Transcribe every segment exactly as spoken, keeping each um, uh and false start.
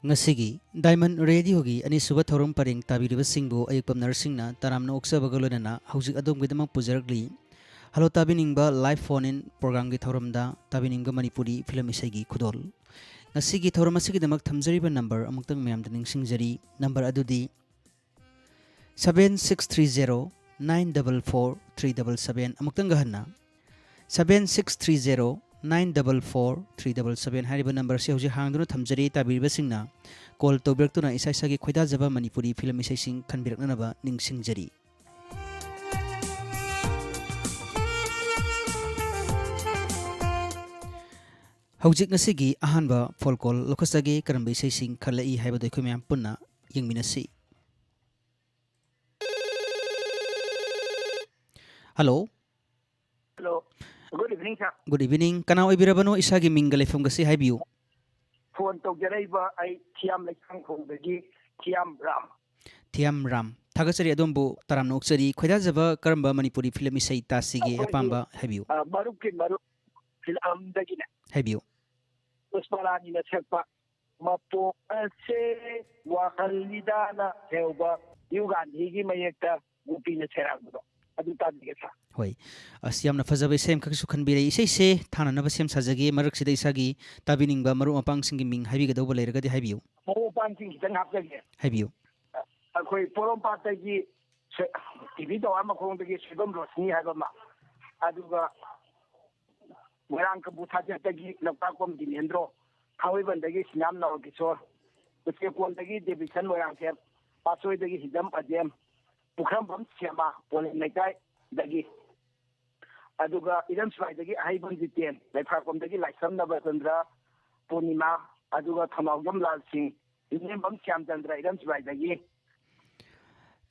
ꯉꯁꯤꯒꯤ ꯗꯥꯏꯃꯟ ꯔꯦꯗꯤꯑꯣꯒꯤ ꯑꯅꯤꯁꯨꯕ ꯊꯧꯔꯝ ꯄꯔꯦꯡ ꯇꯥꯕꯤꯔꯤꯕꯁꯤꯡꯕꯨ ꯑꯌꯦꯛꯄꯝ ꯅꯔꯁꯤꯡꯅ ꯇꯔꯥꯝꯅ ꯑꯣꯛꯆꯕꯒ ꯂꯣꯏꯅꯅ ꯍꯧꯖꯤꯛ ꯑꯗꯣꯝꯒꯤꯗꯃꯛ ꯄꯨꯖꯔꯛꯂꯤ ꯍꯜꯂꯣ ꯇꯥꯕꯤꯅꯤꯡꯕ ꯂꯥꯏꯚ ꯐꯣꯟ ꯏꯟ ꯄ꯭ꯔꯣꯒ꯭ꯔꯥꯝꯒꯤ ꯊꯧꯔꯝꯗ ꯇꯥꯕꯤꯅꯤꯡꯕ ꯃꯅꯤꯄꯨꯔꯤ ꯐꯤꯂꯝ ꯏꯁꯩꯒꯤ ꯈꯨꯗꯣꯜ꯫ ꯉꯁꯤꯒꯤ ꯊꯧꯔꯝ ꯑꯁꯤꯒꯤꯗꯃꯛ ꯊꯝꯖꯔꯤꯕ ꯅꯝꯕꯔ ꯑꯃꯨꯛꯇꯪ ꯃꯌꯥꯝꯗ ꯅꯤꯡꯁꯤꯡꯖꯔꯤ꯫ ꯅꯝꯕꯔ ꯑꯗꯨꯗꯤ seven six three zero nine double four three double seven, ꯑꯃꯨꯛꯇꯪꯒ ꯍꯟꯅ, seven six three zero nine double four three double seven ꯍꯥꯏꯔꯤꯕ ꯅꯝꯕꯔ ꯑꯁꯤ ꯍꯧꯖꯤꯛ ꯍꯥꯡꯗꯨꯅ ꯊꯝꯖꯔꯤ꯫ ꯇꯥꯕꯤꯔꯤꯕꯁꯤꯡꯅ ꯀꯣꯜ ꯇꯧꯕꯤꯔꯛꯇꯨꯅ ꯏꯁꯥ ꯏꯁꯥꯒꯤ ꯈꯣꯏꯗꯥꯖꯕ ꯃꯅꯤꯄꯨꯔꯤ ꯐꯤꯂꯝ ꯏꯁꯩꯁꯤꯡ ꯈꯟꯕꯤꯔꯛꯅꯅꯕ ꯅꯤꯡꯁꯤꯡꯖꯔꯤ꯫ ꯍꯧꯖꯤꯛ ꯉꯁꯤꯒꯤ ꯑꯍꯥꯟꯕ ꯐꯣꯟ ꯀꯣꯜ ꯂꯧꯈꯠꯆꯒꯦ꯫ ꯀꯔꯝꯕ ꯏꯁꯩꯁꯤꯡ ꯈꯜꯂꯛꯏ ꯍꯥꯏꯕꯗꯨ ꯑꯩꯈꯣꯏ ꯃꯌꯥꯝ ꯄꯨꯟꯅ ꯌꯦꯡꯃꯤꯟꯅꯁꯤ꯫ Hello. Hello. Good evening sir. Good evening. ꯀꯅꯥ ꯑꯣꯏꯕꯤꯔꯕꯅꯣ? ꯏꯁꯥꯒꯤ ꯃꯤꯡꯒ ꯂꯩꯐꯝꯒꯁꯤ ꯍꯥꯏꯕꯤꯌꯨ꯫ ꯐꯣꯟ ꯇꯧꯖꯔꯛꯏꯕ ꯑꯩ ꯊꯤꯌꯥꯝ ꯂꯩꯁꯥꯡꯈꯣꯡꯗꯒꯤ ꯊꯤꯌꯥꯝ ꯔꯥꯝ꯫ ꯊꯤꯌꯥꯝ ꯔꯥꯝ, ꯊꯥꯒꯠꯆꯔꯤ꯫ ꯑꯗꯣꯝꯕꯨ ꯇꯔꯥꯝꯅ ꯑꯣꯛꯆꯔꯤ꯫ ꯈꯣꯏꯗꯥꯖꯕ ꯀꯔꯝꯕ ꯃꯅꯤꯄꯨꯔꯤ ꯐꯤꯂꯝ ꯏꯁꯩ ꯇꯥꯁꯤꯒꯦ? ꯑꯩꯈꯣꯏꯒꯤ, ꯑꯄꯥꯝꯕ ꯍꯥꯏꯕꯤꯌꯨ꯫ ꯑ, ꯃꯔꯨꯞꯀꯤ ꯃꯔꯨꯞ ꯐꯤꯂꯝꯗꯒꯤꯅꯦ꯫ ꯍꯥꯏꯕꯤꯌꯨ꯫ ꯄꯨꯁꯄꯔꯥꯅꯤꯅ ꯁꯛꯄ ꯃꯄꯣꯛ ꯑꯁꯦ ꯋꯥꯍꯜꯂꯤꯗꯥꯅ ꯍꯦꯎꯕ ꯌꯨ ꯒꯥꯟꯙꯤꯒꯤ ꯃꯌꯦꯛꯇ ꯒꯣꯄꯤꯅ ꯁꯩꯔꯥꯡꯕꯗꯣ ꯑꯗꯨ ꯇꯥꯕꯤꯒꯦ ꯁꯥꯔ꯫ ꯍꯣꯏ꯫ ꯑꯁ, ꯌꯥꯝꯅ ꯐꯖꯕ ꯏꯁꯩ ꯑꯃꯈꯛꯁꯨ ꯈꯟꯕꯤꯔꯦ꯫ ꯏꯁꯩꯁꯦ ꯊꯥꯅꯅꯕ ꯁꯦꯝ ꯁꯥꯖꯒꯦ꯫ ꯃꯔꯛꯁꯤꯗ ꯏꯁꯥꯒꯤ ꯇꯥꯕꯤꯅꯤꯡꯕ ꯃꯔꯨꯞ ꯃꯄꯥꯡꯁꯤꯡꯒꯤ ꯃꯤꯡ ꯍꯥꯏꯕꯤꯒꯗꯧꯕ ꯂꯩꯔꯒꯗꯤ ꯍꯥꯏꯕꯤꯌꯨ꯫ ꯃꯔꯨꯞ ꯃꯄꯥꯡꯁꯤꯡ ꯈꯤꯇꯪ ꯍꯥꯞꯆꯒꯦ꯫ ꯍꯥꯏꯕꯤꯌꯨ꯫ ꯑꯩꯈꯣꯏ ꯄꯣꯔꯣꯝꯄꯥꯠꯇꯒꯤ ꯁ-, ꯇꯤ ꯚꯤ ꯇꯋꯥꯔ ꯃꯈꯣꯡꯗꯒꯤ ꯁꯣꯏꯕꯝ ꯔꯣꯁꯅꯤ ꯍꯥꯏꯕ ꯑꯃ, ꯑꯗꯨꯒ ꯃꯣꯏꯔꯥꯡ ꯀꯝꯄꯨ ꯊꯥꯖꯠꯇꯒꯤ ꯂꯧꯇꯥꯛꯄꯝ ꯗꯤꯅꯦꯟꯗ꯭ꯔꯣ, ꯊꯥꯡꯃꯩꯕꯟꯗꯒꯤ ꯁꯤꯅꯥꯝ ꯅꯥꯎꯀꯤꯁꯣꯔ, ꯎꯆꯦꯛꯀꯣꯟꯗꯒꯤ ꯗꯦꯕꯤꯁꯟ ꯃꯣꯏꯔꯥꯡꯊꯦꯝ, ꯄꯥꯠꯁꯣꯏꯗꯒꯤ ꯍꯤꯖꯝ ꯑꯖꯦꯝ, ꯄꯨꯈ꯭ꯔꯝꯕꯝ ꯁꯦꯃꯥ, ꯄꯣꯂꯦꯝ ꯂꯩꯀꯥꯏꯗꯒꯤ, ꯑꯗꯨꯒ ꯏꯔꯝ ꯁꯤꯋꯥꯏꯗꯒꯤ ꯑꯍꯩꯕꯝ ꯖꯤꯇꯦꯟ, ꯂꯩꯐꯥꯛꯄꯝꯗꯒꯤ ꯂꯥꯏꯁ꯭ꯔꯝ ꯅꯕꯆꯟꯗ꯭ꯔ ꯄꯨꯔꯅꯤꯃꯥ, ꯑꯗꯨꯒ ꯊꯧꯅꯥꯎꯖꯝ ꯂꯥꯜ ꯁꯤꯡ, ꯏꯅꯦꯝꯕꯝ ꯁ꯭ꯌꯥꯝꯆꯟꯗ꯭ꯔ ꯏꯔꯝ ꯁꯤꯋꯥꯏꯗꯒꯤ꯫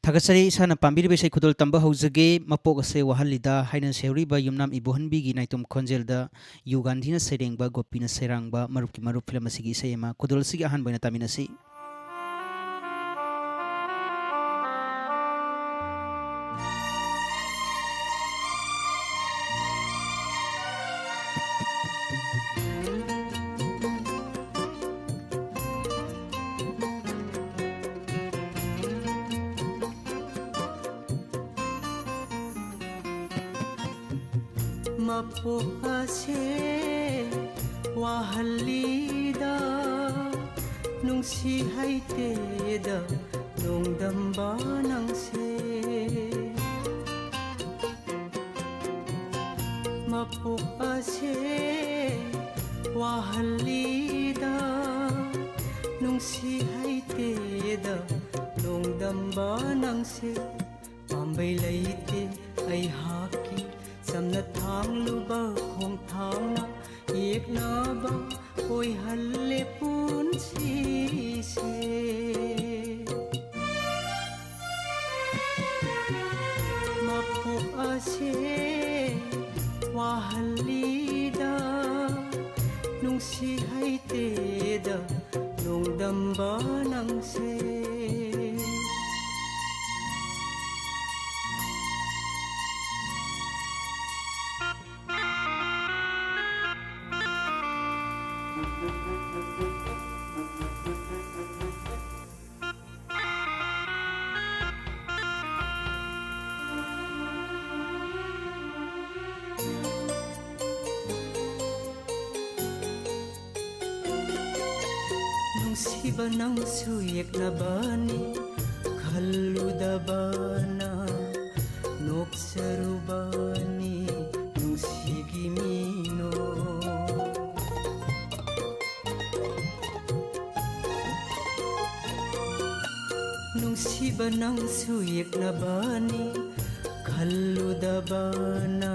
ꯊꯥꯒꯠꯆꯔꯤ꯫ ꯏꯁꯥꯅ ꯄꯥꯝꯕꯤꯔꯤꯕ ꯏꯁꯩ ꯈꯨꯗꯣꯜ ꯇꯝꯕ ꯍꯧꯖꯒꯦ꯫ ꯃꯄꯣꯛ ꯑꯁꯦ ꯋꯥꯍꯜꯂꯤꯗ ꯍꯥꯏꯅ ꯁꯩꯍꯧꯔꯤꯕ ꯌꯨꯝꯅꯥꯝ ꯏꯕꯣꯍꯟꯕꯤꯒꯤ ꯅꯥꯏꯇꯣꯝ ꯈꯣꯟꯖꯦꯜꯗ ꯌꯨ ꯒꯥꯟꯙꯤꯅ ꯁꯩꯔꯦꯡꯕ, ꯒꯣꯄꯤꯅ ꯁꯩꯔꯥꯡꯕ ꯃꯔꯨꯞꯀꯤ ꯃꯔꯨꯞ ꯐꯤꯂꯝ ꯑꯁꯤꯒꯤ ꯏꯁꯩ ꯑꯃ ꯈꯨꯗꯣꯜ ꯑꯁꯤꯒꯤ ꯑꯍꯥꯟꯕ ꯑꯣꯏꯅ ꯇꯥꯃꯤꯟꯅꯁꯤ꯫ ꯃꯄꯣꯛ ꯑꯁꯦ ꯋꯥꯍꯜꯂꯤꯗ, ꯅꯨꯡꯁꯤ ꯍꯩꯇꯦꯗ ꯅꯣꯡꯗꯝꯕ ꯅꯪꯁꯦ꯫ ꯃꯄꯣꯛ ꯑꯁꯦ ꯋꯥꯍꯜꯂꯤꯗ, ꯅꯨꯡꯁꯤ ꯍꯩꯇꯦꯗ ꯅꯣꯡꯗꯝꯕ ꯅꯪꯁꯦ꯫ ꯄꯥꯝꯕꯩ ꯂꯩꯇꯦ ꯑꯩꯍꯥꯛꯀꯤ, ꯆꯝꯅ ꯊꯥꯡꯂꯨꯕ ꯈꯣꯡꯊꯥꯡꯅ ꯌꯦꯛꯅꯕ ꯑꯣꯏꯍꯜꯂꯦ ꯄꯨꯟꯁꯤꯁꯦ꯫ ꯃꯄꯣꯛ ꯑꯁꯦ ꯋꯥꯍꯜꯂꯤꯗ, ꯅꯨꯡꯁꯤ ꯍꯩꯇꯦꯗ ꯅꯣꯡꯗꯝꯕ ꯅꯪꯁꯦ꯫ ꯅꯨꯡꯁꯤꯕ ꯅꯪꯁꯨ ꯌꯦꯛꯅꯕꯅꯤ, ꯈꯜꯂꯨꯗꯕꯅ ꯅꯣꯛꯆꯔꯨꯕꯅꯤ ꯅꯨꯡꯁꯤꯒꯤ ꯃꯤꯅꯣ꯫ ꯅꯨꯡꯁꯤꯕ ꯅꯪꯁꯨ ꯌꯦꯛꯅꯕꯅꯤ, ꯈꯜꯂꯨꯗꯕꯅ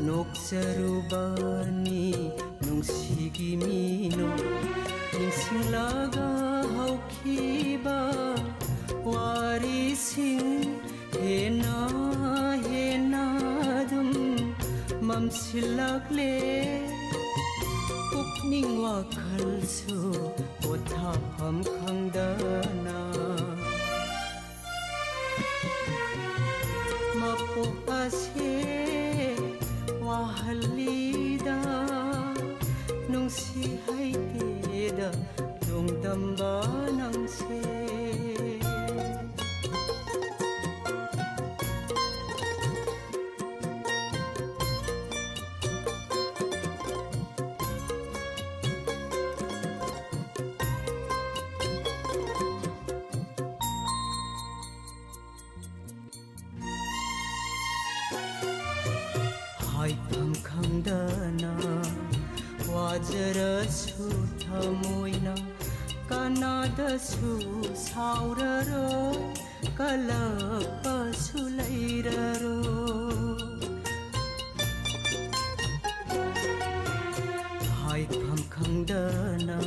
ꯅꯣꯛꯆꯔꯨꯕꯅꯤ ꯅꯨꯡꯁꯤꯒꯤ ꯃꯤꯅꯣ꯫ ꯅꯤꯡꯁꯤꯡꯂꯒ ꯍꯧꯈꯤꯕ ꯋꯥꯔꯤꯁꯤꯡ ꯍꯦꯟꯅ ꯍꯦꯟꯅ ꯑꯗꯨꯝ ꯃꯝꯁꯤꯜꯂꯛꯂꯦ꯫ ꯄꯨꯛꯅꯤꯡ ꯋꯥꯈꯜꯁꯨ ꯄꯣꯊꯥꯐꯝ ꯈꯪꯗꯅ꯫ ꯃꯄꯣꯛ ꯑꯁꯦ ꯋꯥꯍꯜꯂꯤꯗ, ꯅꯨꯡꯁꯤ ꯍꯩꯇꯦꯗ ꯅꯣꯡꯗꯝꯕ ꯅꯪꯁꯦ꯫ ꯍꯥꯏꯐꯝ ꯈꯪꯗꯅ ꯋꯥꯖꯔꯁꯨ ꯊꯃꯣꯏꯅ ꯀꯅꯥꯗꯁꯨ ꯁꯥꯎꯔꯔꯣꯏ, ꯀꯜꯂꯛꯄꯁꯨ ꯂꯩꯔꯔꯣꯏ꯫ ꯍꯥꯏꯐꯝ ꯈꯪꯗꯅ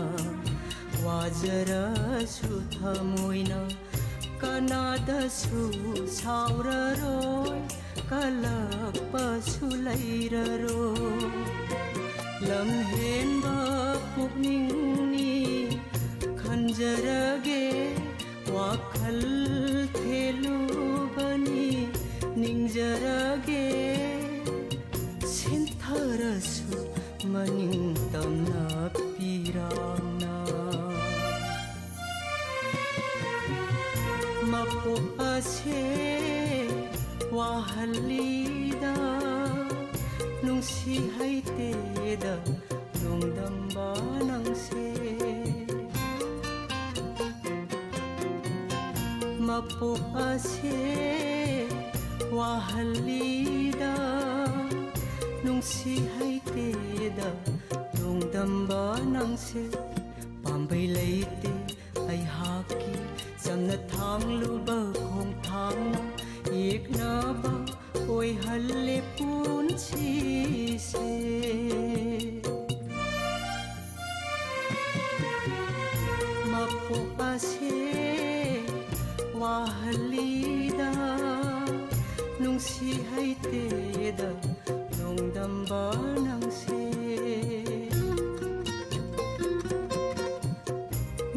ꯋꯥꯖꯔꯁꯨ ꯊꯃꯣꯏꯅ ꯀꯅꯥꯗꯁꯨ ꯁꯥꯎꯔꯔꯣꯏ, ꯀꯜꯂꯛꯄꯁꯨ ꯂꯩꯔꯔꯣꯏ꯫ ꯂꯝꯍꯦꯟꯕ ꯄꯨꯛꯅꯤꯡꯅꯤ ꯈꯟꯖꯔꯒꯦ, ꯋꯥꯈꯜ ꯊꯦꯜꯂꯨꯕꯅꯤ ꯅꯤꯡꯖꯔꯒꯦ꯫ ꯁꯤꯟꯊꯔꯁꯨ ꯃꯅꯤꯡ ꯇꯝꯅ ꯄꯤꯔꯥꯡꯅ꯫ ꯃꯄꯣꯛ ꯑꯁꯦ ꯋꯥꯍꯜꯂꯤꯗ, ꯅꯨꯡꯁꯤ ꯍꯩꯇꯦꯗ ꯅꯣꯡꯗꯝꯕ ꯅꯪꯁꯦ꯫ ꯃꯄꯣꯛ ꯑꯁꯦ ꯋꯥꯍꯜꯂꯤꯗ, ꯅꯨꯡꯁꯤ ꯍꯩꯇꯦꯗ ꯅꯣꯡꯗꯝꯕ ꯅꯪꯁꯦ꯫ ꯄꯥꯝꯕꯩ ꯂꯩꯇꯦ ꯑꯩꯍꯥꯛꯀꯤ ꯆꯝꯅ ꯊꯥꯡꯂꯨꯕ ꯈꯣꯡꯊꯥꯡꯅ ꯌꯦꯛꯅꯕ ꯑꯣꯏꯍꯜꯂꯦ ꯄꯨꯟꯁꯤꯁꯦ꯫ ꯃꯄꯣꯛ ꯑꯁꯦ ꯋꯥꯍꯜꯂꯤꯗ, ꯅꯨꯡꯁꯤ ꯍꯩꯇꯦꯗ ꯅꯣꯡꯗꯝꯕ ꯅꯪꯁꯦ꯫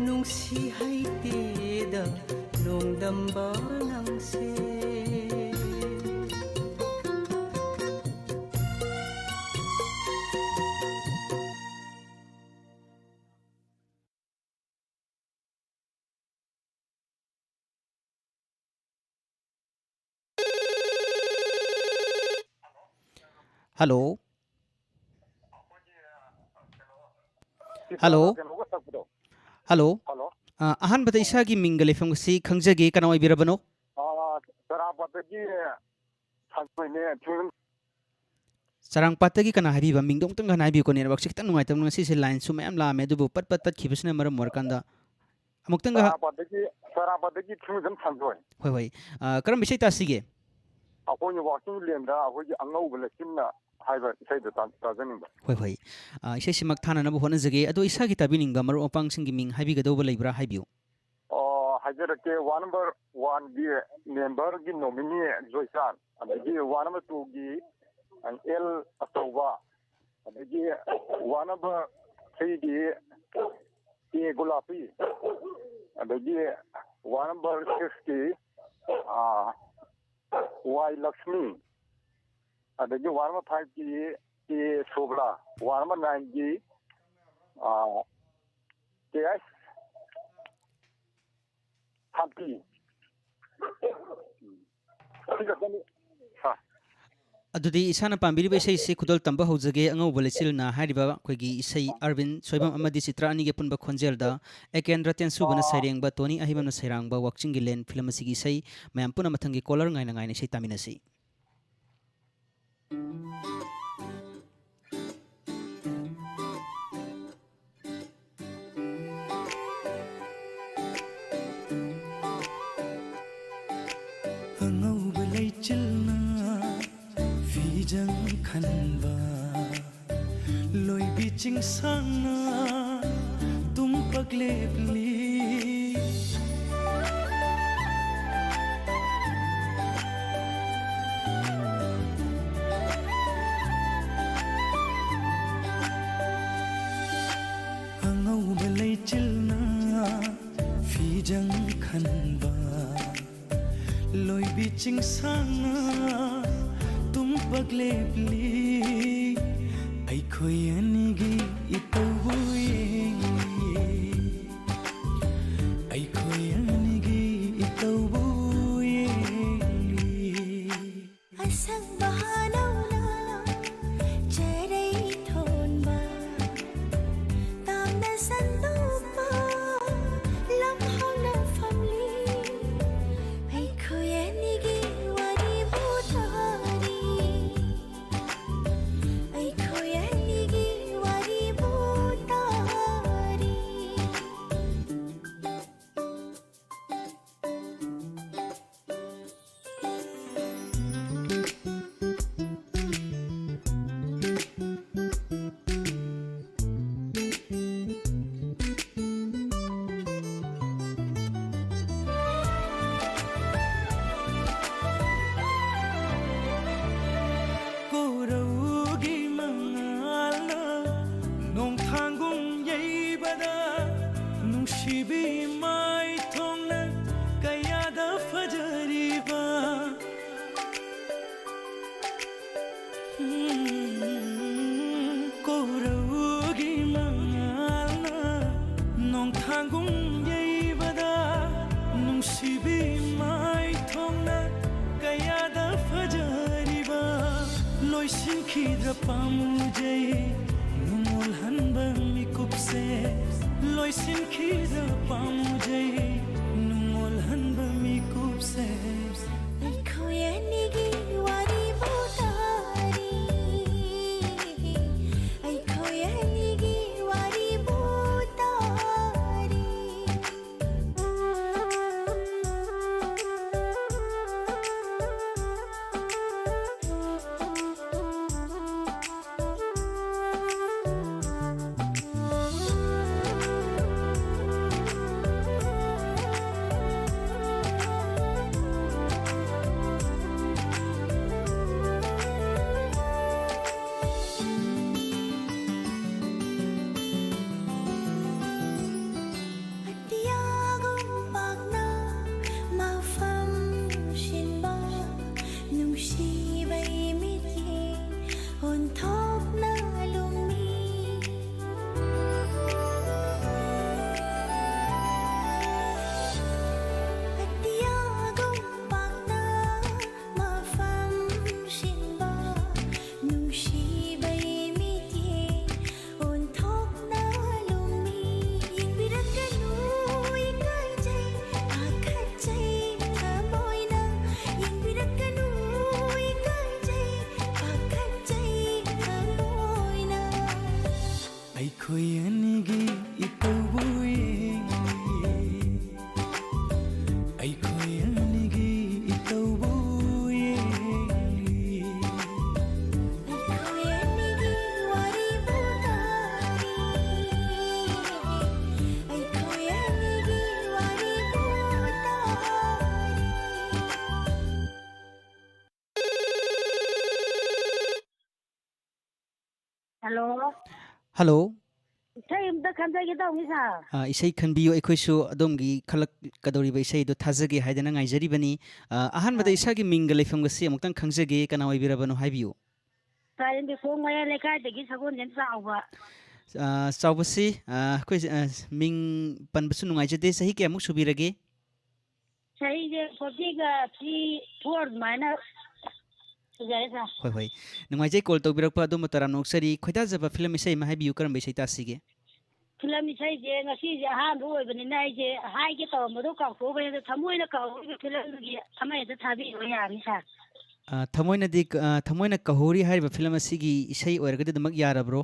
ꯅꯨꯡꯁꯤ ꯍꯩꯇꯦꯗ ꯅꯣꯡꯗꯝꯕ ꯅꯪꯁꯦ꯫ ꯍꯜꯂꯣ꯫ ꯍꯜꯂꯣ꯫ ꯀꯩꯅꯣꯒ ꯁꯛꯄꯗꯣ꯫ ꯍꯜꯂꯣ꯫ ꯍꯜꯂꯣ꯫ ꯑ, ꯑꯍꯥꯟꯕꯗ ꯏꯁꯥꯒꯤ ꯃꯤꯡꯒ ꯂꯩꯐꯝꯒꯁꯤ ꯈꯪꯖꯒꯦ, ꯀꯅꯥ ꯑꯣꯏꯕꯤꯔꯕꯅꯣ? ꯑ, ꯆꯔꯥꯡꯄꯥꯠꯇꯒꯤ ꯁꯟꯊꯣꯏꯅꯦ꯫ ꯆꯔꯥꯡꯄꯥꯠꯇꯒꯤ ꯀꯅꯥ ꯍꯥꯏꯕꯤꯕ? ꯃꯤꯡꯗꯣ ꯑꯃꯨꯛꯇꯪꯒ ꯍꯥꯏꯕꯤꯌꯨꯀꯣ, networkꯁꯦ ꯈꯤꯇꯪ ꯅꯨꯡꯉꯥꯏꯇꯕꯅ꯫ ꯉꯁꯤꯁꯦ lineꯁꯨ ꯃꯌꯥꯝ ꯂꯥꯛꯑꯝꯃꯦ, ꯑꯗꯨꯕꯨ ꯄꯠ ꯄꯠ ꯇꯠꯈꯤꯕꯁꯤꯅ ꯃꯔꯝ ꯑꯣꯏꯔꯀꯥꯟꯗ ꯑꯃꯨꯛꯇꯪꯒ ꯍ- ꯆꯔꯥꯡꯄꯥꯠꯇꯒꯤ, ꯆꯔꯥꯡꯄꯥꯠꯇꯒꯤ ꯊꯤꯡꯖꯝ ꯁꯟꯖꯣꯏ꯫ ꯍꯣꯏ, ꯍꯣꯏ꯫ ꯑ, ꯀꯔꯝꯕ ꯏꯁꯩ ꯇꯥꯁꯤꯒꯦ? ꯑꯩꯈꯣꯏꯒꯤ ꯋꯥꯛꯆꯤꯡ ꯂꯦꯟꯗ ꯑꯩꯈꯣꯏꯒꯤ ꯑꯉꯧꯕ ꯂꯩꯆꯤꯟꯅ ꯍꯥꯏꯕ ꯏꯁꯩꯗꯣ ꯇꯥ-, ꯇꯥꯖꯅꯤꯡꯕ꯫ ꯍꯣꯏ, ꯍꯣꯏ꯫ ꯑ, ꯏꯁꯩꯁꯤꯃꯛ ꯊꯥꯅꯅꯕ ꯍꯣꯠꯅꯖꯒꯦ꯫ ꯑꯗꯣ ꯏꯁꯥꯒꯤ ꯇꯥꯕꯤꯅꯤꯡꯕ ꯃꯔꯨꯞ ꯃꯄꯥꯡꯁꯤꯡꯒꯤ ꯃꯤꯡ ꯍꯥꯏꯕꯤꯒꯗꯧꯕ ꯂꯩꯕ꯭ꯔꯥ? ꯍꯥꯏꯕꯤꯌꯨ꯫ ꯑꯣ, ꯍꯥꯏꯖꯔꯛꯀꯦ꯫ Ward number oneꯒꯤ memberꯒꯤ nominee ꯖꯣꯏꯆꯥꯟ, ꯑꯗꯒꯤ ward number twoꯒꯤ ꯑꯦꯜ ꯑꯆꯧꯕ, ꯑꯗꯒꯤ ward number threeꯒꯤ ꯑꯦ ꯒꯨꯂꯥꯄꯤ, ꯑꯗꯒꯤ ward number sixꯀꯤ, ꯑꯥ, ꯋꯥꯏ ꯂꯛꯁꯃꯤ, ꯑꯗꯒꯤ ward number fiveꯀꯤ ꯑꯦ ꯁꯣꯕꯂꯥ, ward number nineꯒꯤ, ꯑꯥ, ꯀꯦ ꯑꯩꯁ ꯁꯥꯟꯇꯤ꯫ ꯁꯤ ꯈꯛꯇꯅꯤ, ꯁꯥꯔ꯫ ꯑꯗꯨꯗꯤ ꯏꯁꯥꯅ ꯄꯥꯝꯕꯤꯔꯤꯕ ꯏꯁꯩꯁꯤ ꯈꯨꯗꯣꯜ ꯇꯝꯕ ꯍꯧꯖꯒꯦ, ꯑꯉꯧꯕ ꯂꯩꯆꯤꯜꯅ ꯍꯥꯏꯔꯤꯕ ꯑꯩꯈꯣꯏꯒꯤ ꯏꯁꯩ ꯑꯔꯕꯤꯟ ꯁꯣꯏꯕꯝ ꯑꯃꯗꯤ ꯆꯤꯇ꯭ꯔꯥ ꯑꯅꯤꯒꯤ ꯑꯄꯨꯟꯕ ꯈꯣꯟꯖꯦꯜꯗ, ꯑꯦꯀꯦꯟꯗ꯭ꯔ ꯇꯦꯟꯁꯨꯕꯅ ꯁꯩꯔꯦꯡꯕ, ꯇꯣꯅꯤ ꯑꯍꯩꯕꯝꯅ ꯁꯩꯔꯥꯡꯕ ꯋꯥꯛꯆꯤꯡꯒꯤ ꯂꯦꯟ ꯐꯤꯂꯝ ꯑꯁꯤꯒꯤ ꯏꯁꯩ꯫ ꯃꯌꯥꯝ ꯄꯨꯟꯅ ꯃꯊꯪꯒꯤ caller ꯉꯥꯏꯅ ꯉꯥꯏꯅ ꯏꯁꯩ ꯇꯥꯃꯤꯟꯅꯁꯤ꯫ ꯑꯉꯧꯕ ꯂꯩꯆꯤꯜꯅ ꯐꯤꯖꯪ ꯈꯟꯕ, ꯂꯣꯏꯕꯤ ꯆꯤꯡꯁꯥꯡꯅ ꯇꯨꯝꯄꯛ ꯂꯦꯞꯂꯤ꯫ ꯑꯉꯧꯕ ꯂꯩꯆꯤꯜꯅ ꯐꯤꯖꯪ ꯈꯟꯕ, ꯂꯣꯏꯕꯤ ꯆꯤꯡꯁꯥꯡꯅ ꯇꯨꯝꯄꯛ ꯂꯦꯞꯂꯤ꯫ ꯑꯩꯈꯣꯏ ꯑꯅꯤꯒꯤ ꯏꯇꯧꯕꯨ ꯌꯦꯡꯂꯤ, ꯑꯩꯈꯣꯏ ꯑꯅꯤꯒꯤ ꯏꯇꯧꯕꯨ ꯌꯦꯡꯂꯤ꯫ ꯑꯁꯪꯕ ꯍꯥꯅꯧꯅ ꯆꯦꯔꯩ ꯊꯣꯟꯕ, ꯇꯥꯝꯅ ꯁꯟꯗꯣꯛꯄ ꯂꯝꯍꯥꯡꯅ ꯐꯝꯂꯤ꯫ ꯑꯩꯈꯣꯏ ꯑꯅꯤꯒꯤ ꯋꯥꯔꯤꯕꯨ ꯇꯥꯔꯤ꯫ ꯈꯤꯗ꯭ꯔ ꯄꯥꯝꯃꯨꯖꯩ ꯅꯨꯡꯉꯣꯜꯍꯟꯕ ꯃꯤꯀꯨꯞꯁꯦ, ꯂꯣꯏꯁꯤꯟꯈꯤꯗ꯭ꯔ ꯄꯥꯝꯃꯨꯖꯩ ꯅꯨꯡꯉꯣꯜꯍꯟꯕ ꯃꯤꯀꯨꯞꯁꯦ꯫ ꯑꯩꯈꯣꯏ ꯑꯅꯤꯒꯤ ꯋꯥꯔꯤꯕꯨ ꯇꯥꯔꯤ, ꯑꯩꯈꯣꯏ ꯑꯅꯤꯒꯤ ꯋꯥꯔꯤꯕꯨ ꯇꯥꯔꯤ꯫ ꯑꯇꯤꯌꯥꯒꯨꯝ ꯄꯥꯛꯅ ꯃꯐꯝ ꯁꯤꯟꯕ ꯅꯨꯡꯁꯤꯕꯩ ꯃꯤꯠꯌꯦꯡ ꯑꯣꯟꯊꯣꯛꯅ ꯂꯨꯝꯃꯤ꯫ ꯑꯇꯤꯌꯥꯒꯨꯝ ꯄꯥꯛꯅ ꯃꯐꯝ ꯁꯤꯟꯕ ꯅꯨꯡꯁꯤꯕꯩ ꯃꯤꯠꯌꯦꯡ ꯑꯣꯟꯊꯣꯛꯅ ꯂꯨꯝꯃꯤ꯫ ꯌꯦꯡꯕꯤꯔꯛꯀꯅꯨ, ꯏꯀꯥꯏꯖꯩ, ꯄꯥꯈꯠꯆꯩ, ꯊꯃꯣꯏꯅ꯫ ꯌꯦꯡꯕꯤꯔꯛꯀꯅꯨ, ꯏꯀꯥꯏꯖꯩ, ꯄꯥꯈꯠꯆꯩ, ꯊꯃꯣꯏꯅ꯫ ꯑꯩꯈꯣꯏ ꯑꯅꯤꯒꯤ ꯏꯇꯧꯕꯨ ꯌꯦꯡꯂꯤ꯫ ꯑꯩꯈꯣꯏ ꯑꯅꯤꯒꯤ ꯏꯇꯧꯕꯨ ꯌꯦꯡꯂꯤ꯫ ꯑꯩꯈꯣꯏ ꯑꯅꯤꯒꯤ ꯋꯥꯔꯤꯕꯨ ꯇꯥꯔꯤ꯫ ꯑꯩꯈꯣꯏ ꯑꯅꯤꯒꯤ ꯋꯥꯔꯤꯕꯨ ꯇꯥꯔꯤ꯫ ꯍꯜꯂꯣ꯫ ꯍꯜꯂꯣ꯫ ꯏꯁꯩ ꯑꯝꯇ ꯈꯟꯖꯒꯦ ꯇꯧꯅꯤ, ꯁꯥꯔ꯫ ꯑ, ꯏꯁꯩ ꯈꯟꯕꯤꯌꯨ, ꯑꯩꯈꯣꯏꯁꯨ ꯑꯗꯣꯝꯒꯤ ꯈꯜꯂꯛꯀꯗꯧꯔꯤꯕ ꯏꯁꯩꯗꯣ ꯊꯥꯖꯒꯦ ꯍꯥꯏꯗꯅ ꯉꯥꯏꯖꯔꯤꯕꯅꯤ꯫ ꯑ, ꯑꯍꯥꯟꯕꯗ ꯑ꯫ ꯏꯁꯥꯒꯤ ꯃꯤꯡꯒ ꯂꯩꯐꯝꯒꯁꯤ ꯑꯃꯨꯛꯇꯪ ꯈꯪꯖꯒꯦ, ꯀꯅꯥ ꯑꯣꯏꯕꯤꯔꯕꯅꯣ ꯍꯥꯏꯕꯤꯌꯨ꯫ ꯁꯥꯔ, ꯏꯟꯗꯤꯈꯣꯡ ꯃꯌꯥꯏ ꯂꯩꯀꯥꯏꯗꯒꯤ ꯁꯒꯣꯜꯁꯦꯝ ꯆꯥꯎꯕ꯫ ꯑ, ꯆꯥꯎꯕꯁꯤ, ꯑ, ꯑꯩꯈꯣꯏ, ꯑ, ꯃꯤꯡ ꯄꯟꯕꯁꯨ ꯅꯨꯡꯉꯥꯏꯖꯗꯦ, ꯆꯍꯤ ꯀꯌꯥꯃꯨꯛ ꯁꯨꯕꯤꯔꯒꯦ? ꯆꯍꯤꯁꯦ forty-three, four ꯑꯗꯨꯃꯥꯏꯅ꯫ ꯐꯖꯔꯦ ꯁꯥꯔ꯫ ꯍꯣꯏ, ꯍꯣꯏ꯫ ꯅꯨꯡꯉꯥꯏꯖꯩ call ꯇꯧꯕꯤꯔꯛꯄ, ꯑꯗꯣꯝꯕꯨ ꯇꯔꯥꯝꯅ ꯑꯣꯛꯆꯔꯤ꯫ ꯈꯣꯏꯗꯥꯖꯕ film ꯏꯁꯩ ꯑꯃ ꯍꯥꯏꯕꯤꯌꯨ, ꯀꯔꯝꯕ ꯏꯁꯩ ꯇꯥꯁꯤꯒꯦ? Film ꯏꯁꯩꯁꯦ ꯉꯁꯤꯁꯦ ꯑꯍꯥꯟꯕ ꯑꯣꯏꯕꯅꯤꯅ ꯑꯩꯁꯦ ꯍꯥꯏꯒꯦ ꯇꯧꯔꯝꯕꯗꯣ ꯀꯥꯎꯊꯣꯛꯎꯕꯅꯦ꯫ ꯑꯗꯣ ꯊꯃꯣꯏꯅ ꯀꯥꯎꯍꯧꯔꯤꯕ film ꯗꯨꯒꯤ ꯑꯃ ꯍꯦꯛꯇ ꯊꯥꯕꯤꯔꯣ ꯌꯥꯔꯅꯤ ꯁꯥꯔ꯫ ꯑ, ꯊꯃꯣꯏꯅꯗꯤ ꯀ-, ꯑ, ꯊꯃꯣꯏꯅ ꯀꯧꯍꯧꯔꯤ ꯍꯥꯏꯔꯤꯕ film ꯑꯁꯤꯒꯤ ꯏꯁꯩ ꯑꯣꯏꯔꯒꯗꯤ ꯑꯗꯨꯃꯛ ꯌꯥꯔꯕ꯭ꯔꯣ?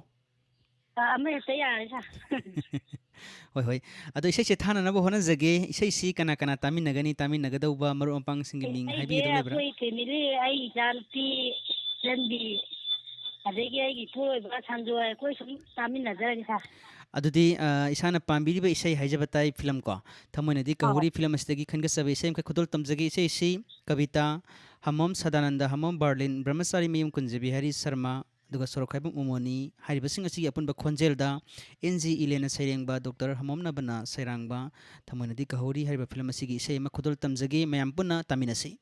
ꯑ, ꯑꯃ ꯍꯦꯛꯇ ꯌꯥꯔꯦ ꯁꯥꯔ꯫ ꯍꯣꯏ, ꯍꯣꯏ꯫ ꯑꯗꯣ ꯏꯁꯩꯁꯦ ꯊꯥꯅꯅꯕ ꯍꯣꯠꯅꯖꯒꯦ꯫ ꯏꯁꯩꯁꯤ ꯀꯅꯥ ꯀꯅꯥ ꯇꯥꯃꯤꯟꯅꯒꯅꯤ? ꯇꯥꯃꯤꯟꯅꯒꯗꯧꯕ ꯃꯔꯨꯞ ꯃꯄꯥꯡꯁꯤꯡꯒꯤ ꯃꯤꯡ ꯑꯩꯁꯦ ꯍꯥꯏꯕꯤꯒꯗꯕ ꯂꯩꯕ꯭ꯔꯥ? ꯑꯩꯈꯣꯏ family, ꯑꯩ ꯏꯆꯥꯅꯨꯄꯤ ꯆꯟꯕꯤ, ꯑꯗꯒꯤ ꯑꯩꯒꯤ ꯏꯄꯨꯔꯣꯏꯕ ꯁꯟꯖꯣꯏ, ꯑꯩꯈꯣꯏ ꯁꯨꯝ ꯇꯥꯃꯤꯟꯅꯖꯔꯒꯦ ꯁꯥꯔ꯫ ꯑꯗꯨꯗꯤ, ꯑ, ꯏꯁꯥꯅ ꯄꯥꯝꯕꯤꯔꯤꯕ ꯏꯁꯩ ꯍꯥꯏꯖꯕ ꯇꯥꯏ, film ꯀꯣ, ꯊꯃꯣꯏꯅꯗꯤ ꯑꯧ꯫ ꯀꯧꯍꯧꯔꯤ film ꯑꯁꯤꯗꯒꯤ ꯈꯟꯒꯠꯆꯕ ꯏꯁꯩ ꯑꯃꯈꯛ ꯈꯨꯗꯣꯜ ꯇꯝꯖꯒꯦ꯫ ꯏꯁꯩꯁꯤ ꯀꯕꯤꯇꯥ, ꯍꯃꯣꯝ ꯁꯗꯥꯅꯟꯗ, ꯍꯃꯣꯝ ꯕꯥꯔꯂꯤꯟ, ꯕ꯭ꯔꯍꯃꯆꯥꯔꯤ ꯃꯌꯨꯝ ꯀꯨꯟꯖꯕꯤꯍꯥꯔꯤ ꯁꯔꯃ, ꯑꯗꯨꯒ ꯁꯣꯔꯣꯛꯈꯥꯏꯕꯝ ꯎꯃꯣꯅꯤ ꯍꯥꯏꯔꯤꯕꯁꯤꯡ ꯑꯁꯤꯒꯤ ꯑꯄꯨꯟꯕ ꯈꯣꯟꯖꯦꯜꯗ ꯑꯦꯟ ꯖꯤ ꯏꯂꯦꯅ ꯁꯩꯔꯦꯡꯕ, ꯗꯣꯛꯇꯔ ꯍꯃꯣꯝꯅꯕꯅ ꯁꯩꯔꯥꯡꯕ ꯊꯃꯣꯏꯅꯗꯤ ꯀꯧꯍꯧꯔꯤ ꯍꯥꯏꯔꯤꯕ film ꯑꯁꯤꯒꯤ ꯏꯁꯩ ꯑꯃ ꯈꯨꯗꯣꯜ ꯇꯝꯖꯒꯦ, ꯃꯌꯥꯝ ꯄꯨꯟꯅ ꯇꯥꯃꯤꯟꯅꯁꯤ꯫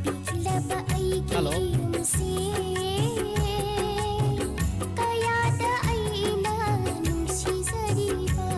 ꯄꯤꯛꯂꯕ ꯑꯩꯒꯤ ꯍꯜꯂꯣ꯫ ꯌꯨꯝꯁꯦ ꯀꯌꯥꯗ ꯑꯩꯅ ꯅꯨꯡꯁꯤꯖꯔꯤꯕ꯫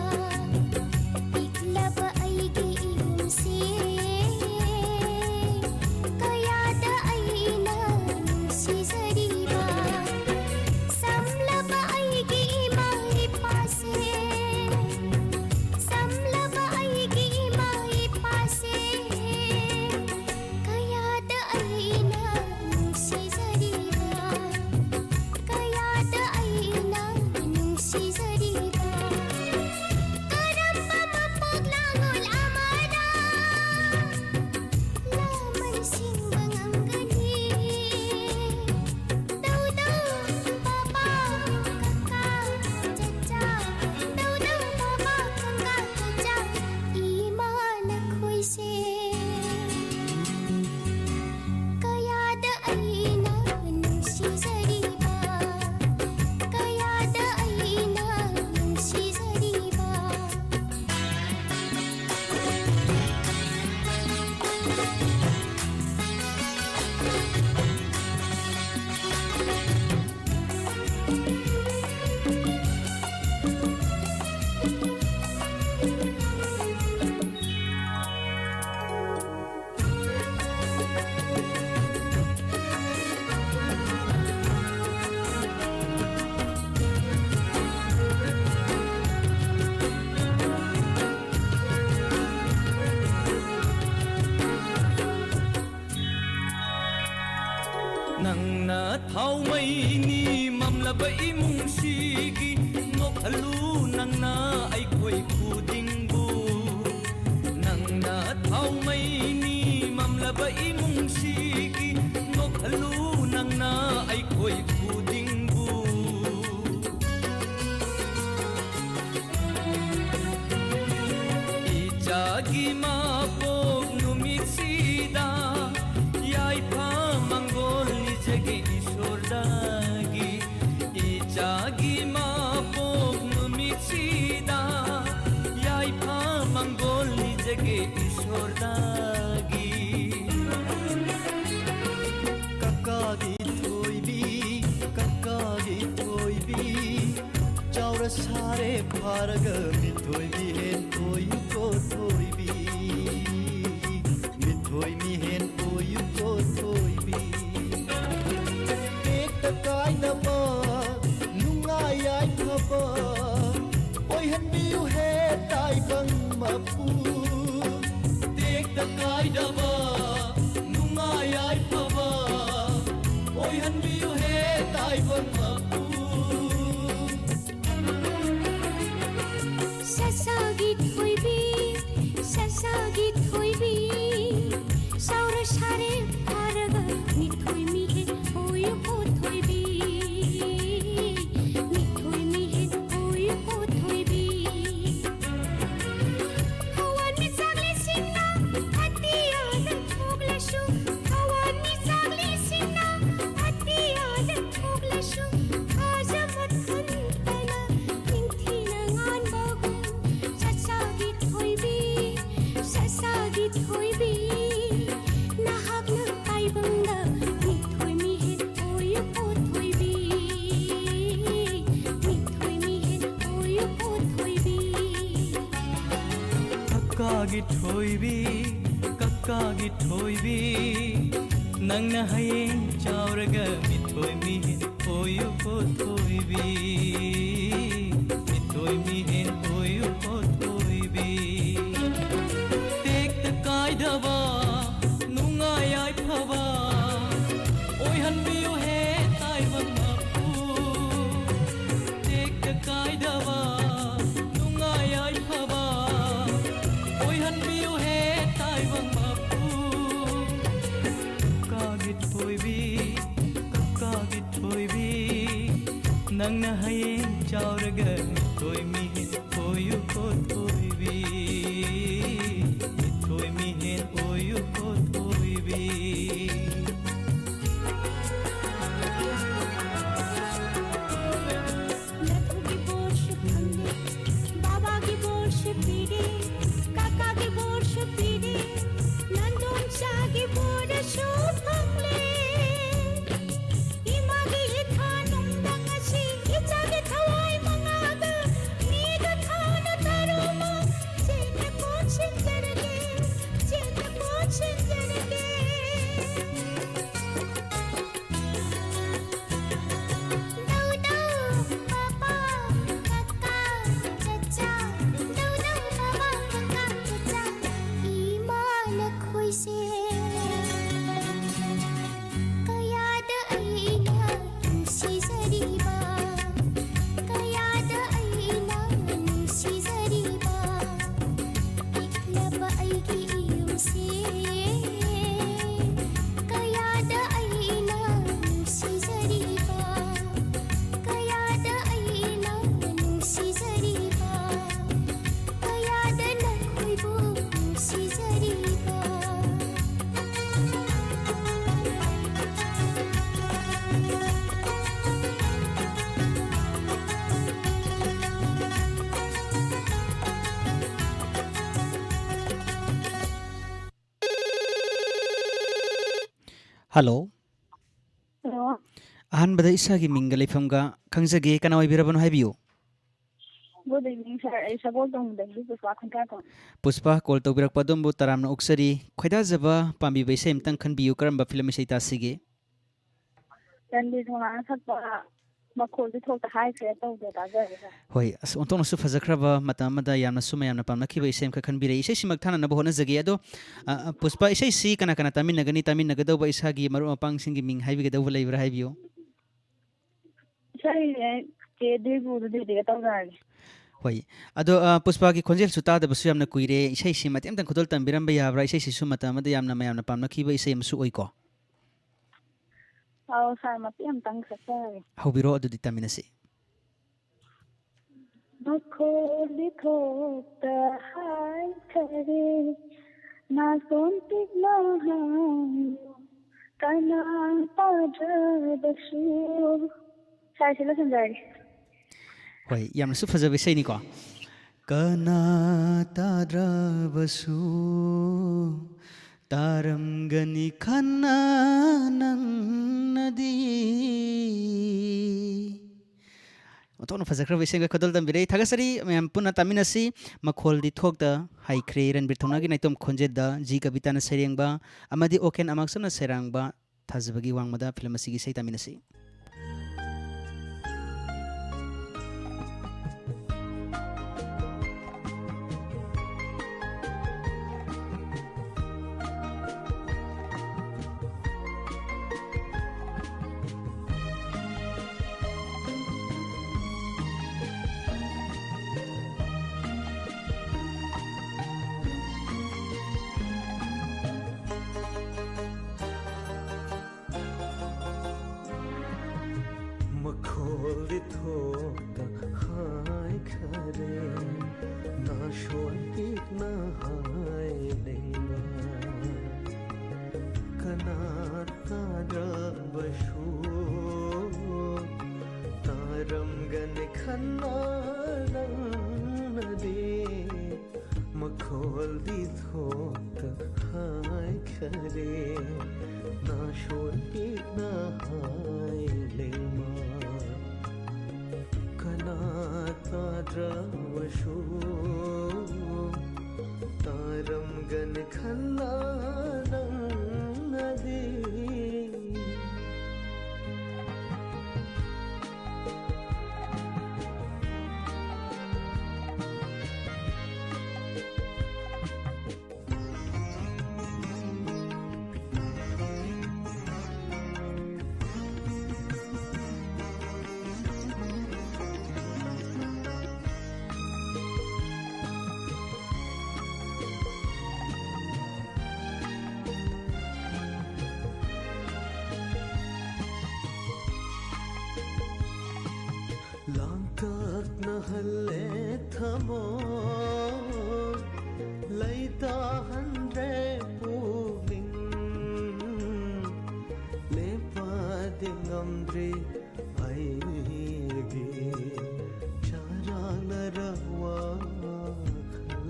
ꯏꯆꯥꯒꯤ ꯃꯄꯣꯛ ꯅꯨꯃꯤꯠꯁꯤꯗ ꯌꯥꯏꯐ ꯃꯪꯒꯣꯜ ꯅꯤꯖꯒꯦ ꯏꯁꯣꯔꯗꯒꯤ꯫ ꯏꯆꯥꯒꯤ ꯃꯄꯣꯛ ꯅꯨꯃꯤꯠꯁꯤꯗ ꯌꯥꯏꯐ ꯃꯪꯒꯣꯜ ꯅꯤꯖꯒꯦ ꯏꯁꯣꯔꯗꯒꯤ꯫ ꯀꯀꯥꯒꯤ ꯊꯣꯏꯕꯤ, ꯀꯀꯥꯒꯤ ꯊꯣꯏꯕꯤ, ꯆꯥꯎꯔ ꯁꯥꯔꯦ ꯐꯥꯔꯒ ꯃꯤꯊꯣꯏ ꯃꯤꯍꯦꯟ ꯑꯣꯏꯌꯨꯀꯣ ꯊꯣꯏꯕꯤ, ꯃꯤꯊꯣꯏ ꯃꯤꯍꯦꯟ ꯑꯣꯏꯌꯨꯀꯣ ꯊꯣꯏꯕꯤ꯫ ꯇꯦꯛꯇ ꯀꯥꯏꯗꯕ ꯅꯨꯡꯉꯥꯏ ꯌꯥꯏꯐꯕ ꯑꯣꯏꯍꯟꯕꯤꯌꯨ ꯍꯦ ꯇꯥꯏꯕꯪ ꯃꯄꯨ꯫ ꯇꯦꯛꯇ ꯀꯥꯏꯗꯕ ꯅꯨꯡꯉꯥꯏ ꯌꯥꯏꯐꯕ ꯑꯣꯏꯍꯟꯕꯤꯌꯨ ꯍꯦ ꯇꯥꯏꯕꯪ ꯃꯄꯨ꯫ ꯁꯁꯥꯒꯤ ꯊꯣꯏꯕꯤ, ꯁꯁꯥꯒꯤ ꯊꯣꯏꯕꯤ, ꯁꯥꯎꯔ ꯁꯥꯔꯦ ꯐꯥꯔꯒ ꯃꯤꯊꯣꯏ ꯃꯤꯍꯦꯟ ꯑꯣꯏꯌꯨꯀꯣ ꯊꯣꯏꯕꯤ, ꯃꯤꯊꯣꯏ ꯃꯤꯍꯦꯟ ꯑꯣꯏꯌꯨꯀꯣ ꯊꯣꯏꯕꯤ꯫ ꯊꯋꯥꯟꯃꯤꯆꯥꯛ ꯂꯤꯁꯤꯡꯅ ꯑꯇꯤꯌꯥꯗ ꯊꯣꯛꯂꯁꯨ, ꯊꯋꯥꯟꯃꯤꯆꯥꯛ ꯂꯤꯁꯤꯡꯅ ꯑꯇꯤꯌꯥꯗ ꯊꯣꯛꯂꯁꯨ, ꯊꯥꯖꯕ ꯊꯟꯗꯅ ꯅꯤꯡꯊꯤꯅ ꯉꯥꯟꯕꯒꯨꯝ, ꯁꯁꯥꯒꯤ ꯊꯣꯏꯕꯤ, ꯁꯁꯥꯒꯤ ꯊꯣꯏꯕꯤ, ꯅꯍꯥꯛꯅ ꯇꯥꯏꯕꯪꯗ ꯃꯤꯊꯣꯏ ꯃꯤꯍꯦꯟ ꯑꯣꯏꯌꯨꯀꯣ ꯊꯣꯏꯕꯤ, ꯃꯤꯊꯣꯏ ꯃꯤꯍꯦꯟ ꯑꯣꯏꯌꯨꯀꯣ ꯊꯣꯏꯕꯤ꯫ ꯀꯀꯥꯒꯤ ꯊꯣꯏꯕꯤ, ꯀꯀꯥꯒꯤ ꯊꯣꯏꯕꯤ, ꯅꯪꯅ ꯍꯌꯦꯡ ꯆꯥꯎꯔꯒ ꯃꯤꯊꯣꯏ ꯃꯤꯍꯦꯟ ꯑꯣꯏꯌꯨꯀꯣ ꯊꯣꯏꯕꯤ, ꯃꯤꯊꯣꯏ ꯃꯤꯍꯦꯟ ꯑꯣꯏꯌꯨꯀꯣ ꯊꯣꯏꯕꯤ꯫ ꯇꯦꯛꯇ ꯀꯥꯏꯗꯕ ꯅꯨꯡꯉꯥꯏ ꯌꯥꯏꯐꯕ ꯑꯣꯏꯍꯟꯕꯤꯌꯨ ꯍꯦ ꯇꯥꯏꯕꯪ ꯃꯄꯨ꯫ ꯇꯦꯛꯇ ꯀꯥꯏꯗꯕ ꯅꯨꯡꯉꯥꯏ ꯌꯥꯏꯐꯕ ꯑꯣꯏꯍꯟꯕꯤꯌꯨ ꯍꯦ ꯇꯥꯏꯕꯪ ꯃꯄꯨ꯫ ꯀꯀꯥꯒꯤ ꯊꯣꯏꯕꯤ, ꯀꯀꯥꯒꯤ ꯊꯣꯏꯕꯤ, ꯅꯪꯅ ꯍꯌꯦꯡ ꯆꯥꯎꯔꯒ ꯃꯤꯊꯣꯏ ꯃꯤꯍꯦꯟ ꯑꯣꯏꯌꯨꯀꯣ ꯊꯣꯏꯕꯤ, ꯍꯜꯂꯣ꯫ ꯍꯜꯂꯣ꯫ ꯑꯍꯥꯟꯕꯗ ꯏꯁꯥꯒꯤ ꯃꯤꯡꯒ ꯂꯩꯐꯝꯒ ꯈꯪꯖꯒꯦ, ꯀꯅꯥ ꯑꯣꯏꯕꯤꯔꯕꯅꯣ ꯍꯥꯏꯕꯤꯌꯨ꯫ Good evening, sir. ꯑꯩ ꯁꯒꯣꯜ ꯇꯣꯡꯕꯗꯒꯤ ꯄꯨꯁꯄꯥ ꯈꯨꯟꯗ꯭ꯔꯥꯛꯄꯝ꯫ ꯄꯨꯁꯄꯥ, ꯀꯣꯜ ꯇꯧꯕꯤꯔꯛꯄ ꯑꯗꯣꯝꯕꯨ ꯇꯔꯥꯝꯅ ꯑꯣꯛꯆꯔꯤ꯫ ꯈꯣꯏꯗꯥꯖꯕ ꯄꯥꯝꯕꯤꯕ ꯏꯁꯩ ꯑꯃꯇꯪ ꯈꯟꯕꯤꯌꯨ, ꯀꯔꯝꯕ ꯐꯤꯂꯝ ꯏꯁꯩ ꯇꯥꯁꯤꯒꯦ? ꯔꯟꯕꯤꯔ ꯊꯧꯅꯥꯅ ꯁꯛꯄ ꯃꯈꯣꯜꯗꯤ ꯊꯣꯛꯇ ꯍꯥꯏꯈ꯭ꯔꯦ ꯇꯧꯕꯗꯣ ꯇꯥꯖꯔꯒꯦ, sir꯫ ꯍꯣꯏ, ꯑꯁ, ꯑꯣꯟꯊꯣꯛꯅꯁꯨ ꯐꯖꯈ꯭ꯔꯕ ꯃꯇꯝ ꯑꯃꯗ ꯌꯥꯝꯅꯁꯨ ꯃꯌꯥꯝꯅ ꯄꯥꯝꯅꯈꯤꯕ ꯏꯁꯩ ꯑꯃꯈꯛ ꯈꯟꯕꯤꯔꯛꯏ꯫ ꯏꯁꯩꯁꯤꯃꯛ ꯊꯥꯅꯅꯕ ꯍꯣꯠꯅꯖꯒꯦ꯫ ꯑꯗꯣ, ꯑ, ꯑ, ꯄꯨꯁꯄꯥ, ꯏꯁꯩꯁꯤ ꯀꯅꯥ ꯀꯅꯥ ꯇꯥꯃꯤꯟꯅꯒꯅꯤ? ꯇꯥꯃꯤꯟꯅꯒꯗꯧꯕ ꯏꯁꯥꯒꯤ ꯃꯔꯨꯞ ꯃꯄꯥꯡꯁꯤꯡꯒꯤ ꯃꯤꯡ ꯍꯥꯏꯕꯤꯒꯗꯧꯕ ꯂꯩꯕ꯭ꯔꯥ ꯍꯥꯏꯕꯤꯌꯨ꯫ ꯏꯁꯩꯁꯦ ꯆꯦ ꯗꯤꯕꯨꯗ ꯗꯤꯗꯤꯒ ꯇꯧꯖꯔꯒꯦ꯫ ꯍꯣꯏ꯫ ꯑꯗꯣ, ꯑ, ꯄꯨꯁꯄꯥꯒꯤ ꯈꯣꯟꯖꯦꯜꯁꯨ ꯇꯥꯗꯕꯁꯨ ꯌꯥꯝꯅ ꯀꯨꯏꯔꯦ꯫ ꯏꯁꯩꯁꯤ ꯃꯇꯦꯛ ꯑꯃꯇꯪ ꯈꯨꯗꯣꯜ ꯇꯝꯕꯤꯔꯝꯕ ꯌꯥꯕ꯭ꯔꯥ? ꯏꯁꯩꯁꯤꯁꯨ ꯃꯇꯝ ꯑꯃꯗ ꯌꯥꯝꯅ ꯃꯌꯥꯝꯅ ꯄꯥꯝꯅꯈꯤꯕ ꯏꯁꯩ ꯑꯃꯁꯨ ꯑꯣꯏꯀꯣ꯫ ꯑꯧ, sir, ꯃꯇꯦꯛ ꯑꯃꯇꯪ ꯁꯛꯆꯔꯒꯦ꯫ ꯍꯧꯕꯤꯔꯣ, ꯑꯗꯨꯗꯤ ꯇꯥꯃꯤꯟꯅꯁꯤ꯫ ꯃꯈꯣꯜꯗꯤ ꯊꯣꯛꯇ ꯍꯥꯏꯈꯔꯦ, ꯅꯥꯁꯣꯟ ꯄꯤꯛꯅ ꯍꯥꯏꯌꯨ, ꯀꯅꯥ ꯇꯥꯗ꯭ꯔꯕꯁꯨ꯫ Sir, ꯁꯤ ꯂꯣꯏꯁꯤꯟꯖꯔꯒꯦ꯫ ꯍꯣꯏ, ꯌꯥꯝꯅꯁꯨ ꯐꯖꯕ ꯏꯁꯩꯅꯤꯀꯣ꯫ ꯀꯅꯥ ꯇꯥꯗ꯭ꯔꯕꯁꯨ ꯇꯥꯔꯝꯒꯅꯤ ꯈꯟꯅ ꯅꯪꯅꯗꯤ꯫ ꯑꯣꯟꯊꯣꯛꯅ ꯐꯖꯈ꯭ꯔꯕ ꯏꯁꯩꯒ ꯈꯨꯗꯣꯜ ꯇꯝꯕꯤꯔꯛꯏ꯫ ꯊꯥꯒꯠꯆꯔꯤ꯫ ꯃꯌꯥꯝ ꯄꯨꯟꯅ ꯇꯥꯃꯤꯟꯅꯁꯤ꯫ ꯃꯈꯣꯜꯗꯤ ꯊꯣꯛꯇ ꯍꯩꯈ꯭ꯔꯦ꯫ ꯔꯟꯕꯤꯔ ꯊꯧꯅꯥꯒꯤ ꯅꯥꯏꯇꯣꯝ ꯈꯣꯟꯖꯦꯜꯗ ꯖꯤ ꯀꯕꯤꯇꯥꯅ ꯁꯩꯔꯦꯡꯕ ꯑꯃꯗꯤ ꯑꯣ ꯀꯦꯟ ꯑꯃꯥꯛꯁꯝꯅ ꯁꯩꯔꯥꯡꯕ ꯊꯥꯖꯕꯒꯤ ꯋꯥꯡꯃꯗ ꯐꯤꯂꯝ ꯑꯁꯤꯒꯤ ꯏꯁꯩ ꯇꯥꯃꯤꯟꯅꯁꯤ꯫ ꯃꯈꯣꯜꯗꯤ ꯊꯣꯛꯇ ꯍꯥꯏꯈꯔꯦ, ꯅꯥꯁꯣꯟ ꯄꯤꯛꯅ ꯍꯥꯏꯅꯩꯕ꯫ ꯀꯅꯥ ꯇꯥꯗ꯭ꯔꯕꯁꯨ ꯇꯥꯔꯝꯒꯅꯤ ꯈꯟꯅ ꯅꯪꯅꯗꯤ꯫ ꯃꯈꯣꯜꯗꯤ ꯊꯣꯛꯇ ꯍꯥꯏꯈꯔꯦ, ꯅꯥꯁꯣꯟ ꯁꯣꯟ ꯄꯤꯛꯅ ꯍꯥꯏꯂꯦꯡꯃ ꯀꯅꯥ ꯇꯥꯗ꯭ꯔꯕꯁꯨ ꯇꯥꯔꯝꯒꯅꯤ ꯈꯟꯅ ꯅꯪꯅꯗꯤ꯫ ꯂꯥꯡꯇꯛꯅꯍꯜꯂꯦ ꯊꯃꯣꯏ, ꯂꯩꯇꯥꯍꯟꯗ꯭ꯔꯦ ꯄꯨꯛꯅꯤꯡ꯫ ꯂꯦꯞꯄꯗꯤ ꯉꯝꯗ꯭ꯔꯤ ꯑꯩꯒꯤ ꯆꯔꯥꯡꯅꯔ ꯋꯥꯈꯜ꯫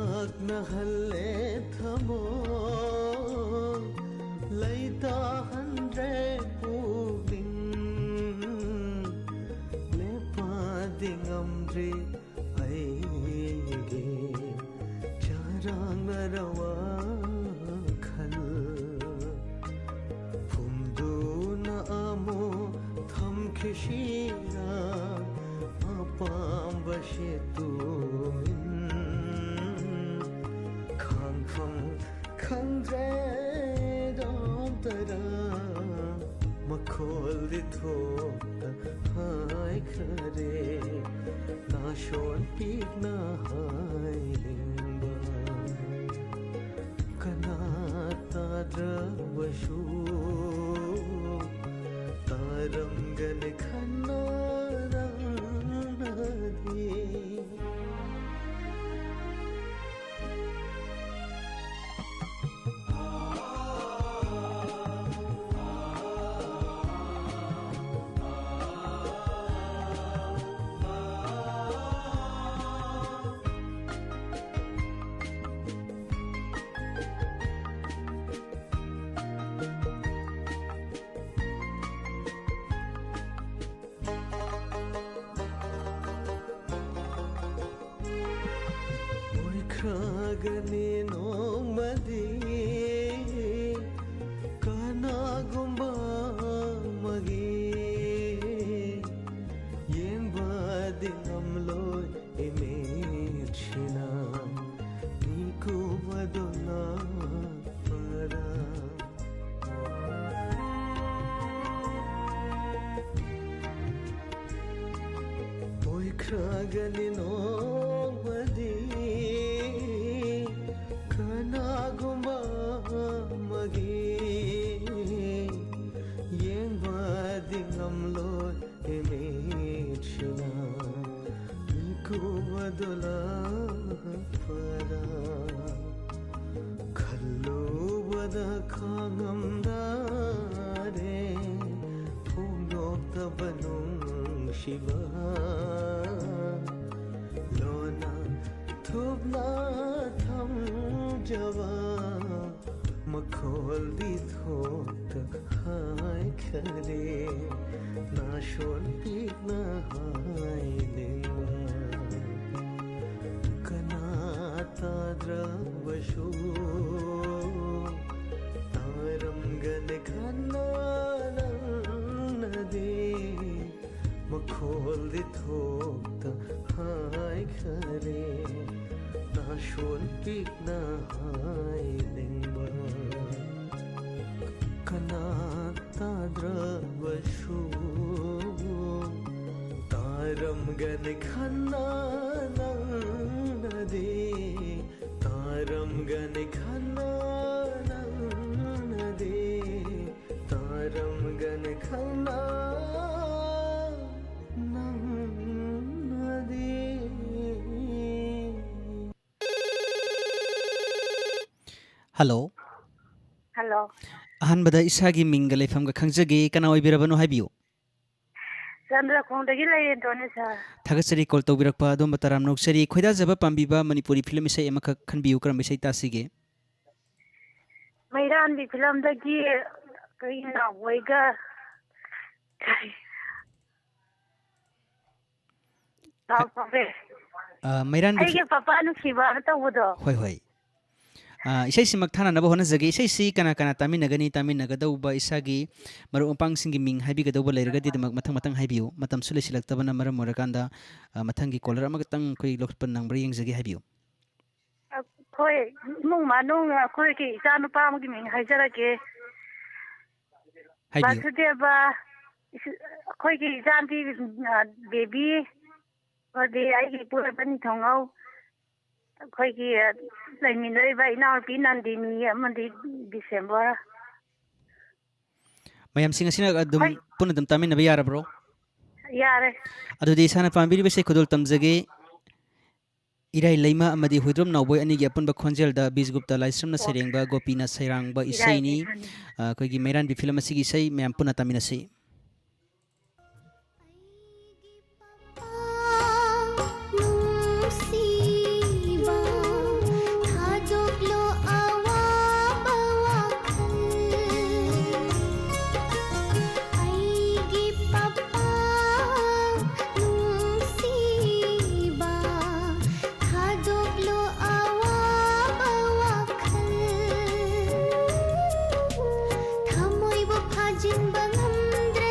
ꯂꯥꯡꯇꯛꯅꯍꯜꯂꯦ ꯊꯃꯣꯏ, ꯂꯩꯇꯥꯍꯟꯗ꯭ꯔꯦ ꯄꯨꯛꯅꯤꯡ꯫ ꯂꯦꯞꯄꯗꯤ ꯉꯝꯗ꯭ꯔꯤ ꯑꯩꯒꯤ ꯆꯔꯥꯡꯅꯔ ꯋꯥꯈꯜ꯫ ꯐꯨꯝꯗꯨꯅ ꯑꯃꯨꯛ ꯊꯝꯈꯤꯁꯤꯔ ꯑꯄꯥꯝꯕꯁꯦ ꯇꯨꯃꯤꯟ꯫ ꯈꯥꯡꯐꯝ ꯈꯪꯗ꯭ꯔꯦ ꯗꯣꯝꯇꯔ ꯃꯈꯣꯜꯗꯤ ꯊꯣꯛꯇ ꯍꯥꯏꯈ꯭ꯔꯦ꯫ ꯅꯥꯁꯣꯟ ꯄꯤꯛꯅ ꯍꯥꯏꯅꯤꯡꯕ ꯀꯅꯥ ꯇꯥꯗ꯭ꯔꯕꯁꯨ ꯇꯥꯔꯝꯒꯅꯤ ꯈꯟꯅ ꯅꯪꯅꯗꯤ꯫ ꯈꯥꯒꯅꯤ ꯅꯣꯡꯃꯗꯤ ꯀꯅꯥꯒꯨꯝꯕ ꯑꯃꯒꯤ ꯌꯦꯡꯕꯗꯤ ꯉꯝꯂꯣꯏ ꯏꯃꯤꯠꯁꯤꯅ ꯃꯤꯀꯨꯞ ꯑꯗꯨ ꯂꯥꯛꯄꯗ꯫ ꯑꯣꯏꯈ꯭ꯔꯒꯅꯤ ꯅꯣꯡꯃꯗꯤ ꯀꯅꯥꯒꯨꯝꯕ ꯑꯃꯒꯤ ꯌꯦꯡꯕꯗꯤ ꯉꯝꯂꯣꯏ ꯏꯃꯤꯠꯁꯤꯅ ꯃꯤꯀꯨꯞ ꯑꯗꯨ ꯂꯥꯛꯄꯗ꯫ ꯈꯜꯂꯨꯕꯗ ꯈꯥꯡꯉꯝꯗꯔꯦ ꯐꯣꯡꯗꯣꯛꯇꯕ ꯅꯨꯡꯁꯤꯕ ꯂꯣꯟꯅ ꯊꯨꯞꯅ ꯊꯝꯖꯕ ꯃꯈꯣꯜꯗꯤ ꯊꯣꯛꯇ ꯍꯥꯏꯈꯔꯦ ꯅꯥꯁꯣꯟ ꯄꯤꯛꯅ ꯍꯥꯏꯅꯤꯡꯕ꯫ ꯀꯅꯥ ꯇꯥꯗ꯭ꯔꯕꯁꯨ ꯇꯥꯔꯝꯒꯅꯤ ꯈꯟꯅ ꯅꯪꯅꯗꯤ ꯃꯈꯣꯜꯗꯤ ꯊꯣꯛꯇ ꯍꯥꯏꯈꯔꯦ ꯅꯥꯁꯣꯟ ꯄꯤꯛꯅ ꯍꯥꯏꯅꯤꯡꯕ꯫ ꯀꯅꯥ ꯇꯥꯗ꯭ꯔꯕꯁꯨ ꯇꯥꯔꯝꯒꯅꯤ ꯈꯟꯅ ꯅꯪꯅꯗꯤ ꯇꯥꯔꯝꯒꯅꯤ ꯈꯟꯅ ꯅꯪꯅꯗꯤ ꯇꯥꯔꯝꯒꯅꯤ ꯈꯟꯅ ꯅꯪꯅꯗꯤ꯫ ꯍꯜꯂꯣ꯫ ꯍꯜꯂꯣ꯫ ꯑꯍꯥꯟꯕꯗ ꯏꯁꯥꯒꯤ ꯃꯤꯡꯒ ꯂꯩꯐꯝꯒ ꯈꯪꯖꯒꯦ꯫ ꯀꯅꯥ ꯑꯣꯏꯕꯤꯔꯕꯅꯣ ꯍꯥꯏꯕꯤꯌꯨ꯫ ꯆꯟꯗ꯭ꯔꯈꯣꯡꯗꯒꯤ ꯂꯩꯔꯦꯟꯗ꯭ꯔꯣꯅꯦ ꯁꯥꯔ꯫ ꯊꯥꯒꯠꯆꯔꯤ ꯀꯣꯜ ꯇꯧꯕꯤꯔꯛꯄ꯫ ꯑꯗꯣꯝꯕꯨ ꯇꯔꯥꯝꯅ ꯑꯣꯛꯆꯔꯤ꯫ ꯈꯣꯏꯗꯥꯖꯕ ꯄꯥꯝꯕꯤꯕ ꯃꯅꯤꯄꯨꯔꯤ ꯐꯤꯂꯝ ꯏꯁꯩ ꯑꯃꯈꯛ ꯈꯟꯕꯤꯌꯨ꯫ ꯀꯔꯝꯕ ꯏꯁꯩ ꯇꯥꯁꯤꯒꯦ? ꯃꯩꯔꯥꯟꯕꯤ ꯐꯤꯂꯝꯗꯒꯤ ꯀꯔꯤ ꯅꯥꯎꯕꯣꯏꯒ ꯀꯔꯤ ꯀꯥꯎꯊꯣꯛꯈ꯭ꯔꯦ꯫ ꯑ, ꯃꯩꯔꯥꯟꯕꯤ ꯑꯩꯒꯤ ꯐꯤ- ꯄꯄꯥ ꯅꯨꯡꯁꯤꯕ ꯑꯃ ꯇꯧꯕꯗꯣ꯫ ꯍꯣꯏ, ꯍꯣꯏ꯫ ꯑ, ꯏꯁꯩꯁꯤꯃꯛ ꯊꯥꯅꯅꯕ ꯍꯣꯠꯅꯖꯒꯦ꯫ ꯏꯁꯩꯁꯤ ꯀꯅꯥ ꯀꯅꯥ ꯇꯥꯃꯤꯟꯅꯒꯅꯤ? ꯇꯥꯃꯤꯟꯅꯒꯗꯧꯕ ꯏꯁꯥꯒꯤ ꯃꯔꯨꯞ ꯃꯄꯥꯡꯁꯤꯡꯒꯤ ꯃꯤꯡ ꯍꯥꯏꯕꯤꯒꯗꯧꯕ ꯂꯩꯔꯒꯗꯤ ꯑꯗꯨꯃꯛ ꯃꯊꯪ ꯃꯊꯪ ꯍꯥꯏꯕꯤꯌꯨ꯫ ꯃꯇꯝꯁꯨ ꯂꯩꯁꯤꯜꯂꯛꯇꯕꯅ ꯃꯔꯝ ꯑꯣꯏꯔꯀꯥꯟꯗ, ꯑ, ꯃꯊꯪꯒꯤ caller ꯑꯃꯈꯛꯇꯪ ꯑꯩꯈꯣꯏ ꯂꯧꯈꯠꯄ ꯅꯪꯕ꯭ꯔꯥ ꯌꯦꯡꯖꯒꯦ, ꯍꯥꯏꯕꯤꯌꯨ꯫ ꯑꯩꯈꯣꯏ ꯏꯃꯨꯡ ꯃꯅꯨꯡ, ꯑꯩꯈꯣꯏꯒꯤ ꯏꯆꯥ ꯅꯨꯄꯥ ꯑꯃꯒꯤ ꯃꯤꯡ ꯍꯥꯏꯖꯔꯛꯀꯦ꯫ ꯍꯥꯏꯕꯤꯌꯨ꯫ ꯕꯥꯁꯨꯗꯦꯕ, ꯏꯁ-, ꯑꯩꯈꯣꯏꯒꯤ ꯏꯆꯥ ꯅꯨꯄꯤ, ꯑ, ꯕꯦꯕꯤ, ꯑꯗꯩ ꯑꯩꯒꯤ ꯏꯄꯨꯔꯣꯏꯕ ꯅꯤꯡꯊꯧꯉꯧ, ꯑꯩꯈꯣꯏꯒꯤ, ꯑ, ꯂꯩꯃꯤꯟꯅꯔꯤꯕ ꯏꯅꯥꯎꯅꯨꯄꯤ ꯅꯟꯗꯤꯅꯤ ꯑꯃꯗꯤ ꯗꯤꯁꯦꯝꯕꯔ꯫ ꯃꯌꯥꯝꯁꯤꯡ ꯑꯁꯤꯅ ꯑꯗꯨꯝ ꯍꯣꯏ꯫ ꯄꯨꯟꯅ ꯑꯗꯨꯝ ꯇꯥꯃꯤꯟꯅꯕ ꯌꯥꯔꯕ꯭ꯔꯣ? ꯌꯥꯔꯦ꯫ ꯑꯗꯨꯗꯤ ꯏꯁꯥꯅ ꯄꯥꯝꯕꯤꯔꯤꯕ ꯏꯁꯩ ꯈꯨꯗꯣꯜ ꯇꯝꯖꯒꯦ꯫ ꯏꯔꯥꯏ ꯂꯩꯃ ꯑꯃꯗꯤ ꯍꯨꯏꯗ꯭ꯔꯣꯝ ꯅꯥꯎꯕꯣꯏ ꯑꯅꯤꯒꯤ ꯑꯄꯨꯟꯕ ꯈꯣꯟꯖꯦꯜꯗ ꯕꯤꯖꯒꯨꯞꯇ ꯂꯥꯏꯁ꯭ꯔꯝꯅ ꯑꯣ꯫ ꯁꯩꯔꯦꯡꯕ, ꯒꯣꯄꯤꯅ ꯁꯩꯔꯥꯡꯕ ꯏꯔꯥꯏ ꯏꯁꯩꯅꯤ꯫ ꯂꯩꯃꯅꯤ꯫ ꯑ, ꯑꯩꯈꯣꯏꯒꯤ ꯃꯩꯔꯥꯟꯕꯤ ꯐꯤꯂꯝ ꯑꯁꯤꯒꯤ ꯏꯁꯩ ꯃꯌꯥꯝ ꯄꯨꯟꯅ ꯇꯥꯃꯤꯟꯅꯁꯤ꯫ ꯅꯨꯡꯁꯤꯕ, ꯊꯥꯗꯣꯛꯂꯣ ꯑꯋꯥꯕ ꯋꯥꯈꯜ꯫ ꯑꯩꯒꯤ ꯄꯄꯥ ꯅꯨꯡꯁꯤꯕ, ꯊꯥꯗꯣꯛꯂꯣ ꯑꯋꯥꯕ ꯋꯥꯈꯜ꯫ ꯊꯃꯣꯏꯕꯨ ꯐꯥꯖꯤꯟꯕ ꯉꯝꯗ꯭ꯔꯦ꯫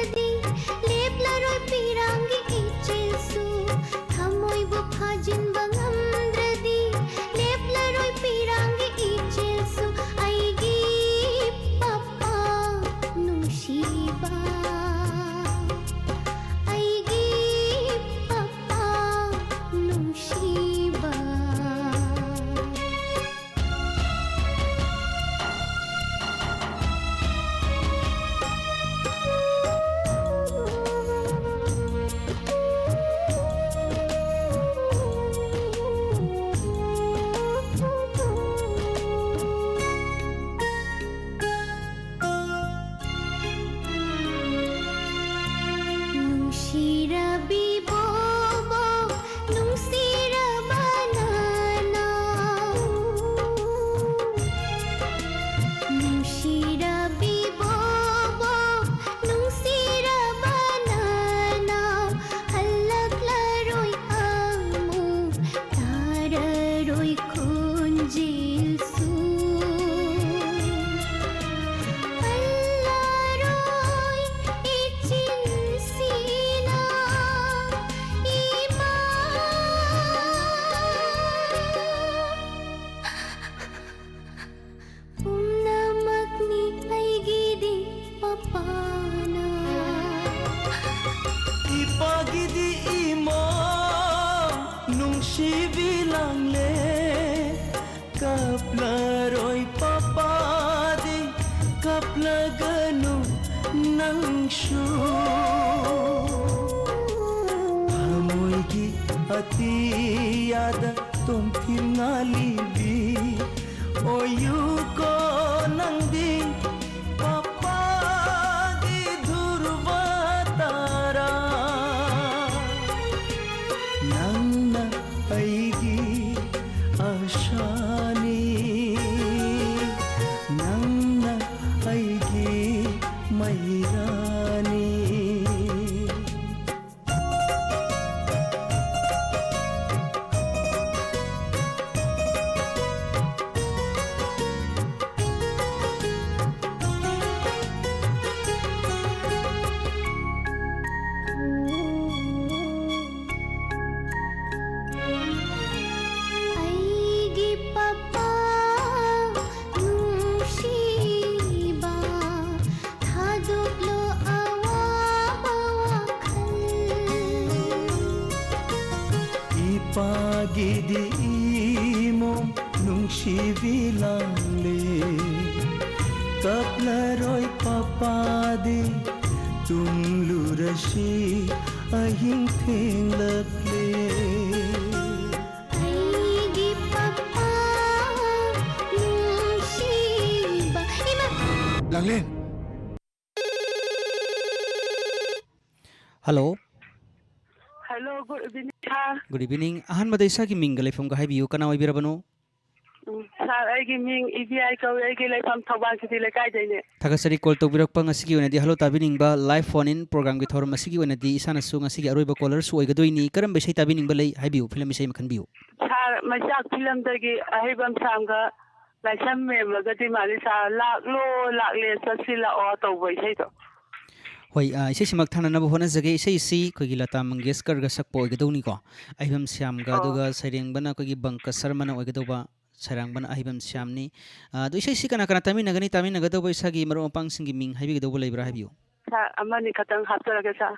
ꯇꯤꯌꯥꯗ ꯇꯣꯝꯊꯤꯟ ꯉꯥꯜꯂꯤꯕꯤ ꯑꯣꯏꯌꯨꯀꯣ ꯅꯪꯗꯤ ꯄꯄꯥꯒꯤ ꯙ꯭ꯔꯨꯕ ꯇꯥꯔꯥ꯫ ꯅꯪꯅ ꯑꯩꯒꯤ ꯑꯁꯥꯅꯤ, ꯅꯪꯅ ꯑꯩꯒꯤ ꯃꯩꯔꯥꯅꯤ꯫ ꯑꯩꯒꯤ ꯄꯄꯥ ꯅꯨꯡꯁꯤꯕ, ꯊꯥꯗꯣꯛꯂꯣ ꯑꯋꯥꯕ ꯋꯥꯈꯜ꯫ ꯏꯄꯥꯒꯤꯗꯤ ꯏꯃꯣꯝ ꯅꯨꯡꯁꯤꯕꯤ ꯂꯥꯡꯂꯦ, ꯀꯞꯂꯔꯣꯏ ꯄꯄꯥꯗꯤ ꯇꯨꯝꯂꯨꯔꯁꯤ ꯑꯍꯤꯡ ꯊꯦꯡꯂꯛꯂꯦ꯫ ꯑꯩꯒꯤ ꯄꯄꯥ ꯅꯨꯡꯁꯤꯕ ꯏꯃꯥ꯫ ꯂꯥꯡꯂꯦꯟ꯫ Hello. Hello, good evening, sir꯫ Good evening꯫ ꯑꯍꯥꯟꯕꯗ ꯏꯁꯥꯒꯤ ꯃꯤꯡꯒ ꯂꯩꯐꯝꯒ ꯍꯥꯏꯕꯤꯌꯨ, ꯀꯅꯥ ꯑꯣꯏꯕꯤꯔꯕꯅꯣ? ꯎꯝ, sir, ꯑꯩꯒꯤ ꯃꯤꯡ ꯏꯕꯤ ꯑꯥꯏ ꯀꯧꯏ, ꯑꯩꯒꯤ ꯂꯩꯐꯝ ꯊꯧꯕꯥꯜ ꯈꯦꯇꯤ ꯂꯩꯀꯥꯏꯗꯩꯅꯦ꯫ ꯊꯥꯒꯠꯆꯔꯤ call ꯇꯧꯕꯤꯔꯛꯄ꯫ ꯉꯁꯤꯒꯤ ꯑꯣꯏꯅꯗꯤ hello ꯇꯥꯕꯤꯅꯤꯡꯕ live phone in programꯒꯤ ꯊꯧꯔꯝ ꯑꯁꯤꯒꯤ ꯑꯣꯏꯅꯗꯤ ꯏꯁꯥꯅꯁꯨ ꯉꯁꯤꯒꯤ ꯑꯔꯣꯏꯕ callerꯁꯨ ꯑꯣꯏꯒꯗꯣꯏꯅꯤ꯫ ꯀꯔꯝꯕ ꯏꯁꯩ ꯇꯥꯕꯤꯅꯤꯡꯕ ꯂꯩ ꯍꯥꯏꯕꯤꯌꯨ, film ꯏꯁꯩ ꯑꯃ ꯈꯟꯕꯤꯌꯨ꯫ Sir, ꯃꯩꯆꯥꯛ filmꯗꯒꯤ ꯑꯍꯩꯕꯝ ꯁ꯭ꯌꯥꯝꯒ ꯂꯥꯏꯁ꯭ꯔꯝ ꯃꯦꯝꯃꯒꯗꯤ ꯃꯥꯜꯂꯤ sir, ꯂꯥꯛꯂꯣ ꯂꯥꯛꯂꯦ ꯆꯠꯁꯤ ꯂꯥꯛꯑꯣ ꯇꯧꯕ ꯏꯁꯩꯗꯣ꯫ ꯍꯣꯏ, ꯑ, ꯏꯁꯩꯁꯤꯃꯛ ꯊꯥꯅꯅꯕ ꯍꯣꯠꯅꯖꯒꯦ꯫ ꯏꯁꯩꯁꯤ ꯑꯩꯈꯣꯏꯒꯤ ꯂꯇꯥ ꯃꯪꯒꯦꯁꯀꯔꯒ ꯁꯛꯄ ꯑꯣꯏꯒꯗꯧꯅꯤꯀꯣ꯫ ꯑꯍꯩꯕꯝ ꯁ꯭ꯌꯥꯝꯒ, ꯑꯣ꯫ ꯑꯗꯨꯒ ꯁꯩꯔꯦꯡꯕꯅ ꯑꯩꯈꯣꯏꯒꯤ ꯕꯪꯀ ꯁꯔꯃꯅ ꯑꯣꯏꯒꯗꯧꯕ, ꯁꯩꯔꯥꯡꯕꯅ ꯑꯍꯩꯕꯝ ꯁ꯭ꯌꯥꯝꯅꯤ꯫ ꯑ, ꯑꯗꯣ ꯏꯁꯩꯁꯤ ꯀꯅꯥ ꯀꯅꯥ ꯇꯥꯃꯤꯟꯅꯒꯅꯤ? ꯇꯥꯃꯤꯟꯅꯒꯗꯧꯕ ꯏꯁꯥꯒꯤ ꯃꯔꯨꯞ ꯃꯄꯥꯡꯁꯤꯡꯒꯤ ꯃꯤꯡ ꯍꯥꯏꯕꯤꯒꯗꯧꯕ ꯂꯩꯕ꯭ꯔꯥ ꯍꯥꯏꯕꯤꯌꯨ꯫ Sir, ꯑꯃꯅꯤ ꯈꯛꯇꯪ ꯍꯥꯞꯆꯔꯒꯦ sir꯫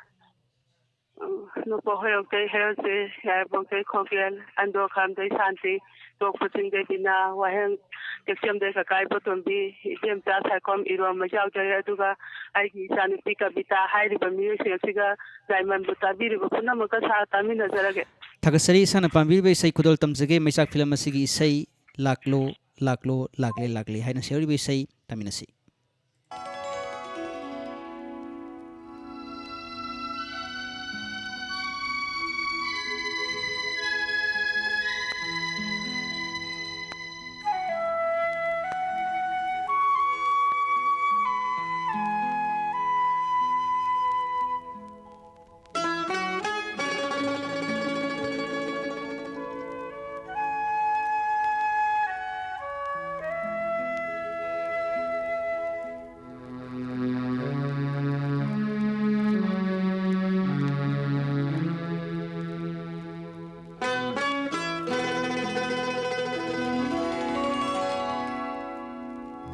ꯎꯝ, ꯅꯣꯡꯄꯣꯛ ꯍꯩꯔꯣꯛꯇꯩ ꯍꯦꯔꯣꯁꯦ, ꯌꯥꯏꯔꯤꯄꯣꯛꯇꯩ ꯈꯣꯡꯒꯦꯜ, ꯑꯟꯗ꯭ꯔꯣ ꯈꯥꯝꯗꯩ ꯁꯥꯟꯇꯤ, ꯇꯣꯛꯄ ꯆꯤꯡꯗꯩ ꯕꯤꯅꯥ, ꯋꯥꯍꯦꯡ ꯀꯦꯛꯆꯝꯗꯩ ꯀꯀꯥ ꯏꯕꯣꯇꯣꯝꯕꯤ, ꯏꯕꯦꯝꯆꯥ ꯁꯥꯏꯈꯣꯝ, ꯏꯔꯣꯝꯕ ꯌꯥꯎꯖꯔꯦ꯫ ꯑꯗꯨꯒ ꯑꯩꯒꯤ ꯏꯆꯥꯅꯨꯄꯤ ꯀꯕꯤꯇꯥ ꯍꯥꯏꯔꯤꯕ ꯃꯤꯑꯣꯏꯁꯤꯡ ꯑꯁꯤꯒ ꯗꯥꯏꯃꯟꯕꯨ ꯇꯥꯕꯤꯔꯤꯕ ꯄꯨꯝꯅꯃꯛꯀ sir ꯇꯥꯃꯤꯟꯅꯖꯔꯒꯦ꯫ ꯊꯥꯒꯠꯆꯔꯤ꯫ ꯏꯁꯥꯅ ꯄꯥꯝꯕꯤꯔꯤꯕ ꯏꯁꯩ ꯈꯨꯗꯣꯜ ꯇꯝꯖꯒꯦ꯫ ꯃꯩꯆꯥꯛ ꯐꯤꯂꯝ ꯑꯁꯤꯒꯤ ꯏꯁꯩ "ꯂꯥꯛꯂꯣ, ꯂꯥꯛꯂꯣ, ꯂꯥꯛꯂꯦ, ꯂꯥꯛꯂꯦ" ꯍꯥꯏꯅ ꯁꯩꯍꯧꯔꯤꯕ ꯏꯁꯩ ꯇꯥꯃꯤꯟꯅꯁꯤ꯫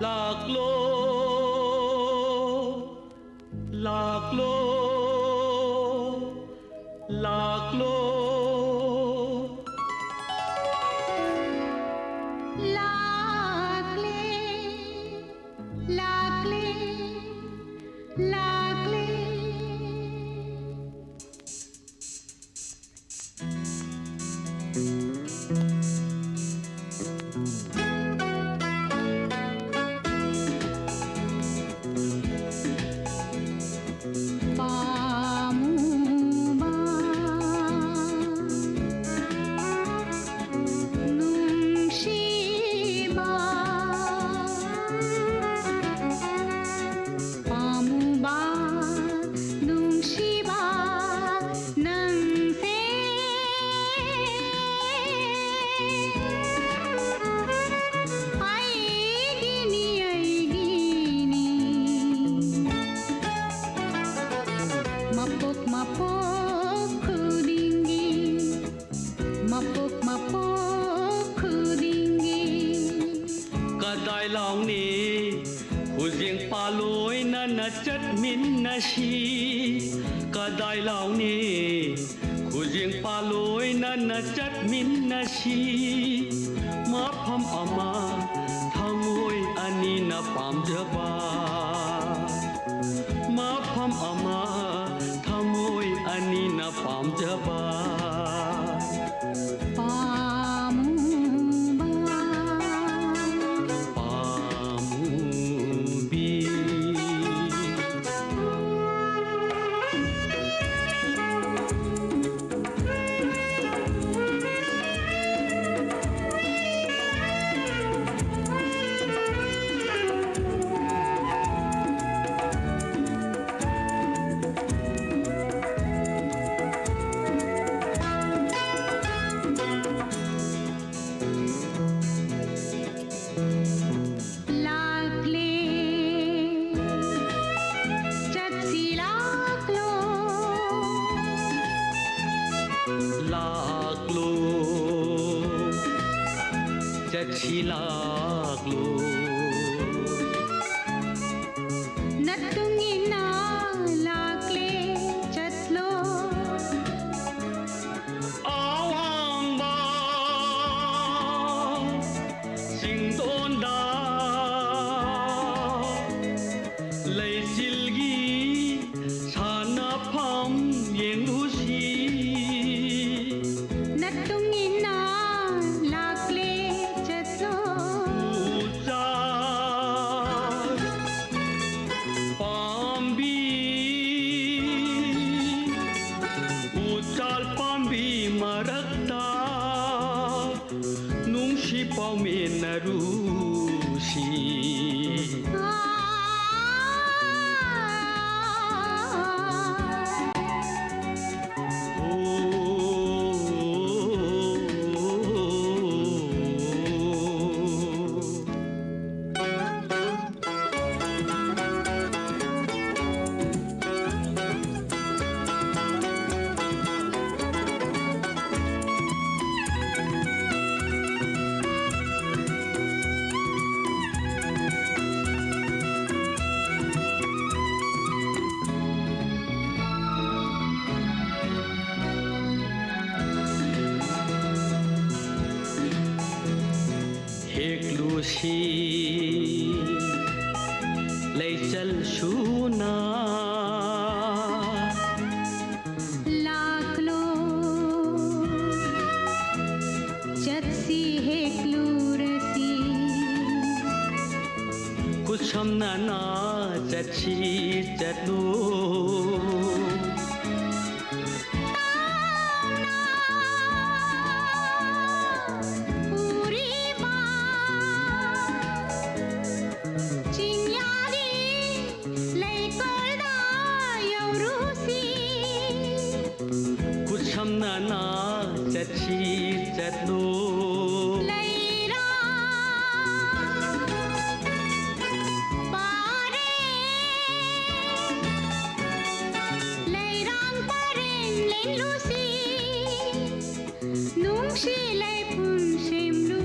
ꯂꯥꯛꯂꯣ, ꯂꯥꯛꯂꯣ, ꯂꯥꯛꯂꯣ꯫ ꯂꯥꯛꯂꯦ, ꯂꯥꯛꯂꯦ, ꯂꯥꯛꯂꯦ꯫ ꯄꯥꯝꯃꯨꯕ ꯅꯨꯡꯁꯤꯕ, ꯄꯥꯝꯃꯨꯕ ꯅꯨꯡꯁꯤꯕ ꯅꯪꯁꯦ ꯑꯩꯒꯤꯅꯤ, ꯑꯩꯒꯤꯅꯤ꯫ ꯃꯄꯣꯛ ꯃꯄꯣꯛ ꯈꯨꯗꯤꯡꯒꯤ, ꯃꯄꯣꯛ ꯃꯄꯣꯛ ꯈꯨꯗꯤꯡꯒꯤ꯫ ꯀꯗꯥꯏ ꯂꯥꯎꯅꯤ ꯈꯨꯖꯦꯡ ꯄꯥꯜꯂꯣꯏꯅꯅ ꯆꯠꯃꯤꯟꯅꯁꯤ? ꯀꯗꯥꯏ ꯂꯥꯎꯅꯤ ꯈꯨꯖꯦꯡ ꯄꯥꯜꯂꯣꯏꯅꯅ ꯆꯠꯃꯤꯟꯅꯁꯤ? ꯃꯐꯝ ꯑꯃ ꯊꯃꯣꯏ ꯑꯅꯤꯅ ꯄꯥꯝꯖꯕ, ꯃꯐꯝ ꯑꯃ ꯊꯃꯣꯏ ꯑꯅꯤꯅ ꯄꯥꯝꯖꯕ꯫ ꯁꯤꯂꯥꯛꯂꯣ꯫ ꯅꯠꯇꯨꯡ ꯏꯟꯅ ꯂꯥꯛꯂꯦ ꯆꯠꯂꯣ꯫ ꯑꯋꯥꯡꯕ ꯆꯤꯡꯗꯣꯟꯗ ꯂꯩꯆꯤꯜꯒꯤ ꯁꯥꯟꯅꯐꯝ ꯌꯦꯡꯂꯨꯁꯤ꯫ ꯅꯠꯇꯨꯡ ꯏꯟꯅ ꯂꯥꯛꯂꯦ ꯆꯠꯂꯣ꯫ ꯎꯆꯥ ꯄꯥꯝꯕꯤ, ꯎꯆꯥꯜ ꯄꯥꯝꯕꯤ ꯃꯔꯛꯇ ꯅꯨꯡꯁꯤ ꯄꯥꯎꯃꯤꯟꯅꯔꯨꯁꯤ꯫ ꯍꯦꯛꯂꯨꯁꯤ ꯂꯩꯆꯜ ꯁꯨꯅ꯫ ꯂꯥꯛꯂꯣ, ꯆꯠꯁꯤ ꯍꯦꯛꯂꯨꯔꯁꯤ꯫ ꯈꯨꯠꯁꯝꯅꯅ ꯆꯠꯁꯤ ꯆꯠꯂꯨ꯫ ꯇꯥꯎꯅ ꯎꯔꯤꯕ ꯆꯤꯡꯌꯥꯒꯤ ꯂꯩꯀꯣꯜꯗ ꯌꯧꯔꯨꯁꯤ꯫ ꯈꯨꯠꯁꯝꯅꯅ ꯆꯠꯁꯤ ꯆꯠꯂꯨ꯫ ꯂꯩꯔꯥ ꯄꯥꯔꯦ, ꯂꯩꯔꯥꯡ ꯄꯔꯦꯡ ꯂꯦꯡꯂꯨꯁꯤ꯫ ꯅꯨꯡꯁꯤ ꯂꯩꯄꯨꯡ ꯁꯦꯝꯂꯨ꯫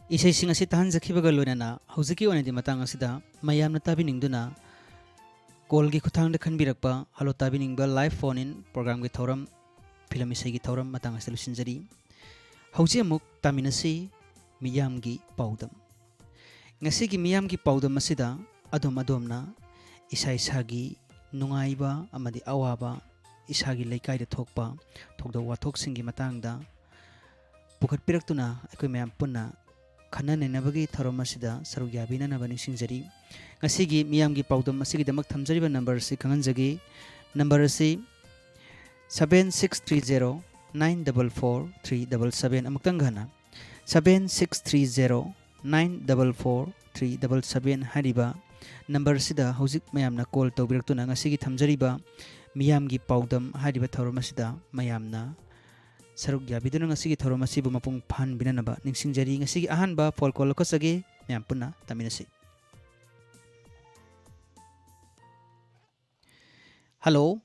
ꯏꯁꯩꯁꯤꯡ ꯑꯁꯤ ꯇꯥꯍꯟꯖꯈꯤꯕꯒ ꯂꯣꯏꯅꯅ ꯍꯧꯖꯤꯛꯀꯤ ꯑꯣꯏꯅꯗꯤ ꯃꯇꯥꯡ ꯑꯁꯤꯗ ꯃꯌꯥꯝꯅ ꯇꯥꯕꯤꯅꯤꯡꯗꯨꯅ ꯀꯣꯜꯒꯤ ꯈꯨꯠꯊꯥꯡꯗ ꯈꯟꯕꯤꯔꯛꯄ ꯍꯜꯂꯣ ꯇꯥꯕꯤꯅꯤꯡꯕ ꯂꯥꯏꯚ ꯐꯣꯟ ꯏꯟ ꯄ꯭ꯔꯣꯒ꯭ꯔꯥꯝꯒꯤ ꯊꯧꯔꯝ, ꯐꯤꯂꯝ ꯏꯁꯩꯒꯤ ꯊꯧꯔꯝ ꯃꯇꯥꯡ ꯑꯁꯤꯗ ꯂꯣꯏꯁꯤꯟꯖꯔꯤ꯫ ꯍꯧꯖꯤꯛ ꯑꯃꯨꯛ ꯇꯥꯃꯤꯟꯅꯁꯤ ꯃꯤꯌꯥꯝꯒꯤ ꯄꯥꯎꯗꯝ꯫ ꯉꯁꯤꯒꯤ ꯃꯤꯌꯥꯝꯒꯤ ꯄꯥꯎꯗꯝ ꯑꯁꯤꯗ ꯑꯗꯣꯝ ꯑꯗꯣꯝꯅ ꯏꯁꯥ ꯏꯁꯥꯒꯤ ꯅꯨꯡꯉꯥꯏꯕ ꯑꯃꯗꯤ ꯑꯋꯥꯕ, ꯏꯁꯥꯒꯤ ꯂꯩꯀꯥꯏꯗ ꯊꯣꯛꯄ ꯊꯧꯗꯣꯛ ꯋꯥꯊꯣꯛꯁꯤꯡꯒꯤ ꯃꯇꯥꯡꯗ ꯄꯨꯈꯠꯄꯤꯔꯛꯇꯨꯅ ꯑꯩꯈꯣꯏ ꯃꯌꯥꯝ ꯄꯨꯟꯅ ꯈꯟꯅ ꯅꯩꯅꯕꯒꯤ ꯊꯧꯔꯝ ꯑꯁꯤꯗ ꯁꯔꯨꯛ ꯌꯥꯕꯤꯅꯅꯕ ꯅꯤꯡꯁꯤꯡꯖꯔꯤ꯫ ꯉꯁꯤꯒꯤ ꯃꯤꯌꯥꯝꯒꯤ ꯄꯥꯎꯗꯝ ꯑꯁꯤꯒꯤꯗꯃꯛ ꯊꯝꯖꯔꯤꯕ ꯅꯝꯕꯔ ꯑꯁꯤ ꯈꯪꯍꯟꯖꯒꯦ꯫ ꯅꯝꯕꯔ ꯑꯁꯤ seven six three zero nine double four three double seven, ꯑꯃꯨꯛꯇꯪ ꯍꯟꯅ, seven six three zero nine double four three double seven ꯍꯥꯏꯔꯤꯕ ꯅꯝꯕꯔ ꯑꯁꯤꯗ ꯍꯧꯖꯤꯛ ꯃꯌꯥꯝꯅ ꯀꯣꯜ ꯇꯧꯕꯤꯔꯛꯇꯨꯅ ꯉꯁꯤꯒꯤ ꯊꯝꯖꯔꯤꯕ ꯃꯤꯌꯥꯝꯒꯤ ꯄꯥꯎꯗꯝ ꯍꯥꯏꯔꯤꯕ ꯊꯧꯔꯝ ꯑꯁꯤꯗ ꯃꯌꯥꯝꯅ ꯁꯔꯨꯛ ꯌꯥꯕꯤꯗꯨꯅ ꯉꯁꯤꯒꯤ ꯊꯧꯔꯝ ꯑꯁꯤꯕꯨ ꯃꯄꯨꯡ ꯐꯥꯍꯟꯕꯤꯅꯅꯕ ꯅꯤꯡꯁꯤꯡꯖꯔꯤ꯫ ꯉꯁꯤꯒꯤ ꯑꯍꯥꯟꯕ ꯐꯣꯟ ꯀꯣꯜ ꯂꯧꯈꯠꯆꯒꯦ, ꯃꯌꯥꯝ ꯄꯨꯟꯅ ꯇꯥꯃꯤꯟꯅꯁꯤ꯫ ꯍꯜꯂꯣ꯫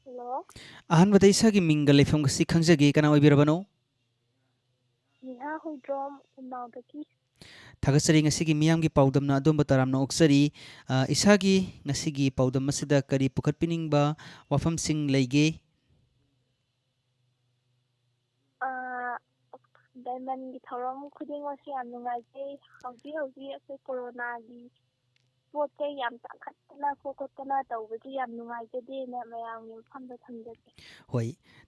ꯍꯜꯂꯣ꯫ ꯑꯍꯥꯟꯕꯗ ꯏꯁꯥꯒꯤ ꯃꯤꯡꯒ ꯂꯩꯐꯝꯒꯁꯤ ꯈꯪꯖꯒꯦ, ꯀꯅꯥ ꯑꯣꯏꯕꯤꯔꯕꯅꯣ? ꯅꯤꯍꯥ ꯍꯨꯏꯗ꯭ꯔꯣꯝ ꯎꯅꯥꯎꯗꯒꯤ꯫ ꯊꯥꯒꯠꯆꯔꯤ, ꯉꯁꯤꯒꯤ ꯃꯤꯌꯥꯝꯒꯤ ꯄꯥꯎꯗꯝꯅ ꯑꯗꯣꯝꯕꯨ ꯇꯔꯥꯝꯅ ꯑꯣꯛꯆꯔꯤ꯫ ꯑ, ꯏꯁꯥꯒꯤ ꯉꯁꯤꯒꯤ ꯄꯥꯎꯗꯝ ꯑꯁꯤꯗ ꯀꯔꯤ ꯄꯨꯈꯠꯄꯤꯅꯤꯡꯕ ꯋꯥꯐꯝꯁꯤꯡ ꯂꯩꯒꯦ? ꯑꯥ, ꯗꯥꯏꯃꯟꯒꯤ ꯊꯧꯔꯝ ꯈꯨꯗꯤꯡꯃꯛꯁꯦ ꯌꯥꯝ ꯅꯨꯡꯉꯥꯏꯖꯩ꯫ ꯍꯧꯖꯤꯛ ꯍꯧꯖꯤꯛ ꯑꯩꯈꯣꯏ ꯀꯣꯔꯣꯅꯥꯒꯤ ꯄꯣꯠ ꯆꯩ ꯌꯥꯝ ꯇꯥꯡꯈꯠꯇꯅ ꯈꯣꯠꯇꯠꯇꯅ ꯇꯧꯕꯁꯤ ꯌꯥꯝ ꯅꯨꯡꯉꯥꯏꯖꯗꯦꯅ ꯃꯌꯥꯝꯒꯤ ꯃꯐꯝꯗ ꯊꯝꯖꯒꯦ꯫ ꯍꯣꯏ,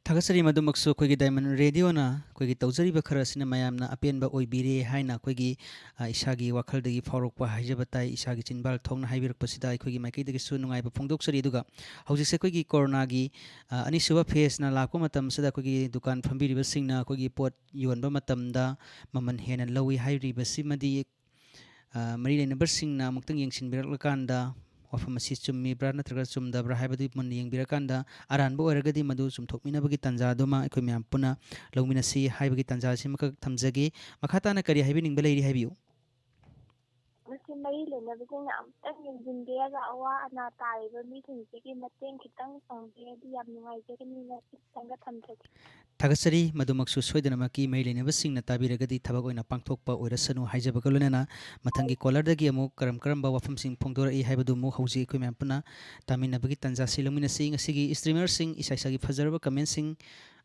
ꯊꯥꯒꯠꯆꯔꯤ꯫ ꯃꯗꯨꯃꯛꯁꯨ ꯑꯩꯈꯣꯏꯒꯤ ꯗꯥꯏꯃꯟ ꯔꯦꯗꯤꯑꯣꯅ ꯑꯩꯈꯣꯏꯒꯤ ꯇꯧꯖꯔꯤꯕ ꯈꯔ ꯑꯁꯤꯅ ꯃꯌꯥꯝꯅ ꯑꯄꯦꯟꯕ ꯑꯣꯏꯕꯤꯔꯦ ꯍꯥꯏꯅ ꯑꯩꯈꯣꯏꯒꯤ, ꯑ, ꯏꯁꯥꯒꯤ ꯋꯥꯈꯜꯗꯒꯤ ꯐꯥꯎꯔꯛꯄ ꯍꯥꯏꯖꯕ ꯇꯥꯏ, ꯏꯁꯥꯒꯤ ꯆꯤꯟꯕꯥꯜ ꯊꯣꯛꯅ ꯍꯥꯏꯕꯤꯔꯛꯄꯁꯤꯗ ꯑꯩꯈꯣꯏꯒꯤ ꯃꯥꯏꯀꯩꯗꯒꯤꯁꯨ ꯅꯨꯡꯉꯥꯏꯕ ꯐꯣꯡꯗꯣꯛꯆꯔꯤ꯫ ꯑꯗꯨꯒ ꯍꯧꯖꯤꯛꯁꯦ ꯑꯩꯈꯣꯏꯒꯤ ꯀꯣꯔꯣꯅꯥꯒꯤ, ꯑ, ꯑꯅꯤꯁꯨꯕ ꯐꯦꯁꯅ ꯂꯥꯛꯄ ꯃꯇꯝꯁꯤꯗ ꯑꯩꯈꯣꯏꯒꯤ ꯗꯨꯀꯥꯟ ꯐꯝꯕꯤꯔꯤꯕꯁꯤꯡꯅ ꯑꯩꯈꯣꯏꯒꯤ ꯄꯣꯠ ꯌꯣꯟꯕ ꯃꯇꯝꯗ ꯃꯃꯜ ꯍꯦꯟꯅ ꯂꯧꯏ ꯍꯥꯏꯔꯤꯕꯁꯤꯃꯗꯤ ꯑ, ꯃꯔꯤ ꯂꯩꯅꯕꯁꯤꯡꯅ ꯑꯃꯨꯛꯇꯪ ꯌꯦꯡꯁꯤꯟꯕꯤꯔꯛꯂꯀꯥꯟꯗ ꯋꯥꯐꯝ ꯑꯁꯤ ꯆꯨꯝꯃꯤꯕ꯭ꯔꯥ ꯅꯠꯇ꯭ꯔꯒ ꯆꯨꯝꯗꯕ꯭ꯔꯥ ꯍꯥꯏꯕꯗꯨ ꯃꯨꯟꯅ ꯌꯦꯡꯕꯤꯔꯀꯥꯟꯗ ꯑꯔꯥꯟꯕ ꯑꯣꯏꯔꯒꯗꯤ ꯃꯗꯨ ꯆꯨꯝꯊꯣꯛꯃꯤꯟꯅꯕꯒꯤ ꯇꯥꯟꯖꯥꯗꯨꯃ ꯑꯩꯈꯣꯏ ꯃꯌꯥꯝ ꯄꯨꯟꯅ ꯂꯧꯃꯤꯟꯅꯁꯤ ꯍꯥꯏꯕꯒꯤ ꯇꯥꯟꯖꯥ ꯑꯁꯤꯃꯈꯛ ꯊꯝꯖꯒꯦ꯫ ꯃꯈꯥ ꯇꯥꯅ ꯀꯔꯤ ꯍꯥꯏꯕꯤꯅꯤꯡꯕ ꯂꯩꯔꯤ ꯍꯥꯏꯕꯤꯌꯨ꯫ ꯃꯁꯤ ꯃꯔꯤ ꯂꯩꯅꯕꯁꯤꯡꯅ ꯑꯃꯨꯛꯇꯪ ꯌꯦꯡꯁꯤꯟꯕꯤꯔꯒ ꯑꯋꯥ ꯑꯅꯥ ꯇꯥꯔꯤꯕ ꯃꯤꯁꯤꯡꯁꯤꯒꯤ ꯃꯇꯦꯡ ꯈꯤꯇꯪ ꯄꯥꯡꯕꯤꯔꯗꯤ ꯌꯥꯝ ꯅꯨꯡꯉꯥꯏꯖꯒꯅꯤꯅ ꯁꯤ ꯈꯤꯇꯪꯒ ꯊꯝꯖꯒꯦ꯫ ꯊꯥꯒꯠꯆꯔꯤ꯫ ꯃꯗꯨꯃꯛꯁꯨ ꯁꯣꯏꯗꯅꯃꯛꯀꯤ ꯃꯔꯤ ꯂꯩꯅꯕꯁꯤꯡꯅ ꯇꯥꯕꯤꯔꯒꯗꯤ ꯊꯕꯛ ꯑꯣꯏꯅ ꯄꯥꯡꯊꯣꯛꯄ ꯑꯣꯏꯔꯁꯅꯨ ꯍꯥꯏꯖꯕꯒ ꯂꯣꯏꯅꯅ, ꯃꯊꯪꯒꯤ ꯀꯣꯂꯔꯗꯒꯤ ꯑꯃꯨꯛ ꯀꯔꯝ ꯀꯔꯝꯕ ꯋꯥꯐꯝꯁꯤꯡ ꯐꯣꯡꯗꯣꯔꯛꯏ ꯍꯥꯏꯕꯗꯨ ꯑꯃꯨꯛ ꯍꯧꯖꯤꯛ ꯑꯩꯈꯣꯏ ꯃꯌꯥꯝ ꯄꯨꯟꯅ ꯇꯥꯃꯤꯟꯅꯕꯒꯤ ꯇꯥꯟꯖꯥꯁꯤ ꯂꯧꯃꯤꯟꯅꯁꯤ꯫ ꯉꯁꯤꯒꯤ ꯏꯁꯇ꯭ꯔꯤꯃꯔꯁꯤꯡ ꯏꯁꯥ ꯏꯁꯥꯒꯤ ꯐꯖꯔꯕ ꯀꯃꯦꯟꯁꯤꯡ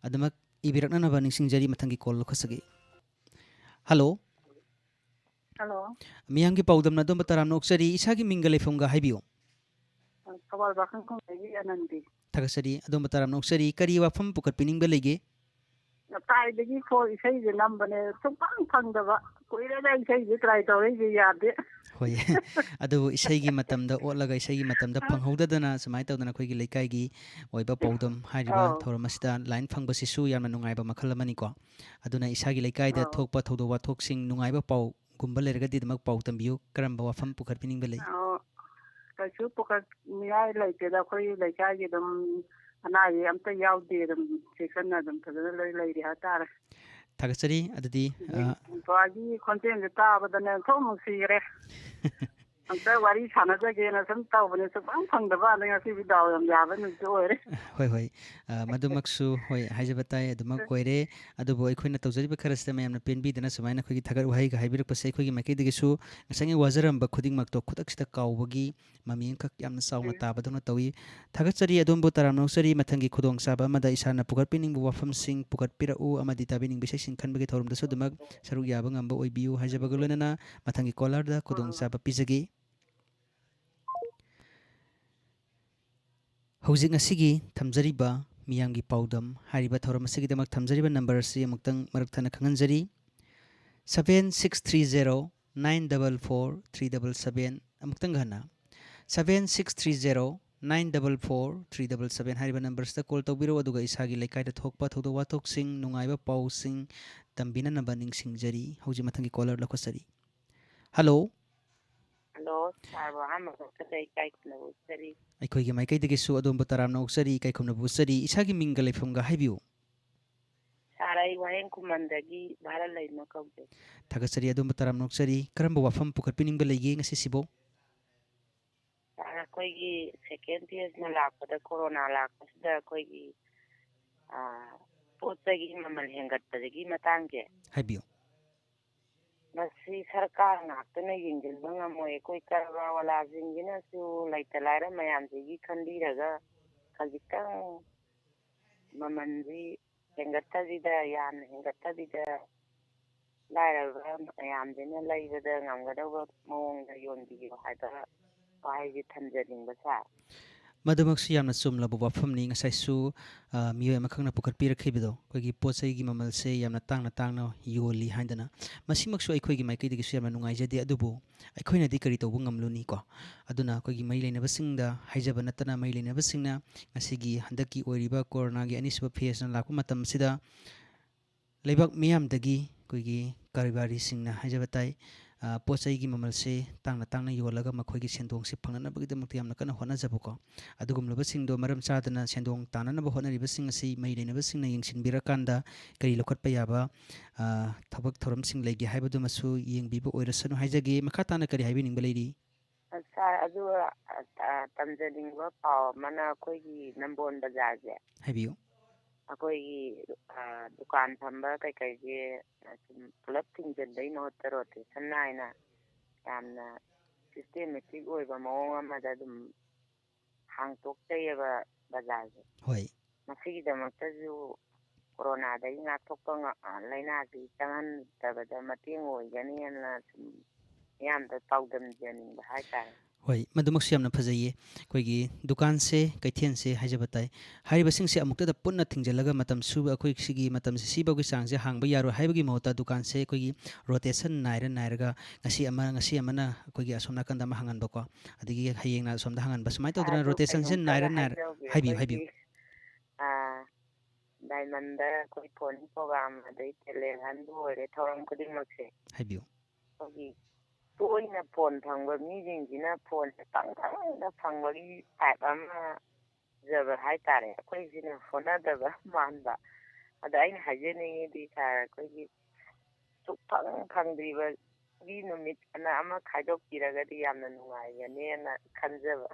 ꯑꯗꯨꯃꯛ ꯏꯕꯤꯔꯛꯅꯅꯕ ꯅꯤꯡꯁꯤꯡꯖꯔꯤ꯫ ꯃꯊꯪꯒꯤ ꯀꯣꯜ ꯂꯧꯈꯠꯆꯒꯦ꯫ ꯍꯜꯂꯣ꯫ ꯍꯜꯂꯣ꯫ ꯃꯤꯌꯥꯝꯒꯤ ꯄꯥꯎꯗꯝꯅ ꯑꯗꯣꯝꯕꯨ ꯇꯔꯥꯝꯅ ꯑꯣꯛꯆꯔꯤ꯫ ꯏꯁꯥꯒꯤ ꯃꯤꯡꯒ ꯂꯩꯐꯝꯒ ꯍꯥꯏꯕꯤꯌꯨ꯫ ꯊꯧꯕꯥꯜ ꯄꯥꯈꯪꯈꯣꯡꯗꯒꯤ ꯑꯅꯟꯗꯤ꯫ ꯊꯥꯒꯠꯆꯔꯤ꯫ ꯑꯗꯣꯝꯕꯨ ꯇꯔꯥꯝꯅ ꯑꯣꯛꯆꯔꯤ꯫ ꯀꯔꯤ ꯋꯥꯐꯝ ꯄꯨꯈꯠꯄꯤꯅꯤꯡꯕ ꯂꯩꯒꯦ? ꯀꯥꯏꯗꯒꯤ ꯐꯣꯟ ꯏꯁꯩꯁꯦ ꯅꯝꯕꯅꯦ, ꯁꯨꯡꯐꯪ ꯐꯪꯗꯕ꯫ ꯀꯨꯏꯔꯦꯗ ꯏꯁꯩꯁꯦ try ꯇꯧꯔꯛꯏꯁꯦ, ꯌꯥꯗꯦ꯫ ꯍꯣꯏ꯫ ꯑꯗꯨꯕꯨ ꯏꯁꯩꯒꯤ ꯃꯇꯝꯗ ꯑꯣꯠꯂꯒ ꯏꯁꯩꯒꯤ ꯃꯇꯝꯗ ꯐꯪꯍꯧꯗꯗꯅ ꯁꯨꯃꯥꯏꯅ ꯇꯧꯗꯅ ꯑꯩꯈꯣꯏꯒꯤ ꯂꯩꯀꯥꯏꯒꯤ ꯑꯣꯏꯕ ꯄꯥꯎꯗꯝ ꯍꯥꯏꯔꯤꯕ ꯑꯧ꯫ ꯊꯧꯔꯝ ꯑꯁꯤꯗ line ꯐꯪꯕꯁꯤꯁꯨ ꯌꯥꯝꯅ ꯅꯨꯡꯉꯥꯏꯕ ꯃꯈꯜ ꯑꯃꯅꯤꯀꯣ꯫ ꯑꯗꯨꯅ ꯏꯁꯥꯒꯤ ꯂꯩꯀꯥꯏꯗ ꯑꯧ꯫ ꯊꯣꯛꯄ ꯊꯧꯗꯣꯛ ꯋꯥꯊꯣꯛꯁꯤꯡ, ꯅꯨꯡꯉꯥꯏꯕ ꯄꯥꯎꯒꯨꯝꯕ ꯂꯩꯔꯒꯗꯤ ꯑꯗꯨꯃꯛ ꯄꯥꯎ ꯇꯝꯕꯤꯌꯨ꯫ ꯀꯔꯝꯕ ꯋꯥꯐꯝ ꯄꯨꯈꯠꯄꯤꯅꯤꯡꯕ ꯂꯩ? ꯑꯧ꯫ ꯀꯩꯁꯨ ꯄꯨꯈꯠꯅꯤꯡꯉꯥꯏ ꯂꯩꯇꯦꯗ, ꯑꯩꯈꯣꯏ ꯂꯩꯀꯥꯏꯒꯤ ꯑꯗꯨꯝ ꯑꯅꯥ ꯑꯌꯦꯛ ꯑꯝꯇ ꯌꯥꯎꯗꯦ, ꯑꯗꯨꯝ ꯆꯦꯛꯁꯤꯟꯅ ꯑꯗꯨꯝ ꯐꯖꯅ ꯂꯣꯏ ꯂꯩꯔꯤ ꯍꯥꯏꯇꯥꯔꯦ꯫ ꯊꯥꯒꯠꯆꯔꯤ꯫ ꯑꯗꯨꯗꯤ, ꯑ, ꯕꯕꯥꯒꯤ ꯈꯣꯟꯖꯦꯜꯁꯦ ꯇꯥꯕꯗꯅꯦ ꯑꯣꯟꯊꯣꯛ ꯅꯨꯡꯁꯤꯈ꯭ꯔꯦ꯫ ꯑꯝꯇ ꯋꯥꯔꯤ ꯁꯥꯟꯅꯖꯒꯦꯅ ꯁꯨꯝ ꯇꯧꯕꯅꯦ, ꯁꯨꯡꯐꯪ ꯐꯪꯗꯕ꯫ ꯑꯗꯩ ꯉꯁꯤꯗꯤ ꯗꯥꯎ ꯌꯥꯝ ꯌꯥꯕ ꯅꯨꯃꯤꯠꯁꯨ ꯑꯣꯏꯔꯦ꯫ ꯍꯣꯏ, ꯍꯣꯏ꯫ ꯑ, ꯃꯗꯨꯃꯛꯁꯨ, ꯍꯣꯏ, ꯍꯥꯏꯖꯕ ꯇꯥꯏ, ꯑꯗꯨꯃꯛ ꯑꯣꯏꯔꯦ꯫ ꯑꯗꯨꯕꯨ ꯑꯩꯈꯣꯏꯅ ꯇꯧꯖꯔꯤꯕ ꯈꯔꯁꯤꯗ ꯃꯌꯥꯝꯅ ꯄꯦꯟꯕꯤꯗꯅ ꯁꯨꯃꯥꯏꯅ ꯑꯩꯈꯣꯏꯒꯤ ꯊꯥꯒꯠ ꯋꯥꯍꯩꯒ ꯍꯥꯏꯕꯤꯔꯛꯄꯁꯦ ꯑꯩꯈꯣꯏꯒꯤ ꯃꯥꯏꯀꯩꯗꯒꯤꯁꯨ ꯉꯁꯥꯏꯒꯤ ꯋꯥꯖꯔꯝꯕ ꯈꯨꯗꯤꯡꯃꯛꯇꯣ ꯈꯨꯗꯛꯁꯤꯗ ꯀꯥꯎꯕꯒꯤ ꯃꯃꯤ ꯑꯃꯈꯛ ꯌꯥꯝꯅ ꯆꯥꯎꯅ ꯎꯝ꯫ ꯇꯥꯕꯗꯧꯅ ꯇꯧꯏ꯫ ꯊꯥꯒꯠꯆꯔꯤ, ꯑꯗꯣꯝꯕꯨ ꯇꯔꯥꯝꯅ ꯑꯣꯛꯆꯔꯤ꯫ ꯃꯊꯪꯒꯤ ꯈꯨꯗꯣꯡꯆꯥꯕ ꯑꯃꯗ ꯏꯁꯥꯅ ꯄꯨꯈꯠꯄꯤꯅꯤꯡꯕ ꯋꯥꯐꯝꯁꯤꯡ ꯄꯨꯈꯠꯄꯤꯔꯛꯎ ꯑꯃꯗꯤ ꯇꯥꯕꯤꯅꯤꯡꯕ ꯏꯁꯩꯁꯤꯡ ꯈꯟꯕꯒꯤ ꯊꯧꯔꯝꯗꯁꯨ ꯑꯗꯨꯃꯛ ꯁꯔꯨꯛ ꯌꯥꯕ ꯉꯝꯕ ꯑꯣꯏꯕꯤꯌꯨ ꯍꯥꯏꯖꯕꯒ ꯂꯣꯏꯅꯅ ꯃꯊꯪꯒꯤ ꯀꯣꯂꯔꯗ ꯈꯨꯗꯣꯡꯆꯥꯕ ꯄꯤꯖꯒꯦ꯫ ꯍꯧꯖꯤꯛ ꯉꯁꯤꯒꯤ ꯊꯝꯖꯔꯤꯕ ꯃꯤꯌꯥꯝꯒꯤ ꯄꯥꯎꯗꯝ ꯍꯥꯏꯔꯤꯕ ꯊꯧꯔꯝ ꯑꯁꯤꯒꯤꯗꯃꯛ ꯊꯝꯖꯔꯤꯕ number ꯑꯁꯤ ꯑꯃꯨꯛꯇꯪ ꯃꯔꯛ ꯊꯠꯅ ꯈꯪꯍꯟꯖꯔꯤ, seven six three zero nine double four three double seven꯫ ꯑꯃꯨꯛꯇꯪꯒ ꯍꯟꯅ, seven six three zero nine double four three double seven ꯍꯥꯏꯔꯤꯕ number ꯑꯁꯤꯗ call ꯇꯧꯕꯤꯔꯛꯎ, ꯑꯗꯨꯒ ꯏꯁꯥꯒꯤ ꯂꯩꯀꯥꯏꯗ ꯊꯣꯛꯄ ꯊꯧꯗꯣꯛ ꯋꯥꯊꯣꯛꯁꯤꯡ, ꯅꯨꯡꯉꯥꯏꯕ ꯄꯥꯎꯁꯤꯡ ꯇꯝꯕꯤꯅꯅꯕ ꯅꯤꯡꯁꯤꯡꯖꯔꯤ꯫ ꯍꯧꯖꯤꯛ ꯃꯊꯪꯒꯤ caller ꯂꯧꯈꯠꯆꯔꯤ꯫ Hello꯫ ꯍꯜꯂꯣ, ꯁꯥꯔꯕꯨ ꯑꯍꯥꯟꯕ ꯃꯛꯇꯗ ꯏꯀꯥꯏ ꯈꯨꯝꯅꯕ ꯎꯠꯆꯔꯤ꯫ ꯑꯩꯈꯣꯏꯒꯤ ꯃꯥꯏꯀꯩꯗꯒꯤꯁꯨ ꯑꯗꯣꯝꯕꯨ ꯇꯔꯥꯝꯅ ꯑꯣꯛꯆꯔꯤ, ꯏꯀꯥꯏ ꯈꯨꯝꯅꯕ ꯎꯠꯆꯔꯤ꯫ ꯏꯁꯥꯒꯤ ꯃꯤꯡꯒ ꯂꯩꯐꯝꯒ ꯍꯥꯏꯕꯤꯌꯨ꯫ ꯁꯥꯔ, ꯑꯩ ꯋꯥꯍꯦꯡ ꯈꯨꯃꯟꯗꯒꯤ ꯚꯥꯔꯠ ꯂꯩꯃ ꯀꯧꯖꯩ꯫ ꯊꯥꯒꯠꯆꯔꯤ, ꯑꯗꯣꯝꯕꯨ ꯇꯔꯥꯝꯅ ꯑꯣꯛꯆꯔꯤ꯫ ꯀꯔꯝꯕ ꯋꯥꯐꯝ ꯄꯨꯈꯠꯄꯤꯅꯤꯡꯕ ꯂꯩꯒꯦ ꯉꯁꯤꯁꯤꯕꯨ? ꯁꯥꯔ, ꯑꯩꯈꯣꯏꯒꯤ second phase ꯅ ꯂꯥꯛꯄꯗ, ꯀꯣꯔꯣꯅꯥ ꯂꯥꯛꯄꯁꯤꯗ ꯑꯩꯈꯣꯏꯒꯤ, ꯑꯥ, ꯄꯣꯠ ꯆꯩꯒꯤ ꯃꯃꯜ ꯍꯦꯟꯒꯠꯄꯗꯒꯤ ꯃꯇꯥꯡꯁꯦ, ꯍꯥꯏꯕꯤꯌꯨ꯫ ꯃꯁꯤ ꯁꯔꯀꯥꯔ ꯉꯥꯛꯇꯅ ꯌꯦꯡꯁꯤꯟꯕ ꯉꯝꯃꯣꯏ꯫ ꯑꯩꯈꯣꯏ ꯀꯔꯕꯥꯔ ꯋꯥꯂꯥꯁꯤꯡꯁꯤꯅꯁꯨ ꯂꯩꯇ ꯂꯥꯏꯔ ꯃꯌꯥꯝꯁꯤꯒꯤ ꯈꯟꯕꯤꯔꯒ ꯈꯖꯤꯛꯇꯪ ꯃꯃꯜꯁꯤ ꯍꯦꯟꯒꯠꯇꯕꯤꯗ, ꯌꯥꯝꯅ ꯍꯦꯟꯒꯠꯇꯕꯤꯗ, ꯂꯥꯏꯔꯕ ꯃꯌꯥꯝꯁꯤꯅ ꯂꯩꯕꯗ ꯉꯝꯒꯗꯧꯕ ꯃꯑꯣꯡꯗ ꯌꯣꯟꯕꯤꯌꯨ ꯍꯥꯏꯕ ꯋꯥꯍꯩꯁꯤ ꯊꯝꯖꯅꯤꯡꯕ, ꯁꯥꯔ꯫ ꯃꯗꯨꯃꯛꯁꯨ ꯌꯥꯝꯅ ꯆꯨꯝꯂꯕ ꯋꯥꯐꯝꯅꯤ꯫ ꯉꯁꯥꯏꯁꯨ, ꯑ, ꯃꯤꯑꯣꯏ ꯑꯃꯈꯛꯅ ꯄꯨꯈꯠꯄꯤꯔꯛꯈꯤꯕꯗꯣ, ꯑꯩꯈꯣꯏꯒꯤ ꯄꯣꯠ ꯆꯩꯒꯤ ꯃꯃꯜꯁꯦ ꯌꯥꯝꯅ ꯇꯥꯡꯅ ꯇꯥꯡꯅ ꯌꯣꯜꯂꯤ ꯍꯥꯏꯗꯅ꯫ ꯃꯁꯤꯃꯛꯁꯨ ꯑꯩꯈꯣꯏꯒꯤ ꯃꯥꯏꯀꯩꯗꯒꯤꯁꯨ ꯌꯥꯝꯅ ꯅꯨꯡꯉꯥꯏꯖꯗꯦ, ꯑꯗꯨꯕꯨ ꯑꯩꯈꯣꯏꯅꯗꯤ ꯀꯔꯤ ꯇꯧꯕ ꯉꯝꯂꯨꯅꯤ ꯀꯣ? ꯑꯗꯨꯅ ꯑꯩꯈꯣꯏꯒꯤ ꯃꯔꯤ ꯂꯩꯅꯕꯁꯤꯡꯗ ꯍꯥꯏꯖꯕ ꯅꯠꯇꯅ, ꯃꯔꯤ ꯂꯩꯅꯕꯁꯤꯡꯅ ꯉꯁꯤꯒꯤ ꯍꯟꯗꯛꯀꯤ ꯑꯣꯏꯔꯤꯕ ꯀꯣꯔꯣꯅꯥꯒꯤ ꯑꯅꯤꯁꯨꯕ phase ꯅ ꯂꯥꯛꯄ ꯃꯇꯝꯁꯤꯗ ꯂꯩꯕꯥꯛ ꯃꯤꯌꯥꯝꯗꯒꯤ ꯑꯩꯈꯣꯏꯒꯤ ꯀꯔꯕꯥꯔꯤꯁꯤꯡꯅ ꯍꯥꯏꯖꯕ ꯇꯥꯏ, ꯑ, ꯄꯣꯠ ꯆꯩꯒꯤ ꯃꯃꯜꯁꯦ ꯇꯥꯡꯅ ꯇꯥꯡꯅ ꯌꯣꯜꯂꯒ ꯃꯈꯣꯏꯒꯤ ꯁꯦꯟꯗꯣꯡꯁꯦ ꯐꯪꯅꯅꯕꯒꯤꯗꯃꯛꯇ ꯌꯥꯝꯅ ꯀꯟꯅ ꯍꯣꯠꯅꯖꯕꯀꯣ꯫ ꯑꯗꯨꯒꯨꯝꯂꯕꯁꯤꯡꯗꯣ ꯃꯔꯝ ꯆꯥꯗꯅ ꯁꯦꯟꯗꯣꯡ ꯇꯥꯟꯅꯅꯕ ꯍꯣꯠꯅꯔꯤꯕꯁꯤꯡ ꯑꯁꯤ ꯃꯔꯤ ꯂꯩꯅꯕꯁꯤꯡꯅ ꯌꯦꯡꯁꯤꯟꯕꯤꯔꯀꯥꯟꯗ ꯀꯔꯤ ꯂꯧꯈꯠꯄ ꯌꯥꯕ, ꯑ, ꯊꯕꯛ ꯊꯧꯔꯝꯁꯤꯡ ꯂꯩꯒꯦ ꯍꯥꯏꯕꯗꯨꯃꯁꯨ ꯌꯦꯡꯕꯤꯕ ꯑꯣꯏꯔꯁꯅꯨ ꯍꯥꯏꯖꯒꯦ꯫ ꯃꯈꯥ ꯇꯥꯅ ꯀꯔꯤ ꯍꯥꯏꯕꯤꯅꯤꯡꯕ ꯂꯩꯔꯤ? ꯁꯥꯔ, ꯑꯗꯨ, ꯑ, ꯑ, ꯇꯝꯖꯅꯤꯡꯕ ꯄꯥꯎ ꯑꯃꯅ, ꯑꯩꯈꯣꯏꯒꯤ ꯅꯝꯕꯣꯜ ꯕꯖꯥꯔꯁꯦ, ꯍꯥꯏꯕꯤꯌꯨ꯫ ꯑꯩꯈꯣꯏꯒꯤ, ꯑ, ꯗꯨꯀꯥꯟ ꯐꯝꯕ ꯀꯩꯀꯩꯁꯦ, ꯑ, ꯁꯨꯝ ꯄꯨꯂꯞ ꯊꯤꯡꯖꯤꯟꯕꯩ ꯃꯍꯨꯠꯇ rotation ꯅꯥꯏꯅ ꯌꯥꯝꯅ systematic ꯑꯣꯏꯕ ꯃꯑꯣꯡ ꯑꯃꯗ ꯑꯗꯨꯝ ꯍꯥꯡꯇꯣꯛꯆꯩꯌꯦꯕ ꯕꯖꯥꯔꯁꯦ꯫ ꯍꯣꯏ꯫ ꯃꯁꯤꯒꯤꯗꯃꯛꯇꯁꯨ ꯀꯣꯔꯣꯅꯥꯗꯒꯤ ꯉꯥꯛꯊꯣꯛꯄ ꯉ-, ꯑ, ꯂꯥꯏꯅꯥꯁꯤ ꯆꯪꯍꯟꯗꯕꯗ ꯃꯇꯦꯡ ꯑꯣꯏꯒꯅꯤꯅ ꯁꯨꯝ ꯃꯤꯌꯥꯝꯗ ꯄꯥꯎꯗꯝꯖꯅꯤꯡꯕ ꯍꯥꯏꯇꯥꯔꯦ꯫ ꯍꯣꯏ, ꯃꯗꯨꯃꯛꯁꯨ ꯌꯥꯝꯅ ꯐꯖꯩꯌꯦ꯫ ꯑꯩꯈꯣꯏꯒꯤ ꯗꯨꯀꯥꯟꯁꯦ, ꯀꯩꯊꯦꯜꯁꯦ ꯍꯥꯏꯖꯕ ꯇꯥꯏ꯫ ꯍꯥꯏꯔꯤꯕꯁꯤꯡꯁꯦ ꯑꯃꯨꯛꯇꯗ ꯄꯨꯟꯅ ꯊꯤꯡꯖꯤꯜꯂꯒ ꯃꯇꯝ ꯁꯨꯕ, ꯑꯩꯈꯣꯏ ꯁꯤꯒꯤ ꯃꯇꯝꯁꯦ, ꯁꯤꯐꯥꯎꯒꯤ ꯆꯥꯡꯁꯦ ꯍꯥꯡꯕ ꯌꯥꯔꯣꯏ ꯍꯥꯏꯕꯒꯤ ꯃꯍꯨꯠꯇ ꯗꯨꯀꯥꯟꯁꯦ ꯑꯩꯈꯣꯏꯒꯤ rotation ꯅꯥꯏꯔ ꯅꯥꯏꯔꯒ ꯉꯁꯤ ꯑꯃ, ꯉꯁꯤ ꯑꯃꯅ ꯑꯩꯈꯣꯏꯒꯤ ꯑꯁꯣꯝ ꯅꯥꯀꯟꯗ ꯑꯃ ꯍꯥꯡꯍꯟꯕꯀꯣ, ꯑꯗꯒꯤ ꯍꯌꯦꯡꯅ ꯑꯁꯣꯝꯗ ꯍꯥꯡꯍꯟꯕ, ꯁꯨꯃꯥꯏꯅ ꯇꯧꯗꯅ ꯑꯗꯨ rotation ꯁꯦ ꯀꯩꯅꯣꯝꯇꯒ ꯅꯥꯏꯔ ꯅꯥꯏꯔ ꯍꯥꯏꯖꯍꯧꯒꯦ꯫ ꯍꯥꯏꯕꯤꯌꯨ, ꯍꯥꯏꯕꯤꯌꯨ꯫ ꯑꯩꯈꯣꯏꯒꯤ, ꯑ, Diamond ꯗ ꯑꯩꯈꯣꯏ phone program ꯑꯗꯩ talent hunt ꯕꯨ ꯑꯣꯏꯔꯦ, ꯊꯧꯔꯝ ꯈꯨꯗꯤꯡꯃꯛꯁꯦ ꯍꯥꯏꯕꯤꯌꯨ꯫ ꯑꯩꯈꯣꯏꯒꯤ ꯇꯣꯏꯅ phone ꯐꯪꯕ ꯃꯤꯁꯤꯡꯁꯤꯅ phone ꯁꯦ ꯄꯪꯐꯪꯗ ꯐꯪꯕꯒꯤ type ꯑꯃ ꯐꯖꯕ ꯍꯥꯏꯇꯥꯔꯦ꯫ ꯑꯩꯈꯣꯏꯁꯤꯅ ꯍꯣꯠꯅꯗꯕ ꯃꯥꯟꯕ꯫ ꯑꯗ ꯑꯩꯅ ꯍꯥꯏꯖꯅꯤꯡꯉꯤꯗꯤ ꯁꯥꯔ, ꯑꯩꯈꯣꯏꯒꯤ ꯁꯨꯛꯐꯪ ꯐꯪꯗ꯭ꯔꯤꯕꯒꯤ ꯅꯨꯃꯤꯠ ꯑꯅ ꯑꯃ ꯈꯥꯏꯗꯣꯛꯄꯤꯔꯒꯗꯤ ꯌꯥꯝꯅ ꯅꯨꯡꯉꯥꯏꯒꯅꯦꯅ ꯈꯟꯖꯕ꯫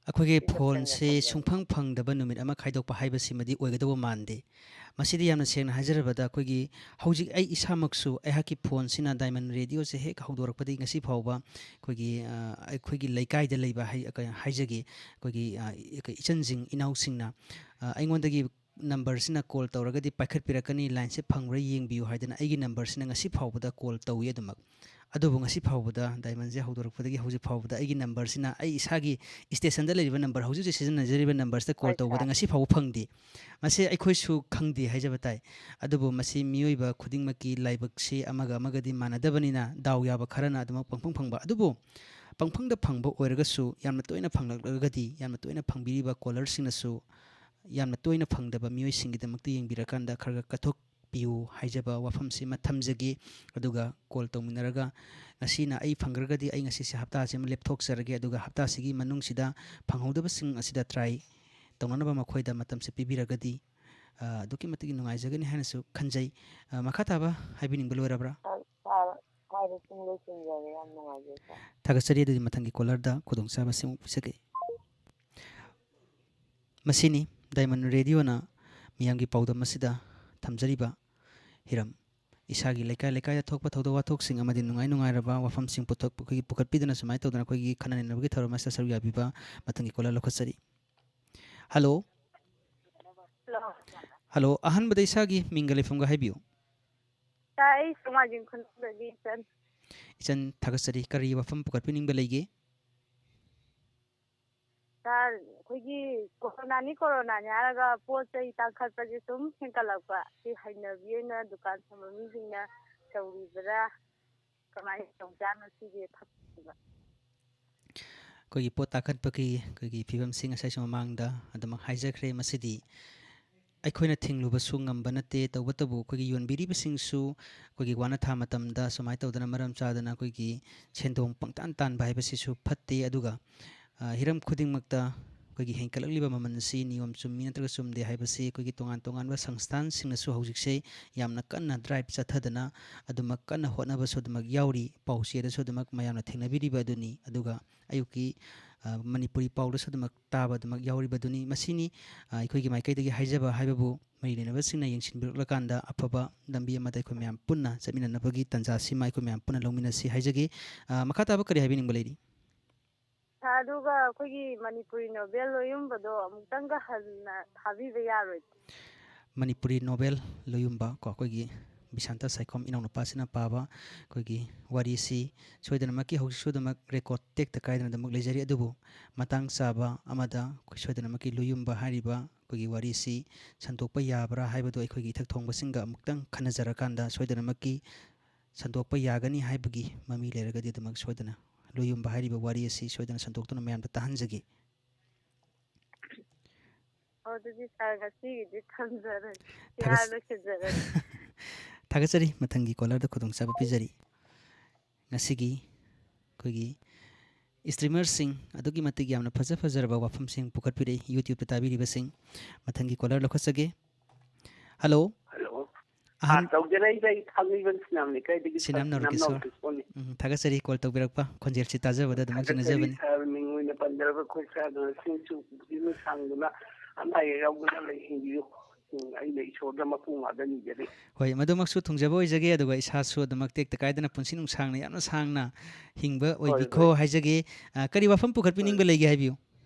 ꯑꯩꯈꯣꯏꯒꯤ ꯁꯤꯈꯛꯇꯪ ꯐꯣꯟꯁꯦ ꯈꯟꯖꯕ꯫ ꯁꯨꯡꯐꯪ ꯐꯪꯗꯕ ꯅꯨꯃꯤꯠ ꯑꯃ ꯈꯥꯏꯗꯣꯛꯄ ꯍꯥꯏꯕꯁꯤꯃꯗꯤ ꯑꯣꯏꯒꯗꯧꯕ ꯃꯥꯟꯗꯦ꯫ ꯃꯁꯤꯗꯤ ꯌꯥꯝꯅ ꯁꯦꯡꯅ ꯍꯥꯏꯖꯔꯕꯗ, ꯑꯩꯈꯣꯏꯒꯤ ꯍꯧꯖꯤꯛ ꯑꯩ ꯏꯁꯥꯃꯛꯁꯨ ꯑꯩꯍꯥꯛꯀꯤ ꯐꯣꯟꯁꯤꯅ ꯗꯥꯏꯃꯟ ꯔꯦꯗꯤꯑꯣꯁꯦ ꯍꯦꯛ ꯍꯧꯗꯣꯔꯛꯄꯗꯒꯤ ꯉꯁꯤ ꯐꯥꯎꯕ ꯑꯩꯈꯣꯏꯒꯤ, ꯑ, ꯑꯩꯈꯣꯏꯒꯤ ꯂꯩꯀꯥꯏꯗ ꯂꯩꯕ ꯍꯥꯏ-, ꯀꯩ ꯍꯥꯏꯖꯒꯦ, ꯑꯩꯈꯣꯏꯒꯤ, ꯑ, ꯏ-, ꯏꯆꯟꯁꯤꯡ ꯏꯅꯥꯎꯁꯤꯡꯅ, ꯑ, ꯑꯩꯉꯣꯟꯗꯒꯤ ꯅꯝꯕꯔꯁꯤꯅ ꯀꯣꯜ ꯇꯧꯔꯒꯗꯤ ꯄꯥꯏꯈꯠꯄꯤꯔꯛꯀꯅꯤ, ꯂꯥꯏꯟꯁꯦ ꯐꯪꯕ꯭ꯔꯥ ꯌꯦꯡꯕꯤꯌꯨ ꯍꯥꯏꯗꯅ ꯑꯩꯒꯤ ꯅꯝꯕꯔꯁꯤꯅ ꯉꯁꯤ ꯐꯥꯎꯕꯗ ꯀꯣꯜ ꯇꯧꯏ ꯑꯗꯨꯃꯛ꯫ ꯑꯗꯨꯕꯨ ꯉꯁꯤ ꯐꯥꯎꯕꯗ, ꯗꯥꯏꯃꯟꯁꯦ ꯍꯧꯗꯣꯔꯛꯄꯗꯒꯤ ꯍꯧꯖꯤꯛ ꯐꯥꯎꯕꯗ ꯑꯩꯒꯤ ꯅꯝꯕꯔꯁꯤꯅ, ꯑꯩ ꯏꯁꯥꯒꯤ ꯏꯁꯇꯦꯁꯟꯗ ꯂꯩꯔꯤꯕ ꯅꯝꯕꯔ, ꯍꯧꯖꯤꯛ ꯍꯧꯖꯤꯛ ꯁꯤꯖꯤꯟꯅꯖꯔꯤꯕ ꯅꯝꯕꯔꯁꯤꯗ ꯀꯣꯜ ꯍꯣꯏ, ꯇꯧꯕꯗ ꯁꯥꯔ꯫ ꯉꯁꯤ ꯐꯥꯎꯕ ꯐꯪꯗꯦ꯫ ꯃꯁꯤ ꯑꯩꯈꯣꯏꯁꯨ ꯈꯪꯗꯦ ꯍꯥꯏꯖꯕ ꯇꯥꯏ꯫ ꯑꯗꯨꯕꯨ ꯃꯁꯤ ꯃꯤꯑꯣꯏꯕ ꯈꯨꯗꯤꯡꯃꯛꯀꯤ ꯂꯥꯏꯕꯛꯁꯤ ꯑꯃꯒ ꯑꯃꯒꯗꯤ ꯃꯥꯟꯅꯗꯕꯅꯤꯅ, ꯗꯥꯎ ꯌꯥꯕ ꯈꯔꯅ ꯑꯗꯨꯃꯛ ꯄꯪꯐꯪ ꯐꯪꯕ꯫ ꯑꯗꯨꯕꯨ ꯄꯪꯐꯪꯗ ꯐꯪꯕ ꯑꯣꯏꯔꯒꯁꯨ, ꯌꯥꯝꯅ ꯇꯣꯏꯅ ꯐꯪꯂꯛꯂꯒꯗꯤ, ꯌꯥꯝꯅ ꯇꯣꯏꯅ ꯐꯪꯕꯤꯔꯤꯕ ꯀꯣꯂꯔꯁꯤꯡꯅꯁꯨ ꯌꯥꯝꯅ ꯇꯣꯏꯅ ꯐꯪꯗꯕ ꯃꯤꯑꯣꯏꯁꯤꯡꯒꯤꯗꯃꯛꯇ ꯌꯦꯡꯕꯤꯔꯀꯥꯟꯗ ꯈꯔ ꯈꯔ ꯀꯠꯊꯣꯛꯄꯤꯌꯨ ꯍꯥꯏꯖꯕ ꯋꯥꯐꯝꯁꯤꯃ ꯊꯝꯖꯒꯦ꯫ ꯑꯗꯨꯒ ꯀꯣꯜ ꯇꯧꯃꯤꯟꯅꯔꯒ, ꯉꯁꯤꯅ ꯑꯩ ꯐꯪꯈ꯭ꯔꯒꯗꯤ ꯑꯩ ꯉꯁꯤꯁꯦ ꯍꯞꯇꯥꯁꯤꯃ ꯂꯦꯞꯊꯣꯛꯆꯔꯒꯦ, ꯑꯗꯨꯒ ꯍꯞꯇꯥꯁꯤꯒꯤ ꯃꯅꯨꯡꯁꯤꯗ ꯐꯪꯍꯧꯗꯕꯁꯤꯡ ꯑꯁꯤꯗ ꯇ꯭ꯔꯥꯏ ꯇꯧꯅꯅꯕ ꯃꯈꯣꯏꯗ ꯃꯇꯝꯁꯦ ꯄꯤꯕꯤꯔꯒꯗꯤ, ꯑ, ꯑꯗꯨꯛꯀꯤ ꯃꯇꯤꯛ ꯅꯨꯡꯉꯥꯏꯖꯒꯅꯤ ꯍꯥꯏꯅꯁꯨ ꯈꯟꯖꯩ꯫ ꯑ, ꯃꯈꯥ ꯇꯥꯕ ꯍꯥꯏꯕꯤꯅꯤꯡꯕ ꯂꯣꯏꯔꯕ꯭ꯔꯥ? ꯁꯥꯔ, ꯁꯥꯔ, ꯍꯥꯏꯕꯁꯤꯡ ꯂꯣꯏꯁꯤꯟꯖꯔꯦ꯫ ꯌꯥꯝ ꯅꯨꯡꯉꯥꯏꯖꯩ, ꯁꯥꯔ꯫ ꯊꯥꯒꯠꯆꯔꯤ꯫ ꯑꯗꯨꯗꯤ ꯃꯊꯪꯒꯤ ꯀꯣꯂꯔꯗ ꯈꯨꯗꯣꯡꯆꯥꯕꯁꯤꯡ ꯄꯤꯖꯒꯦ꯫ ꯃꯁꯤꯅꯤ ꯗꯥꯏꯃꯟ ꯔꯦꯗꯤꯑꯣꯅ ꯃꯤꯌꯥꯝꯒꯤ ꯄꯥꯎꯗꯝ ꯑꯁꯤꯗ ꯊꯝꯖꯔꯤꯕ ꯍꯤꯔꯝ, ꯏꯁꯥꯒꯤ ꯂꯩꯀꯥꯏ ꯂꯩꯀꯥꯏꯗ ꯊꯣꯛꯄ ꯊꯧꯗꯣꯛ ꯋꯥꯊꯣꯛꯁꯤꯡ ꯑꯃꯗꯤ ꯅꯨꯡꯉꯥꯏ ꯅꯨꯡꯉꯥꯏꯔꯕ ꯋꯥꯐꯝꯁꯤꯡ ꯄꯨꯊꯣꯛ-, ꯑꯩꯈꯣꯏꯒꯤ ꯄꯨꯈꯠꯄꯤꯗꯨꯅ ꯁꯨꯃꯥꯏꯅ ꯇꯧꯗꯅ ꯑꯩꯈꯣꯏꯒꯤ ꯈꯟꯅ ꯅꯩꯅꯕꯒꯤ ꯊꯧꯔꯝ ꯑꯁꯤꯗ ꯁꯔꯨꯛ ꯌꯥꯕꯤꯕ ꯃꯊꯪꯒꯤ ꯀꯣꯂꯔ ꯂꯧꯈꯠꯆꯔꯤ꯫ ꯍꯜꯂꯣ꯫ ꯍꯜꯂꯣ꯫ ꯍꯜꯂꯣ, ꯑꯍꯥꯟꯕꯗ ꯏꯁꯥꯒꯤ ꯃꯤꯡꯒ ꯂꯩꯐꯝꯒ ꯍꯥꯏꯕꯤꯌꯨ꯫ ꯁꯥꯔ, ꯑꯩ ꯁꯣꯃꯥꯖꯤꯡ ꯈꯨꯅꯧꯗꯒꯤ ꯏꯆꯟ꯫ ꯏꯆꯟ, ꯊꯥꯒꯠꯆꯔꯤ꯫ ꯀꯔꯤ ꯋꯥꯐꯝ ꯄꯨꯈꯠꯄꯤꯅꯤꯡꯕ ꯂꯩꯒꯦ? ꯁꯥꯔ, ꯑꯩꯈꯣꯏꯒꯤ ꯀꯣꯔꯣꯅꯥꯅꯤ, ꯀꯣꯔꯣꯅꯥꯅꯤ ꯍꯥꯏꯔꯒ ꯄꯣꯠ ꯆꯩ ꯇꯥꯡꯈꯠꯄꯁꯦ ꯁꯨꯝ ꯍꯦꯟꯒꯠꯂꯛꯄ, ꯁꯤ ꯍꯩꯅꯕꯤ ꯑꯣꯏꯅ ꯗꯨꯀꯥꯟ ꯐꯝꯕ ꯃꯤꯁꯤꯡꯅ ꯇꯧꯔꯤꯕ꯭ꯔꯥ, ꯀꯃꯥꯏꯅ ꯇꯧꯖꯥꯠꯅꯣ ꯁꯤꯒꯤ ꯊꯕꯛꯁꯤꯕꯣ? ꯑꯩꯈꯣꯏꯒꯤ ꯄꯣꯠ ꯇꯥꯡꯈꯠꯄꯒꯤ ꯑꯩꯈꯣꯏꯒꯤ ꯐꯤꯕꯝꯁꯤ ꯉꯁꯥꯏꯁꯨ ꯃꯃꯥꯡꯗ ꯑꯗꯨꯃꯛ ꯍꯥꯏꯖꯈ꯭ꯔꯦ꯫ ꯃꯁꯤꯗꯤ ꯑꯩꯈꯣꯏꯅ ꯊꯤꯡꯂꯨꯕꯁꯨ ꯉꯝꯕ ꯅꯠꯇꯦ꯫ ꯇꯧꯕꯇꯕꯨ ꯑꯩꯈꯣꯏꯒꯤ ꯌꯣꯟꯕꯤꯔꯤꯕꯁꯤꯡꯁꯨ ꯑꯩꯈꯣꯏꯒꯤ ꯋꯥꯅ ꯊꯥ ꯃꯇꯝꯗ ꯁꯨꯃꯥꯏꯅ ꯇꯧꯗꯅ ꯃꯔꯝ ꯆꯥꯗꯅ ꯑꯩꯈꯣꯏꯒꯤ ꯁꯦꯟꯗꯣꯡ ꯄꯪꯇꯥꯟ ꯇꯥꯟꯕ ꯍꯥꯏꯕꯁꯤꯁꯨ ꯐꯠꯇꯦ꯫ ꯑꯗꯨꯒ, ꯑ, ꯍꯤꯔꯝ ꯈꯨꯗꯤꯡꯃꯛꯇ ꯑꯩꯈꯣꯏꯒꯤ ꯍꯦꯟꯒꯠꯂꯛꯂꯤꯕ ꯃꯃꯜ ꯑꯁꯤ ꯅꯤꯌꯣꯝ ꯆꯨꯝꯃꯤ ꯅꯠꯇ꯭ꯔꯒ ꯆꯨꯝꯗꯦ ꯍꯥꯏꯕꯁꯤ ꯑꯩꯈꯣꯏꯒꯤ ꯇꯣꯉꯥꯟ ꯇꯣꯉꯥꯟꯕ ꯁꯪꯁꯊꯥꯟꯁꯤꯡꯅꯁꯨ ꯍꯧꯖꯤꯛꯁꯦ ꯌꯥꯝꯅ ꯀꯟꯅ ꯗ꯭ꯔꯥꯏꯚ ꯆꯠꯊꯗꯅ ꯑꯗꯨꯃꯛ ꯀꯟꯅ ꯍꯣꯠꯅꯕꯁꯨ ꯑꯗꯨꯃꯛ ꯌꯥꯎꯔꯤ, ꯄꯥꯎꯆꯦꯗꯁꯨ ꯑꯗꯨꯃꯛ ꯃꯌꯥꯝꯅ ꯊꯦꯡꯅꯕꯤꯔꯤꯕ ꯑꯗꯨꯅꯤ꯫ ꯑꯗꯨꯒ ꯑꯌꯨꯛꯀꯤ, ꯑ, ꯃꯅꯤꯄꯨꯔꯤ ꯄꯥꯎꯗꯁꯨ ꯑꯗꯨꯃꯛ ꯇꯥꯕ ꯑꯗꯨꯃꯛ ꯌꯥꯎꯔꯤꯕ ꯑꯗꯨꯅꯤ꯫ ꯃꯁꯤꯅꯤ, ꯑ, ꯑꯩꯈꯣꯏꯒꯤ ꯃꯥꯏꯀꯩꯗꯒꯤ ꯍꯥꯏꯖꯕ ꯍꯥꯏꯕꯕꯨ ꯃꯔꯤ ꯂꯩꯅꯕꯁꯤꯡꯅ ꯌꯦꯡꯁꯤꯟꯕꯤꯔꯛꯂꯀꯥꯟꯗ ꯑꯐꯕ ꯂꯝꯕꯤ ꯑꯃꯗ ꯑꯩꯈꯣꯏ ꯃꯌꯥꯝ ꯄꯨꯟꯅ ꯆꯠꯃꯤꯟꯅꯅꯕꯒꯤ ꯇꯥꯟꯖꯥꯁꯤꯃ ꯑꯩꯈꯣꯏ ꯃꯌꯥꯝ ꯄꯨꯟꯅ ꯂꯧꯃꯤꯟꯅꯁꯤ ꯍꯥꯏꯖꯒꯦ꯫ ꯑ, ꯃꯈꯥ ꯇꯥꯕ ꯀꯔꯤ ꯍꯥꯏꯕꯤꯅꯤꯡꯕ ꯂꯩꯔꯤ? ꯁꯥꯔ, ꯑꯗꯨꯒ ꯑꯩꯈꯣꯏꯒꯤ ꯃꯅꯤꯄꯨꯔꯤ ꯅꯣꯕꯦꯜ ꯂꯣꯌꯨꯝꯕꯗꯣ ꯑꯃꯨꯛꯇꯪꯒ ꯍꯟꯅ ꯊꯥꯕꯤꯕ ꯌꯥꯔꯣꯏꯗ꯭ꯔꯣ? ꯃꯅꯤꯄꯨꯔꯤ ꯅꯣꯕꯦꯜ ꯂꯣꯌꯨꯝꯕ ꯀꯣ, ꯑꯩꯈꯣꯏꯒꯤ ꯕꯤꯁꯥꯟꯇ ꯁꯥꯏꯈꯣꯝ ꯏꯅꯥꯎꯅꯨꯄꯥꯁꯤꯅ ꯄꯥꯕ ꯑꯩꯈꯣꯏꯒꯤ ꯋꯥꯔꯤꯁꯤ ꯁꯣꯏꯗꯅꯃꯛꯀꯤ ꯍꯧꯖꯤꯛꯁꯨ ꯑꯗꯨꯃꯛ ꯔꯦꯀꯣꯔꯠ ꯇꯦꯛꯇ ꯀꯥꯏꯗꯅ ꯑꯗꯨꯃꯛ ꯂꯩꯖꯔꯤ꯫ ꯑꯗꯨꯕꯨ ꯃꯇꯥꯡ ꯆꯥꯕ ꯑꯃꯗ ꯑꯩꯈꯣꯏ ꯁꯣꯏꯗꯅꯃꯛꯀꯤ ꯂꯣꯌꯨꯝꯕ ꯍꯥꯏꯔꯤꯕ ꯑꯩꯈꯣꯏꯒꯤ ꯋꯥꯔꯤꯁꯤ ꯁꯟꯗꯣꯛꯄ ꯌꯥꯕ꯭ꯔꯥ ꯍꯥꯏꯕꯗꯨ ꯑꯩꯈꯣꯏꯒꯤ ꯏꯊꯛ ꯊꯣꯡꯕꯁꯤꯡꯒ ꯑꯃꯨꯛꯇꯪ ꯈꯟꯅꯖꯔꯀꯥꯟꯗ ꯁꯣꯏꯗꯅꯃꯛꯀꯤ ꯁꯟꯗꯣꯛꯄ ꯌꯥꯒꯅꯤ ꯍꯥꯏꯕꯒꯤ ꯃꯃꯤ ꯂꯩꯔꯒꯗꯤ ꯑꯗꯨꯃꯛ ꯁꯣꯏꯗꯅ ꯂꯣꯌꯨꯝꯕ ꯍꯥꯏꯔꯤꯕ ꯋꯥꯔꯤ ꯑꯁꯤ ꯁꯣꯏꯗꯅ ꯁꯟꯗꯣꯛꯇꯨꯅ ꯃꯌꯥꯝꯗ ꯇꯥꯍꯟꯖꯒꯦ꯫ ꯑꯣ, ꯑꯗꯨꯗꯤ ꯁꯥꯔ, ꯉꯁꯤꯒꯤꯗꯤ ꯊꯝꯖꯔꯒꯦ꯫ ꯊꯥꯒꯠ-, ꯌꯥꯔꯦ, ꯂꯣꯏꯁꯤꯟꯖꯔꯒꯦ꯫ ꯊꯥꯒꯠꯆꯔꯤ꯫ ꯃꯊꯪꯒꯤ ꯀꯣꯂꯔꯗ ꯈꯨꯗꯣꯡꯆꯥꯕ ꯄꯤꯖꯔꯤ꯫ ꯉꯁꯤꯒꯤ ꯑꯩꯈꯣꯏꯒꯤ ꯏꯁꯇ꯭ꯔꯤꯃꯔꯁꯤꯡ ꯑꯗꯨꯛꯀꯤ ꯃꯇꯤꯛ ꯌꯥꯝꯅ ꯐꯖ ꯐꯖꯔꯕ ꯋꯥꯐꯝꯁꯤꯡ ꯄꯨꯈꯠꯄꯤꯔꯛꯏ, YouTube ꯇ ꯇꯥꯕꯤꯔꯤꯕꯁꯤꯡ꯫ ꯃꯊꯪꯒꯤ ꯀꯣꯂꯔ ꯂꯧꯈꯠꯆꯒꯦ꯫ ꯍꯜꯂꯣ꯫ ꯍꯜꯂꯣ꯫ ꯑꯍꯟ- ꯑꯥ, ꯇꯧꯖꯔꯛꯏꯕ ꯑꯩ ꯊꯥꯡꯃꯩꯕꯟ ꯁꯤꯅꯥꯝ ꯂꯩꯀꯥꯏꯗꯒꯤ ꯁꯤꯅꯥꯝ ꯁꯔ ꯅꯥꯎꯔꯦꯝꯒꯤ ꯁꯤꯅꯥꯝ ꯁꯣꯔ꯫ ꯅꯥꯎꯔꯦꯝꯒꯤ ꯁꯣꯔꯅꯤ꯫ ꯎꯝ, ꯊꯥꯒꯠꯆꯔꯤ ꯀꯣꯜ ꯇꯧꯕꯤꯔꯛꯄ꯫ ꯈꯣꯟꯖꯦꯜꯁꯤ ꯇꯥꯖꯕꯗ ꯑꯗꯨꯃꯛ ꯊꯥꯒꯠꯆꯔꯤ ꯆꯤꯡꯅꯖꯕꯅꯤ꯫ ꯁꯔ, ꯃꯤꯡ ꯑꯣꯏꯅ ꯄꯟꯖꯔꯕ ꯑꯩꯈꯣꯏ ꯁꯔ ꯅꯔꯁꯤꯡꯁꯨ ꯄꯨꯛꯅꯤꯡ ꯁꯥꯡꯗꯨꯅ ꯑꯅꯥ ꯑꯌꯦꯛ ꯌꯥꯎꯗꯅ ꯂꯩꯍꯟꯕꯤꯌꯨ꯫ ꯎꯝ, ꯑꯩꯅ ꯏꯁꯣꯔꯗ ꯃꯄꯨ ꯃꯥꯗ ꯅꯤꯖꯔꯤ꯫ ꯍꯣꯏ, ꯃꯗꯨꯃꯛꯁꯨ ꯊꯨꯡꯖꯕ ꯑꯣꯏꯖꯒꯦ, ꯑꯗꯨꯒ ꯏꯁꯥꯁꯨ ꯑꯗꯨꯃꯛ ꯇꯦꯛꯇ ꯀꯥꯏꯗꯅ ꯄꯨꯟꯁꯤ ꯅꯨꯡꯁꯥꯡꯅ ꯌꯥꯝꯅ ꯁꯥꯡꯅ ꯍꯤꯡꯕ ꯍꯣꯏ, ꯑꯣꯏꯕꯤꯈꯣ ꯍꯣꯏ꯫ ꯍꯥꯏꯖꯒꯦ꯫ ꯑ, ꯀꯔꯤ ꯋꯥꯐꯝ ꯄꯨꯈꯠꯄꯤꯅꯤꯡꯕ ꯍꯣꯏ꯫ ꯂꯩꯒꯦ ꯍꯥꯏꯕꯤꯌꯨ꯫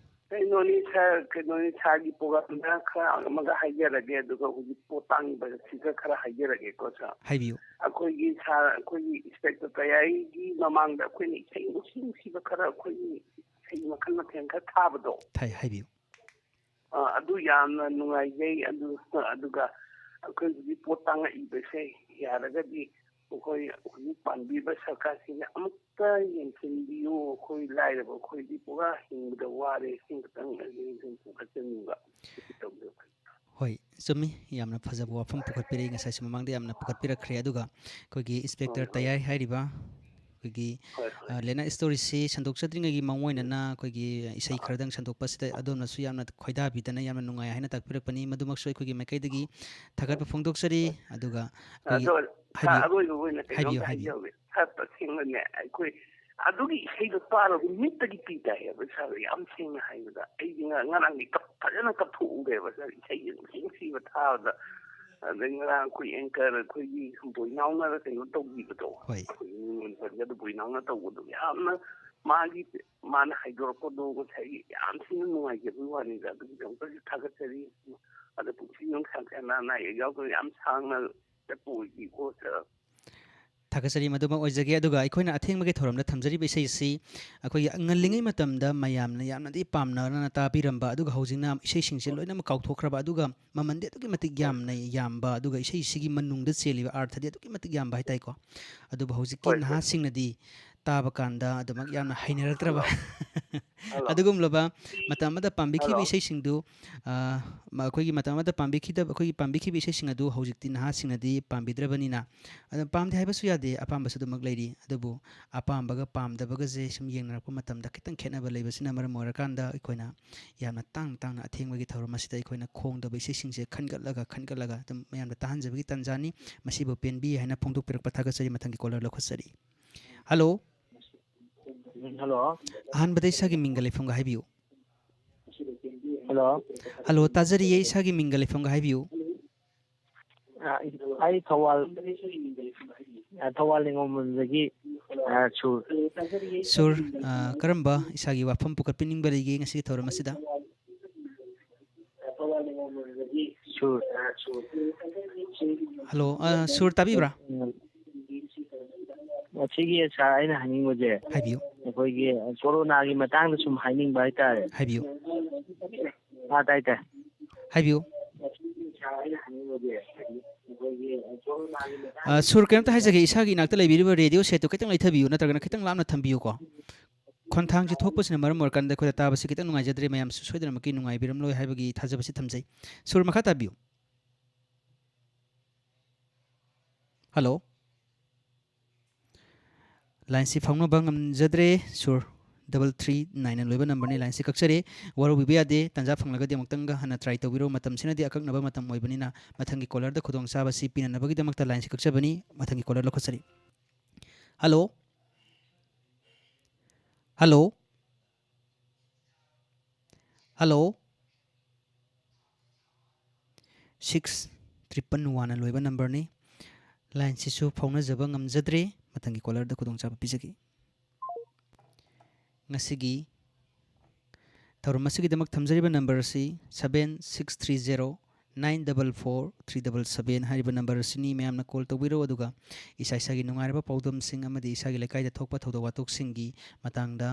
ꯀꯩꯅꯣꯅꯤ ꯁꯥꯔ, ꯀꯩꯅꯣꯅꯤ ꯁꯥꯔꯒꯤ ꯄ꯭ꯔꯣꯒꯥꯝꯗ ꯈꯔ ꯑꯃꯒ ꯍꯥꯏꯖꯔꯒꯦ, ꯑꯗꯨꯒ ꯍꯧꯖꯤꯛ ꯄꯣꯠ ꯇꯥꯡꯉꯤꯕꯁꯤꯒ ꯈꯔ ꯍꯥꯏꯖꯔꯒꯦꯀꯣ ꯁꯥꯔ꯫ ꯍꯥꯏꯕꯤꯌꯨ꯫ ꯑꯩꯈꯣꯏꯒꯤ ꯁꯥꯔ, ꯑꯩꯈꯣꯏꯒꯤ ꯏꯟꯁꯄꯦꯛꯇꯔ ꯇꯌꯥꯏꯒꯤ ꯃꯃꯥꯡꯗ ꯑꯩꯈꯣꯏꯅ ꯏꯁꯩ ꯅꯨꯡꯁꯤ ꯅꯨꯡꯁꯤꯕ ꯈꯔ, ꯑꯩꯈꯣꯏꯒꯤ ꯏꯁꯩ ꯃꯈꯜ ꯃꯊꯦꯜ ꯈꯔ ꯊꯥꯕꯗꯣ꯫ ꯊꯥꯏ, ꯍꯥꯏꯕꯤꯌꯨ꯫ ꯑ, ꯑꯗꯨ ꯌꯥꯝꯅ ꯅꯨꯡꯉꯥꯏꯖꯩ꯫ ꯑꯗꯨ, ꯑꯗꯨꯒ ꯑꯩꯈꯣꯏ ꯍꯧꯖꯤꯛ ꯄꯣꯠ ꯇꯥꯡꯉꯛꯏꯕꯁꯦ ꯌꯥꯔꯒꯗꯤ ꯑꯩꯈꯣꯏ ꯍꯧꯖꯤꯛ ꯄꯥꯟꯕꯤꯕ ꯁꯔꯀꯥꯔꯁꯤꯅ ꯑꯃꯨꯛꯇ ꯌꯦꯡꯁꯤꯟꯕꯤꯌꯨ꯫ ꯑꯩꯈꯣꯏ ꯂꯥꯏꯔꯕ ꯑꯩꯈꯣꯏꯗꯤ ꯄꯨꯔꯥ ꯍꯤꯡꯕꯗ ꯋꯥꯔꯦ꯫ ꯁꯤ ꯈꯛꯇꯪ ꯑꯩ ꯁꯨꯝ ꯄꯨꯈꯠꯆꯅꯤꯡꯕ꯫ ꯁꯤ ꯇꯧꯕꯤꯌꯨ꯫ ꯍꯣꯏ, ꯆꯨꯝꯃꯤ꯫ ꯌꯥꯝꯅ ꯐꯖꯕ ꯋꯥꯐꯝ ꯄꯨꯈꯠꯄꯤꯔꯛꯏ꯫ ꯉꯁꯥꯏꯁꯨ ꯃꯃꯥꯡꯗ ꯌꯥꯝꯅ ꯄꯨꯈꯠꯄꯤꯔꯛꯈ꯭ꯔꯦ꯫ ꯑꯗꯨꯒ ꯑꯩꯈꯣꯏꯒꯤ ꯏꯟꯁꯄꯦꯛꯇꯔ ꯍꯣꯏ, ꯍꯣꯏ꯫ ꯇꯌꯥꯏ ꯍꯥꯏꯔꯤꯕ ꯑꯩꯈꯣꯏꯒꯤ ꯂꯦꯅꯥ ꯁ꯭ꯇꯣꯔꯤꯁꯤ ꯁꯟꯗꯣꯛꯆꯗ꯭ꯔꯤꯉꯩꯒꯤ ꯃꯥꯡꯑꯣꯏꯅꯅ ꯑꯩꯈꯣꯏꯒꯤ ꯏꯁꯩ ꯈꯔꯗꯪ ꯁꯟꯗꯣꯛꯄꯁꯤꯗ ꯑꯗꯣꯝꯅꯁꯨ ꯌꯥꯝꯅ ꯈꯣꯏꯗꯥꯕꯤꯗꯅ ꯌꯥꯝꯅ ꯅꯨꯡꯉꯥꯏ ꯍꯥꯏꯅ ꯇꯥꯛꯄꯤꯔꯛꯄꯅꯤ꯫ ꯃꯗꯨꯃꯛꯁꯨ ꯑꯩꯈꯣꯏꯒꯤ ꯃꯥꯏꯀꯩꯗꯒꯤ ꯊꯥꯒꯠꯄ ꯐꯣꯡꯗꯣꯛꯆꯔꯤ꯫ ꯑꯗꯨꯒ ꯑꯩꯈꯣꯏꯒꯤ ꯑꯗꯣ ꯁꯥꯔ, ꯍꯥꯏꯕꯤꯌꯨ꯫ ꯑꯔꯣꯏꯕ ꯑꯣꯏꯅ ꯍꯥꯏꯕꯤꯌꯨ, ꯀꯩꯅꯣꯝꯇ ꯍꯥꯏꯕꯤꯌꯨ꯫ ꯍꯥꯏꯖꯍꯧꯒꯦ꯫ ꯁꯥꯔ, ꯇꯁꯦꯡꯅꯅꯦ, ꯑꯩꯈꯣꯏ ꯑꯗꯨꯒꯤ ꯏꯁꯩꯗꯣ ꯇꯥꯔꯒ ꯃꯤꯠꯇꯒꯤ ꯄꯤ ꯇꯥꯏꯌꯦꯕ ꯁꯥꯔ꯫ ꯌꯥꯝ ꯁꯦꯡꯅ ꯍꯥꯏꯕꯗ, ꯑꯩꯗꯤ ꯉ-, ꯉꯔꯥꯡꯗꯤ ꯀꯞ-, ꯐꯖꯅ ꯀꯞꯊꯣꯛꯎꯔꯦꯕ ꯁꯥꯔ, ꯏꯁꯩꯁꯦ ꯅꯨꯡꯁꯤ ꯅꯨꯡꯁꯤꯕ ꯊꯥꯕꯗ꯫ ꯑꯗꯩ ꯉꯔꯥꯡ ꯑꯩꯈꯣꯏ ꯑꯦꯡꯀꯔ ꯑꯩꯈꯣꯏꯒꯤ ꯕꯣꯏꯅꯥꯎꯅꯒ ꯀꯩꯅꯣ ꯇꯧꯕꯤꯕꯗꯣ, ꯍꯣꯏ꯫ ꯑꯩꯈꯣꯏ ꯃꯤꯡ ꯄꯟꯖꯗ ꯕꯣꯏꯅꯥꯎꯅ ꯇꯧꯕꯗꯣ, ꯌꯥꯝꯅ ꯃꯥꯒꯤ, ꯃꯥꯅ ꯍꯥꯏꯗꯣꯔꯛꯄꯗꯣ ꯉꯁꯥꯏꯒꯤ ꯌꯥꯝ ꯊꯤꯅ ꯅꯨꯡꯉꯥꯏꯖꯕꯒꯤ ꯋꯥꯅꯤꯗ꯫ ꯑꯗꯨꯒꯤꯗꯃꯛꯇꯁꯨ ꯊꯥꯒꯠꯆꯔꯤ꯫ ꯑꯗ ꯄꯨꯟꯁꯤ ꯅꯨꯡꯁꯥꯡ ꯀꯌꯥ ꯑꯅꯥ ꯑꯌꯦꯛ ꯌꯥꯎꯗꯅ ꯌꯥꯝ ꯁꯥꯡꯅ ꯆꯠꯄ ꯑꯣꯏꯕꯤꯀꯣ ꯁꯥꯔ꯫ ꯊꯥꯒꯠꯆꯔꯤ, ꯃꯗꯨꯃꯛ ꯑꯣꯏꯖꯒꯦ꯫ ꯑꯗꯨꯒ ꯑꯩꯈꯣꯏꯅ ꯑꯊꯦꯡꯕꯒꯤ ꯊꯧꯔꯝꯗ ꯊꯝꯖꯔꯤꯕ ꯏꯁꯩ ꯑꯁꯤ ꯑꯩꯈꯣꯏꯒꯤ ꯉꯜꯂꯤꯉꯩ ꯃꯇꯝꯗ ꯃꯌꯥꯝꯅ ꯌꯥꯝꯅꯗꯤ ꯄꯥꯝꯅꯅ ꯇꯥꯕꯤꯔꯝꯕ, ꯑꯗꯨꯒ ꯍꯧꯖꯤꯛꯅ ꯏꯁꯩꯁꯤꯡꯁꯦ ꯂꯣꯏꯅꯃꯛ ꯀꯥꯎꯊꯣꯛꯈ꯭ꯔꯕ, ꯑꯗꯨꯒ ꯃꯃꯟꯗꯤ ꯑꯗꯨꯛꯀꯤ ꯃꯇꯤꯛ ꯌꯥꯝꯅ ꯌꯥꯝꯕ, ꯑꯗꯨꯒ ꯏꯁꯩꯁꯤꯒꯤ ꯃꯅꯨꯡꯗ ꯆꯦꯜꯂꯤꯕ ꯑꯥꯔꯊꯗꯤ ꯑꯗꯨꯛꯀꯤ ꯃꯇꯤꯛ ꯌꯥꯝꯕ ꯍꯥꯏꯇꯥꯔꯦꯀꯣ꯫ ꯑꯗꯨꯕꯨ ꯍꯧꯖꯤꯛꯀꯤ ꯍꯣꯏ, ꯍꯣꯏ꯫ ꯅꯍꯥꯁꯤꯡꯅꯗꯤ ꯇꯥꯕ ꯀꯥꯟꯗ ꯑꯗꯨꯃꯛ ꯌꯥꯝꯅ ꯍꯩꯅꯔꯛꯇ꯭ꯔꯕ ꯍꯜꯂꯣ꯫ ꯍꯜꯂꯣ꯫ ꯑꯗꯨꯒꯨꯝꯂꯕ ꯃꯇꯝ ꯑꯃꯗ ꯄꯥꯝꯕꯤꯈꯤꯕ ꯍꯜꯂꯣ꯫ ꯏꯁꯩꯁꯤꯡꯗꯨ, ꯑ, ꯃ-, ꯑꯩꯈꯣꯏꯒꯤ ꯃꯇꯝ ꯑꯃꯗ ꯄꯥꯝꯕꯤꯈꯤꯗꯕ, ꯑꯩꯈꯣꯏꯒꯤ ꯄꯥꯝꯕꯤꯈꯤꯕ ꯏꯁꯩꯁꯤꯡ ꯑꯗꯨ ꯍꯧꯖꯤꯛꯇꯤ ꯅꯍꯥꯁꯤꯡꯅꯗꯤ ꯄꯥꯝꯕꯤꯗ꯭ꯔꯕꯅꯤꯅ, ꯑꯗꯨꯝ ꯄꯥꯝꯗꯦ ꯍꯥꯏꯕꯁꯨ ꯌꯥꯗꯦ, ꯑꯄꯥꯝꯕꯁꯨ ꯑꯗꯨꯃꯛ ꯂꯩꯔꯤ꯫ ꯑꯗꯨꯕꯨ ꯑꯄꯥꯝꯕꯒ ꯄꯥꯝꯗꯕꯒꯁꯦ ꯁꯨꯝ ꯌꯦꯡꯅꯔꯛꯄ ꯃꯇꯝꯗ ꯈꯤꯇꯪ ꯈꯦꯠꯅꯕ ꯂꯩꯕꯁꯤꯅ ꯃꯔꯝ ꯑꯣꯏꯔꯀꯥꯟꯗ ꯑꯩꯈꯣꯏꯅ ꯌꯥꯝꯅ ꯇꯥꯡꯅ ꯇꯥꯡꯅ ꯑꯊꯦꯡꯕꯒꯤ ꯊꯧꯔꯝ ꯑꯁꯤꯗ ꯑꯩꯈꯣꯏꯅ ꯈꯣꯡꯗꯕ ꯏꯁꯩꯁꯤꯡꯁꯦ ꯈꯟꯒꯠꯂꯒ, ꯈꯟꯒꯠꯂꯒ ꯑꯗꯨꯝ ꯃꯌꯥꯝꯗ ꯇꯥꯍꯟꯖꯕꯒꯤ ꯇꯥꯟꯖꯥꯅꯤ꯫ ꯃꯁꯤꯕꯨ ꯄꯦꯟꯕꯤ ꯍꯥꯏꯅ ꯐꯣꯡꯗꯣꯛꯄꯤꯔꯛꯄ ꯊꯥꯒꯠꯆꯔꯤ꯫ ꯃꯊꯪꯒꯤ ꯀꯣꯂꯔ ꯂꯧꯈꯠꯆꯔꯤ꯫ ꯍꯜꯂꯣ꯫ ꯎꯝ, ꯍꯜꯂꯣ꯫ ꯑꯍꯥꯟꯕꯗ ꯏꯁꯥꯒꯤ ꯃꯤꯡꯒ ꯂꯩꯐꯝꯒ ꯍꯥꯏꯕꯤꯌꯨ꯫ ꯍꯜꯂꯣ꯫ ꯍꯜꯂꯣ, ꯇꯥꯖꯔꯤꯌꯦ, ꯏꯁꯥꯒꯤ ꯃꯤꯡꯒ ꯂꯩꯐꯝꯒ ꯍꯥꯏꯕꯤꯌꯨ꯫ ꯑ, ꯑꯩ ꯊꯧꯕꯥꯜ, ꯑ, ꯊꯧꯕꯥꯜ ꯅꯤꯉꯣꯝꯕꯝꯗꯒꯤ, ꯑ, ꯁꯨꯔ꯫ ꯁꯨꯔ, ꯑ, ꯀꯔꯝꯕ ꯏꯁꯥꯒꯤ ꯋꯥꯐꯝ ꯄꯨꯈꯠꯄꯤꯅꯤꯡꯕ ꯂꯩꯒꯦ ꯉꯁꯤꯒꯤ ꯊꯧꯔꯝ ꯑꯁꯤꯗ? ꯁꯨꯔ꯫ ꯍꯜꯂꯣ, ꯑ, ꯁꯨꯔ ꯇꯥꯕꯤꯕ꯭ꯔꯥ? ꯎꯝ꯫ ꯉꯁꯤꯒꯤ ꯁꯥꯔ ꯑꯩꯅ ꯍꯥꯏꯅꯤꯡꯕꯁꯦ, ꯍꯥꯏꯕꯤꯌꯨ꯫ ꯑꯩꯈꯣꯏꯒꯤ ꯀꯣꯔꯣꯅꯥꯒꯤ ꯃꯇꯥꯡꯗ ꯁꯨꯝ ꯍꯥꯏꯅꯤꯡꯕ ꯍꯥꯏꯇꯥꯔꯦ꯫ ꯍꯥꯏꯕꯤꯌꯨ꯫ ꯑꯥ, ꯇꯥꯏ, ꯇꯥꯏ꯫ ꯍꯥꯏꯕꯤꯌꯨ꯫ ꯑ, ꯁꯨꯔ, ꯀꯩꯅꯣꯝꯇ ꯍꯥꯏꯖꯒꯦ, ꯏꯁꯥꯒꯤ ꯏꯅꯥꯛꯇ ꯂꯩꯕꯤꯔꯤꯕ ꯔꯦꯗꯤꯑꯣ ꯁꯦꯠꯇꯨ ꯈꯤꯇꯪ ꯂꯩꯊꯕꯤꯌꯨ, ꯅꯠꯇ꯭ꯔꯒꯅ ꯈꯤꯇꯪ ꯂꯥꯞꯅ ꯊꯝꯕꯤꯌꯨꯀꯣ꯫ ꯈꯣꯟꯊꯥꯡꯁꯤ ꯊꯣꯛꯄꯁꯤꯅ ꯃꯔꯝ ꯑꯣꯏꯔꯀꯥꯟꯗ ꯑꯩꯈꯣꯏꯗ ꯇꯥꯕꯁꯤ ꯈꯤꯇꯪ ꯅꯨꯡꯉꯥꯏꯖꯗ꯭ꯔꯦ꯫ ꯃꯌꯥꯝꯁꯨ ꯁꯣꯏꯗꯅꯃꯛꯀꯤ ꯅꯨꯡꯉꯥꯏꯕꯤꯔꯝꯂꯣꯏ ꯍꯥꯏꯕꯒꯤ ꯊꯥꯖꯕꯁꯤ ꯊꯝꯖꯩ꯫ ꯁꯨꯔ, ꯃꯈꯥ ꯇꯥꯕꯤꯌꯨ꯫ ꯍꯜꯂꯣ꯫ ꯂꯥꯏꯟꯁꯤ ꯐꯥꯎꯅꯕ ꯉꯝꯖꯗ꯭ꯔꯦ꯫ ꯁꯨꯔ ꯗꯕꯜ ꯊ꯭ꯔꯤ ꯅꯥꯏꯟꯅ ꯂꯣꯏꯕ ꯅꯝꯕꯔꯅꯤ꯫ ꯂꯥꯏꯟꯁꯤ ꯀꯛꯆꯔꯦ꯫ ꯋꯥꯔꯧꯕꯤꯕ ꯌꯥꯗꯦ꯫ ꯇꯥꯟꯖꯥ ꯐꯪꯂꯒꯗꯤ ꯑꯃꯨꯛꯇꯪꯒ ꯍꯟꯅ ꯇ꯭ꯔꯥꯏ ꯇꯧꯕꯤꯔꯣ꯫ ꯃꯇꯝꯁꯤꯅꯗꯤ ꯑꯀꯛꯅꯕ ꯃꯇꯝ ꯑꯣꯏꯕꯅꯤꯅ ꯃꯊꯪꯒꯤ ꯀꯣꯂꯔꯗ ꯈꯨꯗꯣꯡꯆꯥꯕꯁꯤ ꯄꯤꯅꯅꯕꯒꯤꯗꯃꯛꯇ ꯂꯥꯏꯟꯁꯤ ꯀꯛꯆꯕꯅꯤ꯫ ꯃꯊꯪꯒꯤ ꯀꯣꯂꯔ ꯂꯧꯈꯠꯆꯔꯤ꯫ Hello? Hello? Hello? Six triple ꯋꯥꯟꯅ ꯂꯣꯏꯕ ꯅꯝꯕꯔꯅꯤ꯫ ꯂꯥꯏꯟꯁꯤꯁꯨ ꯐꯥꯎꯅꯖꯕ ꯉꯝꯖꯗ꯭ꯔꯦ꯫ ꯃꯊꯪꯒꯤ ꯀꯣꯂꯔꯗ ꯈꯨꯗꯣꯡꯆꯥꯕ ꯄꯤꯖꯒꯦ꯫ ꯉꯁꯤꯒꯤ ꯊꯧꯔꯝ ꯑꯁꯤꯒꯤꯗꯃꯛ ꯊꯝꯖꯔꯤꯕ ꯅꯝꯕꯔ ꯑꯁꯤ seven six three zero nine double four three double seven ꯍꯥꯏꯔꯤꯕ ꯅꯝꯕꯔ ꯑꯁꯤꯅꯤ꯫ ꯃꯌꯥꯝꯅ ꯀꯣꯜ ꯇꯧꯕꯤꯔꯛꯎ, ꯑꯗꯨꯒ ꯏꯁꯥ ꯏꯁꯥꯒꯤ ꯅꯨꯡꯉꯥꯏꯔꯕ ꯄꯥꯎꯗꯝꯁꯤꯡ ꯑꯃꯗꯤ ꯏꯁꯥꯒꯤ ꯂꯩꯀꯥꯏꯗ ꯊꯣꯛꯄ ꯊꯧꯗꯣꯛ ꯋꯥꯊꯣꯛꯁꯤꯡꯒꯤ ꯃꯇꯥꯡꯗ,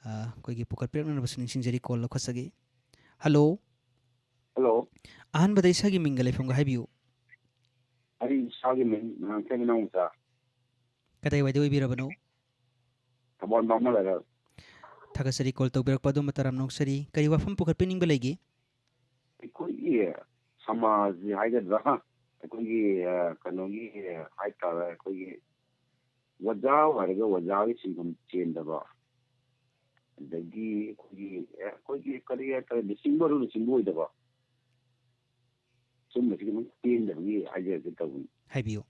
ꯑ, ꯑꯩꯈꯣꯏꯒꯤ ꯄꯨꯈꯠꯄꯤꯔꯛꯅꯕꯁꯨ ꯅꯤꯡꯁꯤꯡꯖꯔꯤ꯫ ꯀꯣꯜ ꯂꯧꯈꯠꯆꯒꯦ꯫ ꯍꯜꯂꯣ꯫ ꯍꯜꯂꯣ꯫ ꯑꯍꯥꯟꯕꯗ ꯏꯁꯥꯒꯤ ꯃꯤꯡꯒ ꯂꯩꯐꯝꯒ ꯍꯥꯏꯕꯤꯌꯨ꯫ ꯑꯩ ꯏꯁꯥꯒꯤ ꯃꯤꯡ ꯉꯥꯡꯊꯦꯝ ꯏꯅꯥꯎ ꯃꯆꯥ꯫ ꯀꯗꯥꯏꯋꯥꯏꯗ ꯑꯣꯏꯕꯤꯔꯕꯅꯣ? ꯊꯧꯕꯥꯜ ꯕꯥꯃꯟ ꯂꯩꯔꯛ꯫ ꯊꯥꯒꯠꯆꯔꯤ ꯀꯣꯜ ꯇꯧꯕꯤꯔꯛꯄ ꯑꯗꯣꯝꯕꯨ ꯇꯔꯥꯝꯅ ꯑꯣꯛꯆꯔꯤ꯫ ꯀꯔꯤ ꯋꯥꯐꯝ ꯄꯨꯈꯠꯄꯤꯅꯤꯡꯕ ꯂꯩꯒꯦ? ꯑꯩꯈꯣꯏꯒꯤ ꯁꯃꯥꯖꯁꯤ ꯍꯥꯏꯒꯗ꯭ꯔꯥ, ꯑꯩꯈꯣꯏꯒꯤ, ꯑ, ꯀꯩꯅꯣꯒꯤ ꯍꯥꯏꯇꯥꯔꯦ, ꯑꯩꯈꯣꯏꯒꯤ ꯑꯣꯖꯥ ꯑꯣꯏꯔꯒ ꯑꯣꯖꯥꯒꯤ ꯁꯤꯟꯐꯝ ꯆꯦꯟꯗꯕ, ꯑꯗꯒꯤ ꯑꯩꯈꯣꯏꯒꯤ, ꯑꯦ, ꯑꯩꯈꯣꯏꯒꯤ ꯀꯔꯤ ꯍꯥꯏꯇꯥꯔꯦ, ꯂꯨꯆꯤꯡꯕ ꯑꯣꯏꯔꯒ ꯂꯨꯆꯤꯡꯕ ꯑꯣꯏꯗꯕ, ꯁꯨꯝꯕꯁꯤ ꯈꯤꯇꯪ ꯄꯦꯟꯗꯕꯒꯤ ꯍꯥꯏꯖꯔꯛꯀꯦ ꯇꯧꯕꯅꯤ꯫ ꯍꯥꯏꯕꯤꯌꯨ꯫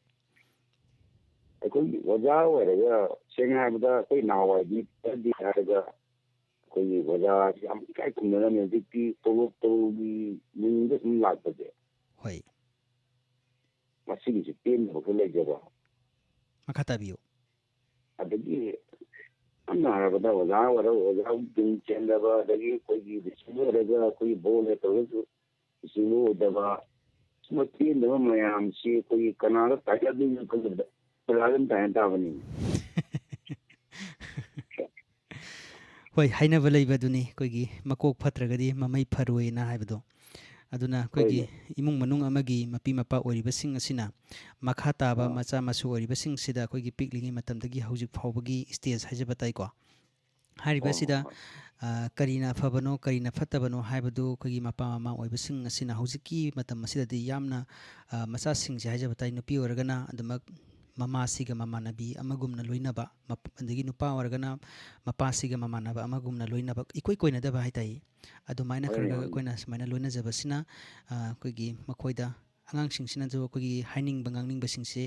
ꯑꯩꯈꯣꯏꯒꯤ ꯑꯣꯖꯥ ꯑꯣꯏꯔꯒ, ꯁꯦꯡꯅ ꯍꯥꯏꯔꯕꯗ, ꯑꯩꯈꯣꯏ ꯅꯍꯥꯟꯋꯥꯏꯗꯤ ꯈꯔꯗꯤ ꯍꯥꯏꯔꯒ ꯑꯩꯈꯣꯏꯒꯤ ꯑꯣꯖꯥꯁꯤ ꯌꯥꯝ ꯏꯀꯥꯏ ꯈꯨꯝꯅꯔꯝꯃꯤ꯫ ꯍꯧꯖꯤꯛꯇꯤ ꯇꯣꯂꯣꯞ ꯇꯣꯂꯣꯞꯒꯤ ꯃꯤꯡꯗ ꯁꯨꯝ ꯂꯥꯛꯄꯁꯦ꯫ ꯍꯣꯏ꯫ ꯃꯁꯤꯒꯤꯁꯨ ꯄꯦꯟꯗꯕ ꯈꯔ ꯂꯩꯖꯕ꯫ ꯃꯈꯥ ꯇꯥꯕꯤꯌꯨ꯫ ꯑꯗꯒꯤ ꯁꯝꯅ ꯍꯥꯏꯔꯕꯗ ꯑꯣꯖꯥ ꯑꯣꯏꯔ ꯑꯣꯖꯥ ꯃꯤꯡ ꯆꯦꯟꯗꯕ, ꯑꯗꯒꯤ ꯑꯩꯈꯣꯏꯒꯤ ꯂꯨꯆꯤꯡꯕ ꯑꯣꯏꯔꯒ ꯑꯩꯈꯣꯏꯒꯤ ꯕꯣꯜ ꯂꯦꯞꯇꯧꯔꯁꯨ ꯂꯨꯆꯤꯡꯕ ꯑꯣꯏꯗꯕ, ꯁꯨꯝꯕ ꯄꯦꯟꯗꯕ ꯃꯌꯥꯝꯁꯤ ꯑꯩꯈꯣꯏꯒꯤ ꯀꯅꯥꯗ ꯇꯥꯏꯅꯗꯣꯏꯅꯣ ꯈꯪꯗꯕꯗ ꯑꯣꯖꯥꯗ ꯑꯗꯨꯝ ꯇꯥꯏꯅ ꯇꯥꯕꯅꯤ꯫ ꯍꯣꯏ, ꯍꯥꯏꯅꯕ ꯂꯩꯕꯗꯨꯅꯤ, ꯑꯩꯈꯣꯏꯒꯤ ꯃꯀꯣꯛ ꯐꯠꯇ꯭ꯔꯒꯗꯤ ꯃꯃꯩ ꯐꯔꯣꯏꯅ ꯍꯥꯏꯕꯗꯣ꯫ ꯑꯗꯨꯅ ꯑꯩꯈꯣꯏꯒꯤ ꯍꯣꯏꯅꯦ꯫ ꯏꯃꯨꯡ ꯃꯅꯨꯡ ꯑꯃꯒꯤ ꯃꯄꯤ ꯃꯄꯥ ꯑꯣꯏꯔꯤꯕꯁꯤꯡ ꯑꯁꯤꯅ ꯃꯈꯥ ꯇꯥꯕ ꯑꯥ꯫ ꯃꯆꯥ ꯃꯁꯨ ꯑꯣꯏꯔꯤꯕꯁꯤꯡꯁꯤꯗ ꯑꯩꯈꯣꯏꯒꯤ ꯄꯤꯛꯂꯤꯉꯩ ꯃꯇꯝꯗꯒꯤ ꯍꯧꯖꯤꯛ ꯐꯥꯎꯕꯒꯤ ꯁ꯭ꯇꯦꯖ ꯍꯥꯏꯖꯕ ꯇꯥꯏꯀꯣ꯫ ꯍꯥꯏꯔꯤꯕ ꯍꯣꯏ, ꯍꯣꯏ, ꯑꯁꯤꯗ, ꯍꯣꯏ꯫ ꯑ, ꯀꯔꯤꯅ ꯑꯐꯕꯅꯣ, ꯀꯔꯤꯅ ꯐꯠꯇꯕꯅꯣ ꯍꯥꯏꯕꯗꯨ ꯑꯩꯈꯣꯏꯒꯤ ꯃꯄꯥ ꯃꯃꯥ ꯑꯣꯏꯕꯁꯤꯡ ꯑꯁꯤꯅ ꯍꯧꯖꯤꯛꯀꯤ ꯃꯇꯝ ꯑꯁꯤꯗꯗꯤ ꯌꯥꯝꯅ, ꯑ, ꯃꯆꯥꯁꯤꯡꯁꯦ ꯍꯥꯏꯖꯕ ꯇꯥꯏ, ꯅꯨꯄꯤ ꯑꯣꯏꯔꯒꯅ ꯑꯗꯨꯃꯛ ꯃꯃꯥꯁꯤꯒ ꯃꯃꯥꯟꯅꯕꯤ ꯑꯃꯒꯨꯝꯅ ꯂꯣꯏꯅꯕ, ꯃꯞ-, ꯑꯗꯒꯤ ꯅꯨꯄꯥ ꯑꯣꯏꯔꯒꯅ ꯃꯄꯥꯁꯤꯒ ꯃꯃꯥꯟꯅꯕ ꯑꯃꯒꯨꯝꯅ ꯂꯣꯏꯅꯕ, ꯏꯀꯣꯏ ꯀꯣꯏꯅꯗꯕ ꯍꯥꯏ ꯇꯥꯏ꯫ ꯑꯗꯨꯃꯥꯏꯅ ꯍꯣꯏ, ꯈꯔ ꯈꯔ ꯍꯣꯏ꯫ ꯑꯩꯈꯣꯏꯅ ꯁꯨꯃꯥꯏꯅ ꯂꯣꯏꯅꯖꯕꯁꯤꯅ, ꯑ, ꯑꯩꯈꯣꯏꯒꯤ ꯃꯈꯣꯏꯗ, ꯑꯉꯥꯡꯁꯤꯡꯁꯤꯅꯁꯨ ꯑꯩꯈꯣꯏꯒꯤ ꯍꯥꯏꯅꯤꯡꯕ ꯉꯥꯡꯅꯤꯡꯕꯁꯤꯡꯁꯦ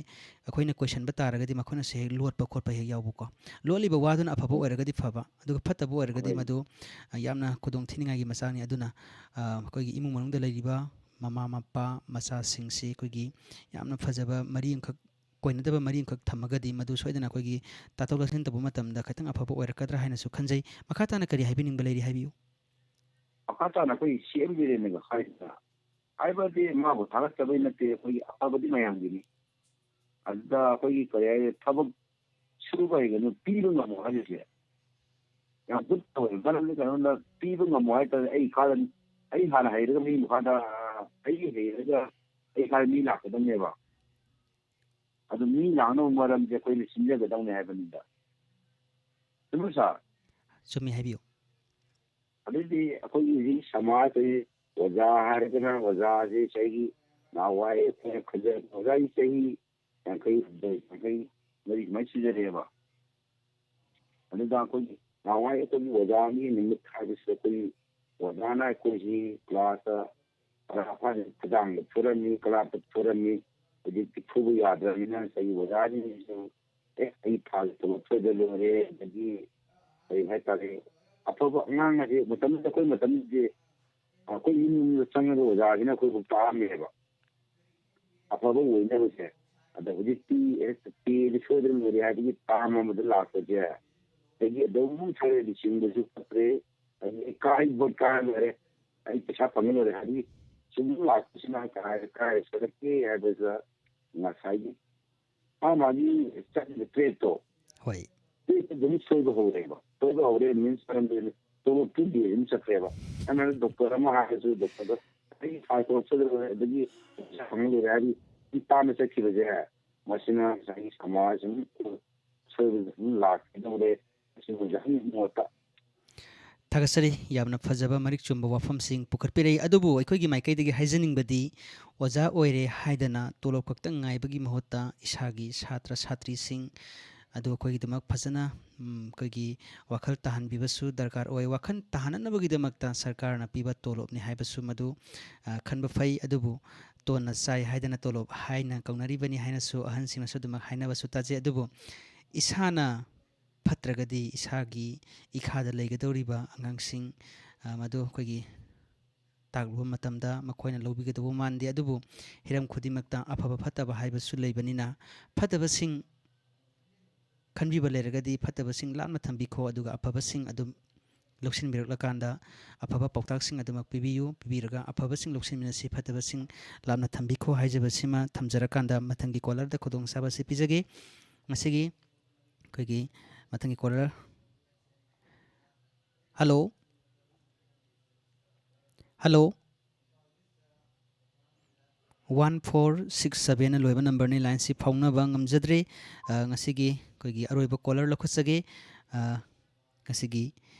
ꯑꯩꯈꯣꯏꯅ ꯀꯣꯏꯁꯟꯕ ꯇꯥꯔꯒꯗꯤ ꯃꯈꯣꯏꯅꯁꯨ ꯍꯦꯛ ꯂꯣꯠꯄ ꯈꯣꯠꯄ ꯍꯦꯛ ꯌꯥꯎꯕꯀꯣ꯫ ꯂꯣꯠꯂꯤꯕ ꯋꯥꯗꯨꯅ ꯑꯐꯕ ꯎꯝ꯫ ꯑꯣꯏꯔꯒꯗꯤ ꯐꯕ, ꯑꯗꯨꯒ ꯐꯠꯇꯕ ꯑꯣꯏꯔꯒꯗꯤ ꯍꯣꯏ꯫ ꯃꯗꯨ, ꯑ, ꯌꯥꯝꯅ ꯈꯨꯗꯣꯡ ꯊꯤꯅꯤꯡꯉꯥꯏꯒꯤ ꯃꯆꯥꯛꯅꯤ꯫ ꯑꯗꯨꯅ, ꯑ, ꯑꯩꯈꯣꯏꯒꯤ ꯏꯃꯨꯡ ꯃꯅꯨꯡꯗ ꯂꯩꯔꯤꯕ ꯃꯃꯥ ꯃꯄꯥ ꯃꯆꯥꯁꯤꯡꯁꯤ ꯑꯩꯈꯣꯏꯒꯤ ꯌꯥꯝꯅ ꯐꯖꯕ ꯃꯔꯤ ꯑꯃꯈꯛ, ꯀꯣꯏꯅꯗꯕ ꯃꯔꯤ ꯑꯃꯈꯛ ꯊꯝꯃꯒꯗꯤ ꯃꯗꯨ ꯁꯣꯏꯗꯅ ꯑꯩꯈꯣꯏꯒꯤ ꯇꯥꯊꯣꯛ ꯇꯥꯁꯤꯟ ꯇꯧꯕ ꯃꯇꯝꯗ ꯈꯤꯇꯪ ꯑꯐꯕ ꯑꯣꯏꯔꯛꯀꯗ꯭ꯔꯥ ꯍꯥꯏꯅꯁꯨ ꯈꯟꯖꯩ꯫ ꯃꯈꯥ ꯇꯥꯅ ꯀꯔꯤ ꯍꯥꯏꯕꯤꯅꯤꯡꯕ ꯂꯩꯔꯤ, ꯍꯥꯏꯕꯤꯌꯨ꯫ ꯃꯈꯥ ꯇꯥꯅ ꯑꯩꯈꯣꯏ ꯁꯤ ꯑꯦꯝ ꯕꯤꯔꯦꯟꯅꯒ ꯍꯥꯏꯗꯅ, ꯍꯥꯏꯕꯗꯤ ꯃꯥꯕꯨ ꯊꯥꯒꯠꯆꯕꯩ ꯅꯠꯇꯦ, ꯑꯩꯈꯣꯏꯒꯤ ꯑꯐꯕꯗꯤ ꯃꯌꯥꯝꯒꯤꯅꯤ꯫ ꯑꯗꯨꯗ ꯑꯩꯈꯣꯏꯒꯤ ꯀꯔꯤ ꯍꯥꯏ, ꯊꯕꯛ ꯁꯨꯕ ꯍꯩꯒꯅꯨ, ꯄꯤꯕ ꯉꯝꯃꯣ ꯍꯥꯏꯕꯁꯦ ꯌꯥꯝ ꯒꯨꯗ ꯇꯧꯋꯦ꯫ ꯃꯔꯝꯗꯤ ꯀꯩꯅꯣꯗ ꯄꯤꯕ ꯉꯝꯃꯣ ꯍꯥꯏꯇꯥꯔꯦ, ꯑꯩ ꯏꯈꯥꯗ, ꯑꯩ ꯍꯥꯟꯅ ꯍꯩꯔꯒ ꯃꯤ ꯃꯈꯥꯗ, ꯑꯩ ꯍꯩꯔꯒ ꯑꯩ ꯏꯈꯥꯗ ꯃꯤ ꯂꯥꯛꯀꯗꯕꯅꯦꯕ꯫ ꯑꯗꯨ ꯃꯤ ꯂꯥꯛꯅꯕ ꯃꯔꯝꯁꯦ ꯑꯩꯈꯣꯏꯅ ꯁꯤꯟꯖꯒꯗꯧꯅꯦ ꯍꯥꯏꯕꯅꯤꯗ꯫ ꯆꯨꯝꯕ꯭ꯔꯣ ꯁꯥꯔ? ꯆꯨꯝꯃꯤ, ꯍꯥꯏꯕꯤꯌꯨ꯫ ꯑꯗꯩꯗꯤ ꯑꯩꯈꯣꯏꯒꯤ ꯍꯧꯖꯤꯛ ꯁꯃꯥꯖꯇꯗꯤ ꯑꯣꯖꯥ ꯍꯥꯏꯔꯒꯅ ꯑꯣꯖꯥꯁꯦ ꯆꯍꯤ, ꯅꯍꯥꯟꯋꯥꯏ ꯑꯩꯈꯣꯏꯅ ꯈꯟꯖꯔꯛꯄ ꯑꯣꯖꯥꯒꯤ ꯆꯍꯤ ꯌꯥꯡꯈꯩ ꯍꯨꯝꯗꯣꯏ, ꯌꯥꯡꯈꯩ ꯃꯔꯤ ꯁꯨꯃꯥꯏꯅ ꯁꯨꯖꯔꯛꯑꯦꯕ꯫ ꯑꯗꯨꯗ ꯑꯩꯈꯣꯏꯒꯤ ꯅꯍꯥꯟꯋꯥꯏ ꯑꯩꯈꯣꯏꯒꯤ ꯑꯣꯖꯥꯒꯤ ꯅꯨꯃꯤꯠ ꯍꯥꯏꯕꯁꯤꯗ ꯑꯩꯈꯣꯏꯒꯤ ꯑꯣꯖꯥꯅ ꯑꯩꯈꯣꯏꯁꯤ ꯀ꯭ꯂꯥꯁꯇ ꯈꯔ ꯈꯗꯥꯡꯗ ꯐꯨꯔꯝꯃꯤ, ꯀꯂꯥꯞꯇ ꯐꯨꯔꯝꯃꯤ꯫ ꯍꯧꯖꯤꯛꯇꯤ ꯐꯨꯕ ꯌꯥꯗ꯭ꯔꯕꯅꯤꯅ ꯉꯁꯥꯏꯒꯤ ꯑꯣꯖꯥꯁꯤꯡꯁꯤꯁꯨ, "ꯑꯦ, ꯑꯩ ꯐꯥꯜ ꯊꯕꯛ ꯁꯣꯏꯗ ꯂꯣꯏꯔꯦ", ꯑꯗꯒꯤ ꯀꯔꯤ ꯍꯥꯏꯇꯥꯔꯦ, ꯑꯐꯕ ꯑꯉꯥꯡ ꯑꯁꯦ ꯃꯇꯝꯗꯨꯗ, ꯑꯩꯈꯣꯏ ꯃꯇꯝꯗꯨꯗꯤ ꯑꯩꯈꯣꯏ ꯌꯨꯝ ꯌꯨꯝꯗ ꯆꯪꯉꯒ ꯑꯣꯖꯥꯁꯤꯅ ꯑꯩꯈꯣꯏꯕꯨ ꯇꯥꯛꯑꯝꯃꯦꯕ꯫ ꯑꯐꯕ ꯑꯣꯏꯅꯕꯁꯦ꯫ ꯑꯗ ꯍꯧꯖꯤꯛꯇꯤ ꯍꯦꯛꯇ ꯄꯦꯗ ꯁꯣꯏꯗꯅ ꯂꯣꯏꯔꯦ ꯍꯥꯏꯕꯒꯤ ꯇꯥꯝ ꯑꯃꯗ ꯂꯥꯛꯄꯁꯦ, ꯑꯗꯒꯤ ꯑꯗꯨꯝ ꯁꯔꯦꯗꯤ ꯆꯤꯡꯕꯁꯨ ꯐꯠꯇ꯭ꯔꯦ, ꯑꯗꯒꯤ ꯑꯩ ꯀꯥꯏ ꯕꯣꯠ ꯀꯥꯔ ꯂꯣꯏꯔꯦ, ꯑꯩ ꯄꯩꯁꯥ ꯐꯪꯉ ꯂꯣꯏꯔꯦ ꯍꯥꯏꯕꯒꯤ ꯁꯨꯝ ꯂꯥꯛꯄꯁꯤꯅ ꯀꯥꯏ, ꯀꯥꯏ ꯁꯣꯏꯔꯛꯀꯦ ꯍꯥꯏꯕꯗ ꯉꯁꯥꯏꯒꯤ ꯃꯥ ꯃꯥꯒꯤ ꯆꯠꯂꯤꯕ ꯇ꯭ꯔꯦꯠꯇꯣ, ꯍꯣꯏ꯫ ꯇ꯭ꯔꯦꯠꯇꯣ ꯑꯗꯨꯝ ꯁꯣꯏꯕ ꯍꯧꯔꯦꯕ꯫ ꯁꯣꯏꯕ ꯍꯧꯔꯦ ꯃꯤꯟꯁ ꯃꯔꯝꯗꯤ ꯇꯣꯂꯣꯞꯇꯨ ꯗꯦ ꯑꯗꯨꯝ ꯆꯠꯈ꯭ꯔꯦꯕ꯫ ꯑꯗꯨꯅ ꯗꯣꯛꯇꯔ ꯑꯃ ꯍꯥꯏꯔꯁꯨ ꯗꯣꯛꯇꯔꯗ ꯑꯩ ꯐꯥꯏꯜ ꯇꯣꯂꯣꯞ ꯁꯣꯏꯗ ꯂꯣꯏꯔꯦ, ꯑꯗꯒꯤ ꯄꯩꯁꯥ ꯐꯪꯉ ꯂꯣꯏꯔꯦ ꯍꯥꯏꯕꯒꯤ ꯁꯨꯝ ꯇꯥꯅ ꯆꯠꯈꯤꯕꯁꯦ, ꯃꯁꯤꯅ ꯉꯁꯥꯏꯒꯤ ꯁꯃꯥꯖ ꯑꯃ ꯁꯣꯏꯕꯗ ꯑꯗꯨꯝ ꯂꯥꯛꯀꯗꯧꯔꯦ꯫ ꯃꯁꯤ ꯑꯣꯖꯥꯒꯤ ꯃꯣꯠꯇ꯫ ꯊꯥꯒꯠꯆꯔꯤ꯫ ꯌꯥꯝꯅ ꯐꯖꯕ, ꯃꯔꯤꯛ ꯆꯨꯝꯕ ꯋꯥꯐꯝꯁꯤꯡ ꯄꯨꯈꯠꯄꯤꯔꯛꯏ꯫ ꯑꯗꯨꯕꯨ ꯑꯩꯈꯣꯏꯒꯤ ꯃꯥꯏꯀꯩꯗꯒꯤ ꯍꯥꯏꯖꯅꯤꯡꯕꯗꯤ, ꯑꯣꯖꯥ ꯑꯣꯏꯔꯦ ꯍꯥꯏꯗꯅ ꯇꯣꯂꯣꯞ ꯈꯛꯇꯪ ꯉꯥꯏꯕꯒꯤ ꯃꯍꯨꯠꯇ ꯏꯁꯥꯒꯤ ꯁꯥꯇ꯭ꯔ ꯁꯥꯇ꯭ꯔꯤꯁꯤꯡ ꯑꯗꯨ ꯑꯩꯈꯣꯏꯒꯤꯗꯃꯛ ꯐꯖꯅ, ꯎꯝ, ꯑꯩꯈꯣꯏꯒꯤ ꯋꯥꯈꯜ ꯇꯥꯍꯟꯕꯤꯕꯁꯨ ꯗꯔꯀꯥꯔ ꯑꯣꯏ꯫ ꯋꯥꯈꯜ ꯇꯥꯍꯟꯅꯅꯕꯒꯤꯗꯃꯛꯇ ꯁꯔꯀꯥꯔꯅ ꯄꯤꯕ ꯇꯣꯂꯣꯞꯅꯤ ꯍꯥꯏꯕꯁꯨ ꯃꯗꯨ, ꯑ, ꯈꯟꯕ ꯐꯩ꯫ ꯑꯗꯨꯕꯨ ꯇꯣꯟꯅ ꯆꯥꯏ ꯍꯥꯏꯗꯅ ꯇꯣꯂꯣꯞ ꯍꯥꯏꯅ ꯀꯧꯅꯔꯤꯕꯅꯤ ꯍꯥꯏꯅꯁꯨ ꯑꯍꯟꯁꯤꯡꯅꯁꯨ ꯑꯗꯨꯃꯛ ꯍꯥꯏꯅꯕꯁꯨ ꯇꯥꯖꯩ꯫ ꯑꯗꯨꯕꯨ ꯏꯁꯥꯅ ꯐꯠꯇ꯭ꯔꯒꯗꯤ ꯏꯁꯥꯒꯤ ꯏꯈꯥꯗ ꯂꯩꯒꯗꯧꯔꯤꯕ ꯑꯉꯥꯡꯁꯤꯡ, ꯑ, ꯃꯗꯨ ꯑꯩꯈꯣꯏꯒꯤ ꯇꯥꯛꯂꯨꯕ ꯃꯇꯝꯗ ꯃꯈꯣꯏꯅ ꯂꯧꯕꯤꯒꯗꯧꯕ ꯃꯥꯟꯗꯦ꯫ ꯑꯗꯨꯕꯨ ꯍꯤꯔꯝ ꯈꯨꯗꯤꯡꯃꯛꯇ ꯑꯐꯕ ꯐꯠꯇꯕ ꯍꯥꯏꯕꯁꯨ ꯂꯩꯕꯅꯤꯅ, ꯐꯠꯇꯕꯁꯤꯡ ꯈꯟꯕꯤꯕ ꯂꯩꯔꯒꯗꯤ ꯐꯠꯇꯕꯁꯤꯡ ꯂꯥꯞꯅ ꯊꯝꯕꯤꯈꯣ, ꯑꯗꯨꯒ ꯑꯐꯕꯁꯤꯡ ꯑꯗꯨꯝ ꯂꯧꯁꯤꯟꯕꯤꯔꯛꯂꯀꯥꯟꯗ ꯑꯐꯕ ꯄꯥꯎꯇꯥꯛꯁꯤꯡ ꯑꯗꯨꯃꯛ ꯄꯤꯕꯤꯌꯨ, ꯄꯤꯕꯤꯔꯒ ꯑꯐꯕꯁꯤꯡ ꯂꯧꯁꯤꯟꯃꯤꯟꯅꯁꯤ, ꯐꯠꯇꯕꯁꯤꯡ ꯂꯥꯞꯅ ꯊꯝꯕꯤꯈꯣ ꯍꯥꯏꯖꯕꯁꯤꯃ ꯊꯝꯖꯔꯀꯥꯟꯗ ꯃꯊꯪꯒꯤ ꯀꯣꯂꯔꯗ ꯈꯨꯗꯣꯡꯆꯥꯕ ꯑꯁꯤ ꯄꯤꯖꯒꯦ꯫ ꯉꯁꯤꯒꯤ ꯑꯩꯈꯣꯏꯒꯤ ꯃꯊꯪꯒꯤ colour. Hello? Hello? One four six ꯁꯕꯦꯟꯅ ꯂꯣꯏꯕ ꯅꯝꯕꯔꯅꯤ꯫ ꯂꯥꯏꯟꯁꯤ ꯐꯥꯎꯅꯕ ꯉꯝꯖꯗ꯭ꯔꯦ꯫ ꯑ, ꯉꯁꯤꯒꯤ ꯑꯩꯈꯣꯏꯒꯤ ꯑꯔꯣꯏꯕ ꯀꯣꯂꯔ ꯂꯧꯈꯠꯆꯒꯦ꯫ ꯑ, ꯉꯁꯤꯒꯤ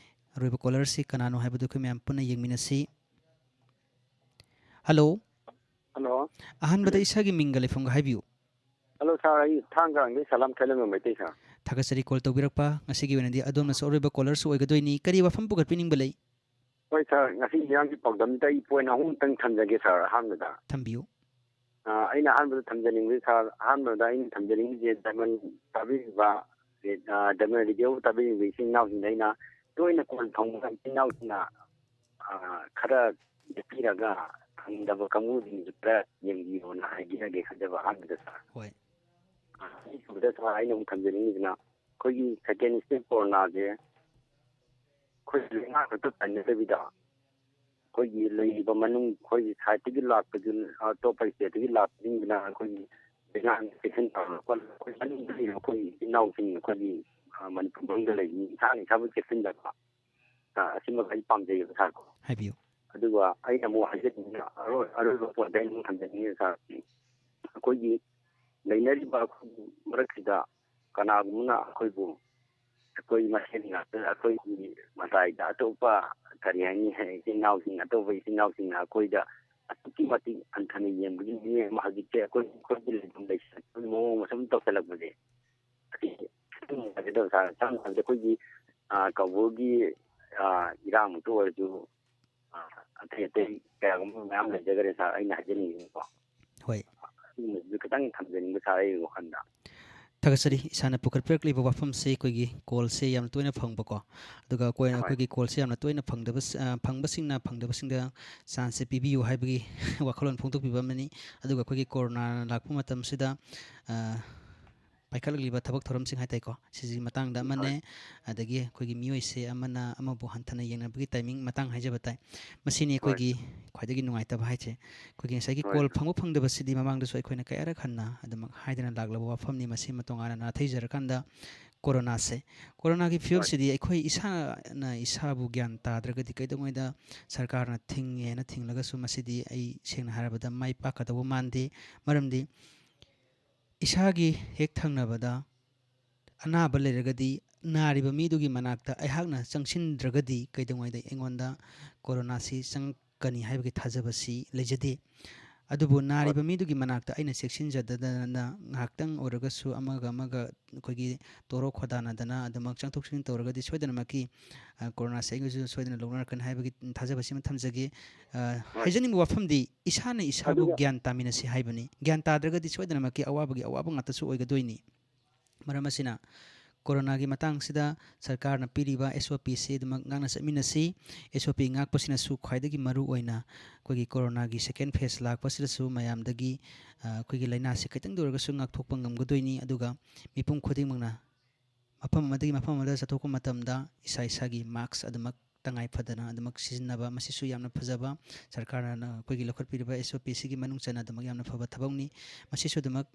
ꯑꯔꯣꯏꯕ ꯀꯣꯂꯔꯁꯤ ꯀꯅꯥꯅꯣ ꯍꯥꯏꯕꯗꯨ ꯑꯩꯈꯣꯏ ꯃꯌꯥꯝ ꯄꯨꯟꯅ ꯌꯦꯡꯃꯤꯟꯅꯁꯤ꯫ ꯍꯜꯂꯣ? ꯍꯜꯂꯣ? ꯑꯍꯥꯟꯕꯗ ꯏꯁꯥꯒꯤ ꯃꯤꯡꯒ ꯂꯩꯐꯝꯒ ꯍꯥꯏꯕꯤꯌꯨ꯫ ꯍꯜꯂꯣ ꯁꯥꯔ, ꯑꯩ ꯊꯥꯡꯒ ꯀꯥꯡꯖꯩ ꯁꯂꯥꯝ ꯈꯦꯂꯦꯝꯕ ꯃꯩꯇꯩ ꯁꯥꯔ꯫ ꯊꯥꯒꯠꯆꯔꯤ ꯀꯣꯜ ꯇꯧꯕꯤꯔꯛꯄ꯫ ꯉꯁꯤꯒꯤ ꯑꯣꯏꯅꯗꯤ ꯑꯗꯣꯝꯅꯁꯨ ꯑꯔꯣꯏꯕ ꯀꯣꯂꯔꯁꯨ ꯑꯣꯏꯒꯗꯣꯏꯅꯤ꯫ ꯀꯔꯤ ꯋꯥꯐꯝ ꯄꯨꯈꯠꯄꯤꯅꯤꯡꯕ ꯂꯩ? ꯍꯣꯏ ꯁꯥꯔ, ꯉꯁꯤ ꯃꯤꯌꯥꯝꯒꯤ ꯄꯥꯎꯗꯝꯗ ꯑꯩ ꯄꯣꯏꯟ ꯑꯍꯨꯝꯇꯪ ꯊꯝꯖꯒꯦ ꯁꯥꯔ꯫ ꯑꯍꯥꯟꯕꯗ ꯊꯝꯕꯤꯌꯨ꯫ ꯑ, ꯑꯩꯅ ꯑꯍꯥꯟꯕꯗ ꯊꯝꯖꯅꯤꯡꯕꯁꯦ ꯁꯥꯔ, ꯑꯍꯥꯟꯕꯗ ꯑꯩꯅ ꯊꯝꯖꯅꯤꯡꯉꯤꯁꯦ ꯗꯥꯏꯃꯟ ꯇꯥꯕꯤꯔꯤꯕ, ꯑ, ꯗꯥꯏꯃꯟ ꯔꯦꯗꯤꯑꯣ ꯇꯥꯕꯤꯔꯤꯕ ꯏꯆꯤꯟ ꯏꯅꯥꯎꯁꯤꯡꯗ ꯑꯩꯅ ꯇꯣꯏꯅ ꯀꯣꯜ ꯐꯪꯕ ꯏꯆꯤꯟ ꯏꯅꯥꯎꯁꯤꯡꯅ, ꯑ, ꯈꯔ ꯂꯦꯞꯄꯤꯔꯒ ꯐꯪꯗꯕ ꯀꯥꯡꯕꯨꯁꯤꯡꯁꯨ ꯈꯔ ꯌꯦꯡꯕꯤꯌꯣꯅ ꯍꯥꯏꯖꯔꯒꯦ ꯈꯟꯖꯕ ꯑꯍꯥꯟꯕꯗ ꯁꯥꯔ꯫ ꯍꯣꯏ꯫ ꯑ, ꯑꯅꯤꯁꯨꯕꯗ ꯁꯥꯔ ꯑꯩꯅ ꯑꯃꯨꯛ ꯊꯝꯖꯅꯤꯡꯉꯤꯁꯤꯅ ꯑꯩꯈꯣꯏꯒꯤ ꯁꯦꯀꯦꯟ ꯁ꯭ꯇꯦꯖ ꯀꯣꯔꯣꯅꯥꯁꯦ ꯑꯩꯈꯣꯏ ꯂꯩꯉꯥꯛ ꯈꯛꯇ ꯇꯥꯏꯅꯗꯕꯤꯗ ꯑꯩꯈꯣꯏꯒꯤ ꯂꯩꯔꯤꯕ ꯃꯅꯨꯡ ꯑꯩꯈꯣꯏꯒꯤ ꯁꯥꯏꯠꯇꯒꯤ ꯂꯥꯛꯄꯁꯨ, ꯑꯇꯣꯞꯄ ꯁ꯭ꯇꯦꯠꯇꯒꯤ ꯂꯥꯛꯄꯁꯤꯡꯗꯨꯅ ꯑꯩꯈꯣꯏꯒꯤ ꯂꯩꯉꯥꯛꯅ ꯆꯦꯛꯁꯤꯟ ꯊꯧꯔꯥꯡ ꯂꯧꯈꯠꯂꯒ ꯑꯩꯈꯣꯏ ꯃꯅꯨꯡꯗ ꯂꯩꯔꯤꯕ ꯑꯩꯈꯣꯏꯒꯤ ꯏꯆꯤꯟ ꯏꯅꯥꯎꯁꯤꯡ ꯑꯩꯈꯣꯏꯒꯤ, ꯑ, ꯃꯅꯤꯄꯨꯔ ꯃꯅꯨꯡꯗ ꯂꯩꯔꯤ ꯏꯁꯥꯅ ꯏꯁꯥꯕꯨ ꯆꯦꯛꯁꯤꯟꯖꯕ, ꯑ, ꯑꯁꯤꯃꯒ ꯑꯩ ꯄꯥꯝꯖꯩꯌꯦꯕ ꯁꯥꯔꯀꯣ꯫ ꯍꯥꯏꯕꯤꯌꯨ꯫ ꯑꯗꯨꯒ ꯑꯩꯅ ꯑꯃꯨꯛ ꯍꯥꯏꯖꯅꯤꯡꯉꯤꯅ ꯑꯔꯣꯏ-, ꯑꯔꯣꯏꯕ ꯄꯣꯏꯟꯠꯇ ꯑꯩꯅ ꯑꯃꯨꯛ ꯊꯝꯖꯅꯤꯡꯉꯤꯁꯦ ꯁꯥꯔ, ꯑꯩꯈꯣꯏꯒꯤ ꯂꯩꯅꯔꯤꯕ ꯑꯩꯈꯣꯏꯒꯤ ꯃꯔꯛꯁꯤꯗ ꯀꯅꯥꯒꯨꯝꯕꯅ ꯑꯩꯈꯣꯏꯕꯨ ꯑꯩꯈꯣꯏ ꯃꯁꯦꯟ ꯉꯥꯛꯇ, ꯑꯩꯈꯣꯏꯒꯤ ꯃꯇꯥꯏꯗ ꯑꯇꯣꯞꯄ, ꯀꯔꯤ ꯍꯥꯏꯅꯤ, ꯏꯆꯤꯟ ꯏꯅꯥꯎꯁꯤꯡ, ꯑꯇꯣꯞꯄ ꯏꯆꯤꯟ ꯏꯅꯥꯎꯁꯤꯡꯅ ꯑꯩꯈꯣꯏꯗ ꯑꯗꯨꯛꯀꯤ ꯃꯇꯤꯛ ꯍꯟꯊꯅ ꯌꯦꯡꯕꯒꯤ ꯃꯤ ꯑꯃ ꯍꯧꯖꯤꯛꯁꯦ ꯑꯩꯈꯣꯏ, ꯑꯩꯈꯣꯏꯒꯤ ꯂꯩꯐꯝ ꯂꯩꯁꯤꯜꯂꯛꯄꯒꯤ ꯃꯑꯣꯡ ꯑꯃ ꯁꯨꯝ ꯇꯧꯁꯜꯂꯛꯄꯁꯦ, ꯑꯁꯤ ꯈꯤꯇꯪ ꯅꯨꯡꯉꯥꯏꯖꯗꯕ ꯁꯥꯔ꯫ ꯁꯝꯅ ꯍꯥꯏꯔꯕꯗ ꯑꯩꯈꯣꯏꯒꯤ, ꯑ, ꯀꯧꯕ꯭ꯔꯨꯒꯤ, ꯑ, ꯏꯔꯥꯡꯃꯛꯇ ꯑꯣꯏꯔꯁꯨ, ꯑ, ꯑꯇꯩ ꯑꯇꯩ ꯀꯌꯥꯒꯨꯝꯕ ꯃꯌꯥꯝ ꯂꯩꯖꯈꯔꯦ ꯁꯥꯔ, ꯑꯩꯅ ꯍꯥꯏꯖꯅꯤꯡꯉꯤꯁꯤꯀꯣ꯫ ꯍꯣꯏ꯫ ꯑꯗꯨꯒꯨꯝꯕꯁꯤꯁꯨ ꯈꯤꯇꯪ ꯊꯝꯖꯅꯤꯡꯕ ꯁꯥꯔ, ꯑꯩꯒꯤ ꯋꯥꯈꯜꯗ꯫ ꯊꯥꯒꯠꯆꯔꯤ꯫ ꯏꯁꯥꯅ ꯄꯨꯈꯠꯄꯤꯔꯛꯂꯤꯕ ꯋꯥꯐꯝꯁꯤ ꯑꯩꯈꯣꯏꯒꯤ ꯀꯣꯜꯁꯦ ꯌꯥꯝꯅ ꯇꯣꯏꯅ ꯐꯪꯕꯀꯣ, ꯑꯗꯨꯒ ꯑꯩꯈꯣꯏ, ꯍꯣꯏ꯫ ꯑꯩꯈꯣꯏꯒꯤ ꯀꯣꯜꯁꯦ ꯌꯥꯝꯅ ꯇꯣꯏꯅ ꯐꯪꯗꯕ, ꯑ, ꯐꯪꯕꯁꯤꯡꯅ, ꯐꯪꯗꯕꯁꯤꯡꯗ ꯆꯥꯟꯁꯁꯦ ꯄꯤꯕꯤꯌꯨ ꯍꯥꯏꯕꯒꯤ ꯋꯥꯈꯜꯂꯣꯟ ꯐꯣꯡꯗꯣꯛꯄꯤꯕ ꯑꯃꯅꯤ꯫ ꯑꯗꯨꯒ ꯑꯩꯈꯣꯏꯒꯤ ꯀꯣꯔꯣꯅꯥ ꯂꯥꯛꯄ ꯃꯇꯝꯁꯤꯗ, ꯑ, ꯄꯥꯏꯈꯠꯂꯛꯂꯤꯕ ꯊꯕꯛ ꯊꯧꯔꯝꯁꯤꯡ ꯍꯥꯏ ꯇꯥꯏꯀꯣ, ꯁꯤꯒꯤ ꯃꯇꯥꯡꯗ ꯑꯃꯅꯦ꯫ ꯍꯣꯏ꯫ ꯑꯗꯒꯤ ꯑꯩꯈꯣꯏꯒꯤ ꯃꯤꯑꯣꯏꯁꯦ ꯑꯃꯅ ꯑꯃꯕꯨ ꯍꯟꯊꯅ ꯌꯦꯡꯅꯕꯒꯤ ꯇꯥꯏꯃꯤꯡ ꯃꯇꯥꯡ ꯍꯥꯏꯖꯕ ꯇꯥꯏ꯫ ꯃꯁꯤꯅꯤ ꯍꯣꯏ꯫ ꯑꯩꯈꯣꯏꯒꯤ ꯈ꯭ꯋꯥꯏꯗꯒꯤ ꯅꯨꯡꯉꯥꯏꯇꯕ ꯍꯥꯏꯁꯦ꯫ ꯑꯩꯈꯣꯏꯒꯤ ꯉꯁꯥꯏꯒꯤ ꯍꯣꯏ꯫ ꯀꯣꯜ ꯐꯪꯕ ꯐꯪꯗꯕꯁꯤꯗꯤ ꯃꯃꯥꯡꯗꯁꯨ ꯑꯩꯈꯣꯏꯅ ꯀꯌꯥꯔꯛ ꯍꯟꯅ ꯑꯗꯨꯃꯛ ꯍꯥꯏꯗꯅ ꯂꯥꯛꯂꯕ ꯋꯥꯐꯝꯅꯤ꯫ ꯃꯁꯤꯃ ꯇꯣꯉꯥꯟꯅ ꯅꯥꯊꯩꯖꯔꯀꯥꯟꯗ ꯀꯣꯔꯣꯅꯥꯁꯦ, ꯀꯣꯔꯣꯅꯥꯒꯤ ꯍꯣꯏ꯫ ꯐꯤꯕꯝꯁꯤꯗꯤ ꯑꯩꯈꯣꯏ ꯏꯁꯥꯅ ꯏꯁꯥꯕꯨ ꯒ꯭ꯌꯥꯟ ꯇꯥꯗ꯭ꯔꯒꯗꯤ ꯀꯩꯗꯧꯉꯩꯗ ꯁꯔꯀꯥꯔꯅ ꯊꯤꯡꯉꯦꯅ ꯊꯤꯡꯂꯒꯁꯨ ꯃꯁꯤꯗꯤ ꯑꯩ ꯁꯦꯡꯅ ꯍꯥꯏꯔꯕꯗ ꯃꯥꯏ ꯄꯥꯛꯀꯗꯧꯕ ꯃꯥꯟꯗꯦ꯫ ꯃꯔꯝꯗꯤ ꯏꯁꯥꯒꯤ ꯍꯦꯛ ꯊꯪꯅꯕꯗ ꯑꯅꯥꯕ ꯂꯩꯔꯒꯗꯤ ꯅꯥꯔꯤꯕ ꯃꯤꯗꯨꯒꯤ ꯃꯅꯥꯛꯇ ꯑꯩꯍꯥꯛꯅ ꯆꯪꯁꯤꯟꯗ꯭ꯔꯒꯗꯤ ꯀꯩꯗꯧꯉꯩꯗ ꯑꯩꯉꯣꯟꯗ ꯀꯣꯔꯣꯅꯥꯁꯤ ꯆꯪꯉꯛꯀꯅꯤ ꯍꯥꯏꯕꯒꯤ ꯊꯥꯖꯕꯁꯤ ꯂꯩꯖꯗꯦ꯫ ꯑꯗꯨꯕꯨ ꯍꯣꯏ꯫ ꯅꯥꯔꯤꯕ ꯃꯤꯗꯨꯒꯤ ꯃꯅꯥꯛꯇ ꯑꯩꯅ ꯆꯦꯛꯁꯤꯟꯖꯗꯗꯅ ꯉꯥꯏꯍꯥꯛꯇꯪ ꯑꯣꯏꯔꯒꯁꯨ ꯑꯃꯒ ꯑꯃꯒ ꯑꯩꯈꯣꯏꯒꯤ ꯇꯣꯔꯣ ꯈꯣꯗꯥꯅꯗꯅ ꯑꯗꯨꯃꯛ ꯆꯪꯊꯣꯛ ꯆꯪꯁꯤꯟ ꯇꯧꯔꯒꯗꯤ ꯁꯣꯏꯗꯅꯃꯛꯀꯤ, ꯑ, ꯀꯣꯔꯣꯅꯥꯁꯦ ꯑꯩꯒꯤꯁꯨ ꯁꯣꯏꯗꯅ ꯂꯧꯅꯔꯛꯀꯅꯤ ꯍꯥꯏꯕꯒꯤ ꯊꯥꯖꯕꯁꯤꯃ ꯊꯝꯖꯒꯦ꯫ ꯑ, ꯍꯣꯏ꯫ ꯍꯥꯏꯖꯅꯤꯡꯕ ꯋꯥꯐꯝꯗꯤ ꯏꯁꯥꯅ ꯏꯁꯥꯕꯨ ꯑꯗꯨꯒ ꯒ꯭ꯌꯥꯟ ꯇꯥꯃꯤꯟꯅꯁꯤ ꯍꯥꯏꯕꯅꯤ꯫ ꯒ꯭ꯌꯥꯟ ꯇꯥꯗ꯭ꯔꯒꯗꯤ ꯁꯣꯏꯗꯅꯃꯛꯀꯤ ꯑꯋꯥꯕꯒꯤ ꯑꯋꯥꯕ ꯉꯥꯛꯇꯁꯨ ꯑꯣꯏꯒꯗꯣꯏꯅꯤ꯫ ꯃꯔꯝ ꯑꯁꯤꯅ ꯀꯣꯔꯣꯅꯥꯒꯤ ꯃꯇꯥꯡꯁꯤꯗ ꯁꯔꯀꯥꯔꯅ ꯄꯤꯔꯤꯕ S O P ꯁꯤ ꯑꯗꯨꯃꯛ ꯉꯥꯛꯅ ꯆꯠꯃꯤꯟꯅꯁꯤ꯫ S O P ꯉꯥꯛꯄꯁꯤꯅꯁꯨ ꯈ꯭ꯋꯥꯏꯗꯒꯤ ꯃꯔꯨ ꯑꯣꯏꯅ ꯑꯩꯈꯣꯏꯒꯤ ꯀꯣꯔꯣꯅꯥꯒꯤ second phase ꯂꯥꯛꯄꯁꯤꯗꯁꯨ ꯃꯌꯥꯝꯗꯒꯤ, ꯑ, ꯑꯩꯈꯣꯏꯒꯤ ꯂꯥꯏꯅꯥꯁꯤ ꯈꯤꯇꯪꯗ ꯑꯣꯏꯔꯒꯁꯨ ꯉꯥꯛꯊꯣꯛꯄ ꯉꯝꯒꯗꯣꯏꯅꯤ꯫ ꯑꯗꯨꯒ ꯃꯤꯄꯨꯝ ꯈꯨꯗꯤꯡꯃꯛꯅ ꯃꯐꯝ ꯑꯃꯗꯒꯤ ꯃꯐꯝ ꯑꯃꯗ ꯆꯠꯊꯣꯛꯄ ꯃꯇꯝꯗ ꯏꯁꯥ ꯏꯁꯥꯒꯤ mask ꯑꯗꯨꯃꯛ ꯇꯉꯥꯏ ꯐꯗꯅ ꯑꯗꯨꯃꯛ ꯁꯤꯖꯤꯟꯅꯕ, ꯃꯁꯤꯁꯨ ꯌꯥꯝꯅ ꯐꯖꯕ ꯁꯔꯀꯥꯔꯅ ꯑꯩꯈꯣꯏꯒꯤ ꯂꯧꯈꯠꯄꯤꯔꯤꯕ S O P ꯁꯤꯒꯤ ꯃꯅꯨꯡ ꯆꯟꯅ ꯑꯗꯨꯃꯛ ꯌꯥꯝꯅ ꯐꯕ ꯊꯕꯛꯅꯤ꯫ ꯃꯁꯤꯁꯨ ꯑꯗꯨꯃꯛ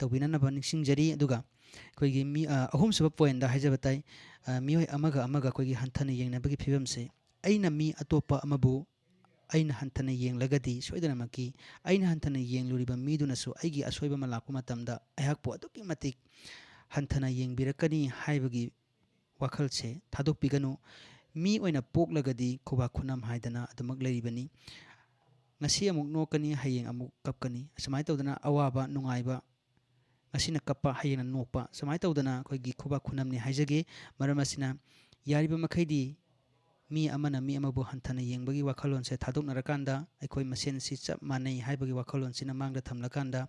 ꯇꯧꯕꯤꯅꯅꯕ ꯅꯤꯡꯁꯤꯡꯖꯔꯤ꯫ ꯑꯗꯨꯒ ꯑꯩꯈꯣꯏꯒꯤ ꯃꯤ, ꯑ, ꯑꯍꯨꯝꯁꯨꯕ point ꯍꯥꯏꯖꯕ ꯇꯥꯏ, ꯑ, ꯃꯤꯑꯣꯏ ꯑꯃꯒ ꯑꯃꯒ ꯑꯩꯈꯣꯏꯒꯤ ꯍꯟꯊꯅ ꯌꯦꯡꯅꯕꯒꯤ ꯐꯤꯕꯝꯁꯦ, ꯑꯩꯅ ꯃꯤ ꯑꯇꯣꯞꯄ ꯑꯃꯕꯨ ꯑꯩꯅ ꯍꯟꯊꯅ ꯌꯦꯡꯂꯒꯗꯤ ꯁꯣꯏꯗꯅꯃꯛꯀꯤ ꯑꯩꯅ ꯍꯟꯊꯅ ꯌꯦꯡꯂꯨꯔꯤꯕ ꯃꯤꯗꯨꯅꯁꯨ ꯑꯩꯒꯤ ꯑꯁꯣꯏꯕ ꯑꯃ ꯂꯥꯛꯄ ꯃꯇꯝꯗ ꯑꯩꯍꯥꯛꯄꯨ ꯑꯗꯨꯛꯀꯤ ꯃꯇꯤꯛ ꯍꯟꯊꯅ ꯌꯦꯡꯕꯤꯔꯛꯀꯅꯤ ꯍꯥꯏꯕꯒꯤ ꯋꯥꯈꯜꯁꯦ ꯊꯥꯗꯣꯛꯄꯤꯒꯅꯨ꯫ ꯃꯤ ꯑꯣꯏꯅ ꯄꯣꯛꯂꯒꯗꯤ ꯈꯨꯕꯥꯛ ꯈꯨꯅꯝ ꯍꯥꯏꯗꯅ ꯑꯗꯨꯃꯛ ꯂꯩꯔꯤꯕꯅꯤ꯫ ꯉꯁꯤ ꯑꯃꯨꯛ ꯅꯣꯛꯀꯅꯤ, ꯍꯌꯦꯡ ꯑꯃꯨꯛ ꯀꯞꯀꯅꯤ꯫ ꯑꯁꯨꯃꯥꯏꯅ ꯇꯧꯗꯅ ꯑꯋꯥꯕ ꯅꯨꯡꯉꯥꯏꯕ, ꯉꯁꯤꯅ ꯀꯞꯄ ꯍꯌꯦꯡꯅ ꯅꯣꯛꯄ, ꯁꯨꯃꯥꯏꯅ ꯇꯧꯗꯅ ꯑꯩꯈꯣꯏꯒꯤ ꯈꯨꯕꯥꯛ ꯈꯨꯅꯝꯅꯤ ꯍꯥꯏꯖꯒꯦ꯫ ꯃꯔꯝ ꯑꯁꯤꯅ ꯌꯥꯔꯤꯕ ꯃꯈꯩꯗꯤ ꯃꯤ ꯑꯃꯅ ꯃꯤ ꯑꯃꯕꯨ ꯍꯟꯊꯅ ꯌꯦꯡꯕꯒꯤ ꯋꯥꯈꯜꯂꯣꯟꯁꯦ ꯊꯥꯗꯣꯛꯅꯔꯀꯥꯟꯗ, ꯑꯩꯈꯣꯏ ꯃꯁꯦꯟꯁꯤ ꯆꯞ ꯃꯥꯟꯅꯩ ꯍꯥꯏꯕꯒꯤ ꯋꯥꯈꯜꯂꯣꯟꯁꯤꯅ ꯃꯥꯡꯗ ꯊꯝꯂꯀꯥꯟꯗ,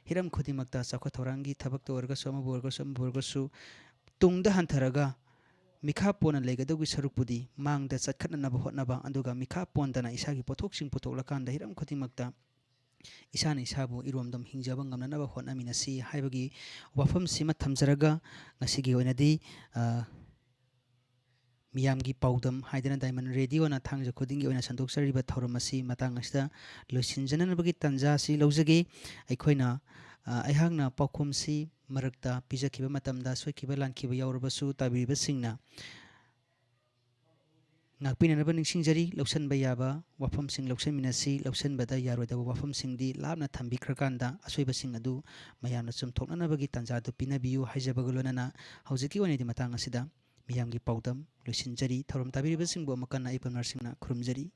ꯍꯤꯔꯝ ꯈꯨꯗꯤꯡꯃꯛꯇ ꯆꯥꯎꯈꯠ ꯊꯧꯔꯥꯡꯒꯤ ꯊꯕꯛꯇ ꯑꯣꯏꯔꯒꯁꯨ, ꯑꯃꯕꯨ ꯑꯣꯏꯔꯒꯁꯨ, ꯑꯃꯕꯨ ꯑꯣꯏꯔꯒꯁꯨ, ꯇꯨꯡꯗ ꯍꯟꯊꯔꯒ ꯃꯤꯈꯥ ꯄꯣꯟꯅ ꯂꯩꯒꯗꯧꯒꯤ ꯁꯔꯨꯛꯄꯨꯗꯤ ꯃꯥꯡꯗ ꯆꯠꯈꯠꯅꯅꯕ ꯍꯣꯠꯅꯕ, ꯑꯗꯨꯒ ꯃꯤꯈꯥ ꯄꯣꯟꯗꯅ ꯏꯁꯥꯒꯤ ꯄꯣꯠꯊꯣꯛꯁꯤꯡ ꯄꯨꯊꯣꯛꯂꯀꯥꯟꯗ ꯍꯤꯔꯝ ꯈꯨꯗꯤꯡꯃꯛꯇ ꯏꯁꯥꯅ ꯏꯁꯥꯕꯨ ꯏꯔꯣꯝꯗꯣꯝ ꯍꯤꯡꯖꯕ ꯉꯝꯅꯅꯕ ꯍꯣꯠꯅꯃꯤꯟꯅꯁꯤ ꯍꯥꯏꯕꯒꯤ ꯋꯥꯐꯝꯁꯤꯃ ꯊꯝꯖꯔꯒ, ꯉꯁꯤꯒꯤ ꯑꯣꯏꯅꯗꯤ, ꯑ, ꯃꯤꯌꯥꯝꯒꯤ ꯄꯥꯎꯗꯝ ꯍꯥꯏꯗꯅ ꯗꯥꯏꯃꯟ ꯔꯦꯗꯤꯑꯣꯅ ꯊꯥꯡꯖ ꯈꯨꯗꯤꯡꯒꯤ ꯑꯣꯏꯅ ꯁꯟꯗꯣꯛꯆꯔꯤꯕ ꯊꯧꯔꯝ ꯑꯁꯤ ꯃꯇꯥꯡ ꯑꯁꯤꯗ ꯂꯣꯏꯁꯤꯟꯖꯅꯅꯕꯒꯤ ꯇꯥꯟꯖꯥ ꯑꯁꯤ ꯂꯧꯖꯒꯦ꯫ ꯑꯩꯈꯣꯏꯅ, ꯑ, ꯑꯩꯍꯥꯛꯅ ꯄꯥꯎꯈꯨꯝꯁꯤ ꯃꯔꯛꯇ ꯄꯤꯖꯈꯤꯕ ꯃꯇꯝꯗ ꯁꯣꯏꯈꯤꯕ ꯂꯥꯟꯈꯤꯕ ꯌꯥꯎꯔꯕꯁꯨ ꯇꯥꯕꯤꯔꯤꯕꯁꯤꯡꯅ ꯉꯥꯛꯄꯤꯅꯅꯕ ꯅꯤꯡꯁꯤꯡꯖꯔꯤ꯫ ꯂꯧꯁꯤꯟꯕ ꯌꯥꯕ ꯋꯥꯐꯝꯁꯤꯡ ꯂꯧꯁꯤꯟꯃꯤꯟꯅꯁꯤ, ꯂꯧꯁꯤꯟꯕꯗ ꯌꯥꯔꯣꯏꯗꯕ ꯋꯥꯐꯝꯁꯤꯡꯗꯤ ꯂꯥꯞꯅ ꯊꯝꯕꯤꯈ꯭ꯔꯀꯥꯟꯗ ꯑꯁꯣꯏꯕꯁꯤꯡ ꯑꯗꯨ ꯃꯌꯥꯝꯅ ꯆꯨꯝꯊꯣꯛꯅꯅꯕꯒꯤ ꯇꯥꯟꯖꯥꯗꯨ ꯄꯤꯅꯕꯤꯌꯨ ꯍꯥꯏꯖꯕꯒ ꯂꯣꯏꯅꯅ ꯍꯧꯖꯤꯛꯀꯤ ꯑꯣꯏꯅꯗꯤ ꯃꯇꯥꯡ ꯑꯁꯤꯗ ꯃꯤꯌꯥꯝꯒꯤ ꯄꯥꯎꯗꯝ ꯂꯣꯏꯁꯤꯟꯖꯔꯤ꯫ ꯊꯧꯔꯝ ꯇꯥꯕꯤꯔꯤꯕꯁꯤꯡꯕꯨ ꯑꯃꯨꯛ ꯍꯟꯅ ꯑꯩ ꯄꯝꯅꯔꯁꯤꯡꯅ ꯈꯨꯔꯨꯝꯖꯔꯤ꯫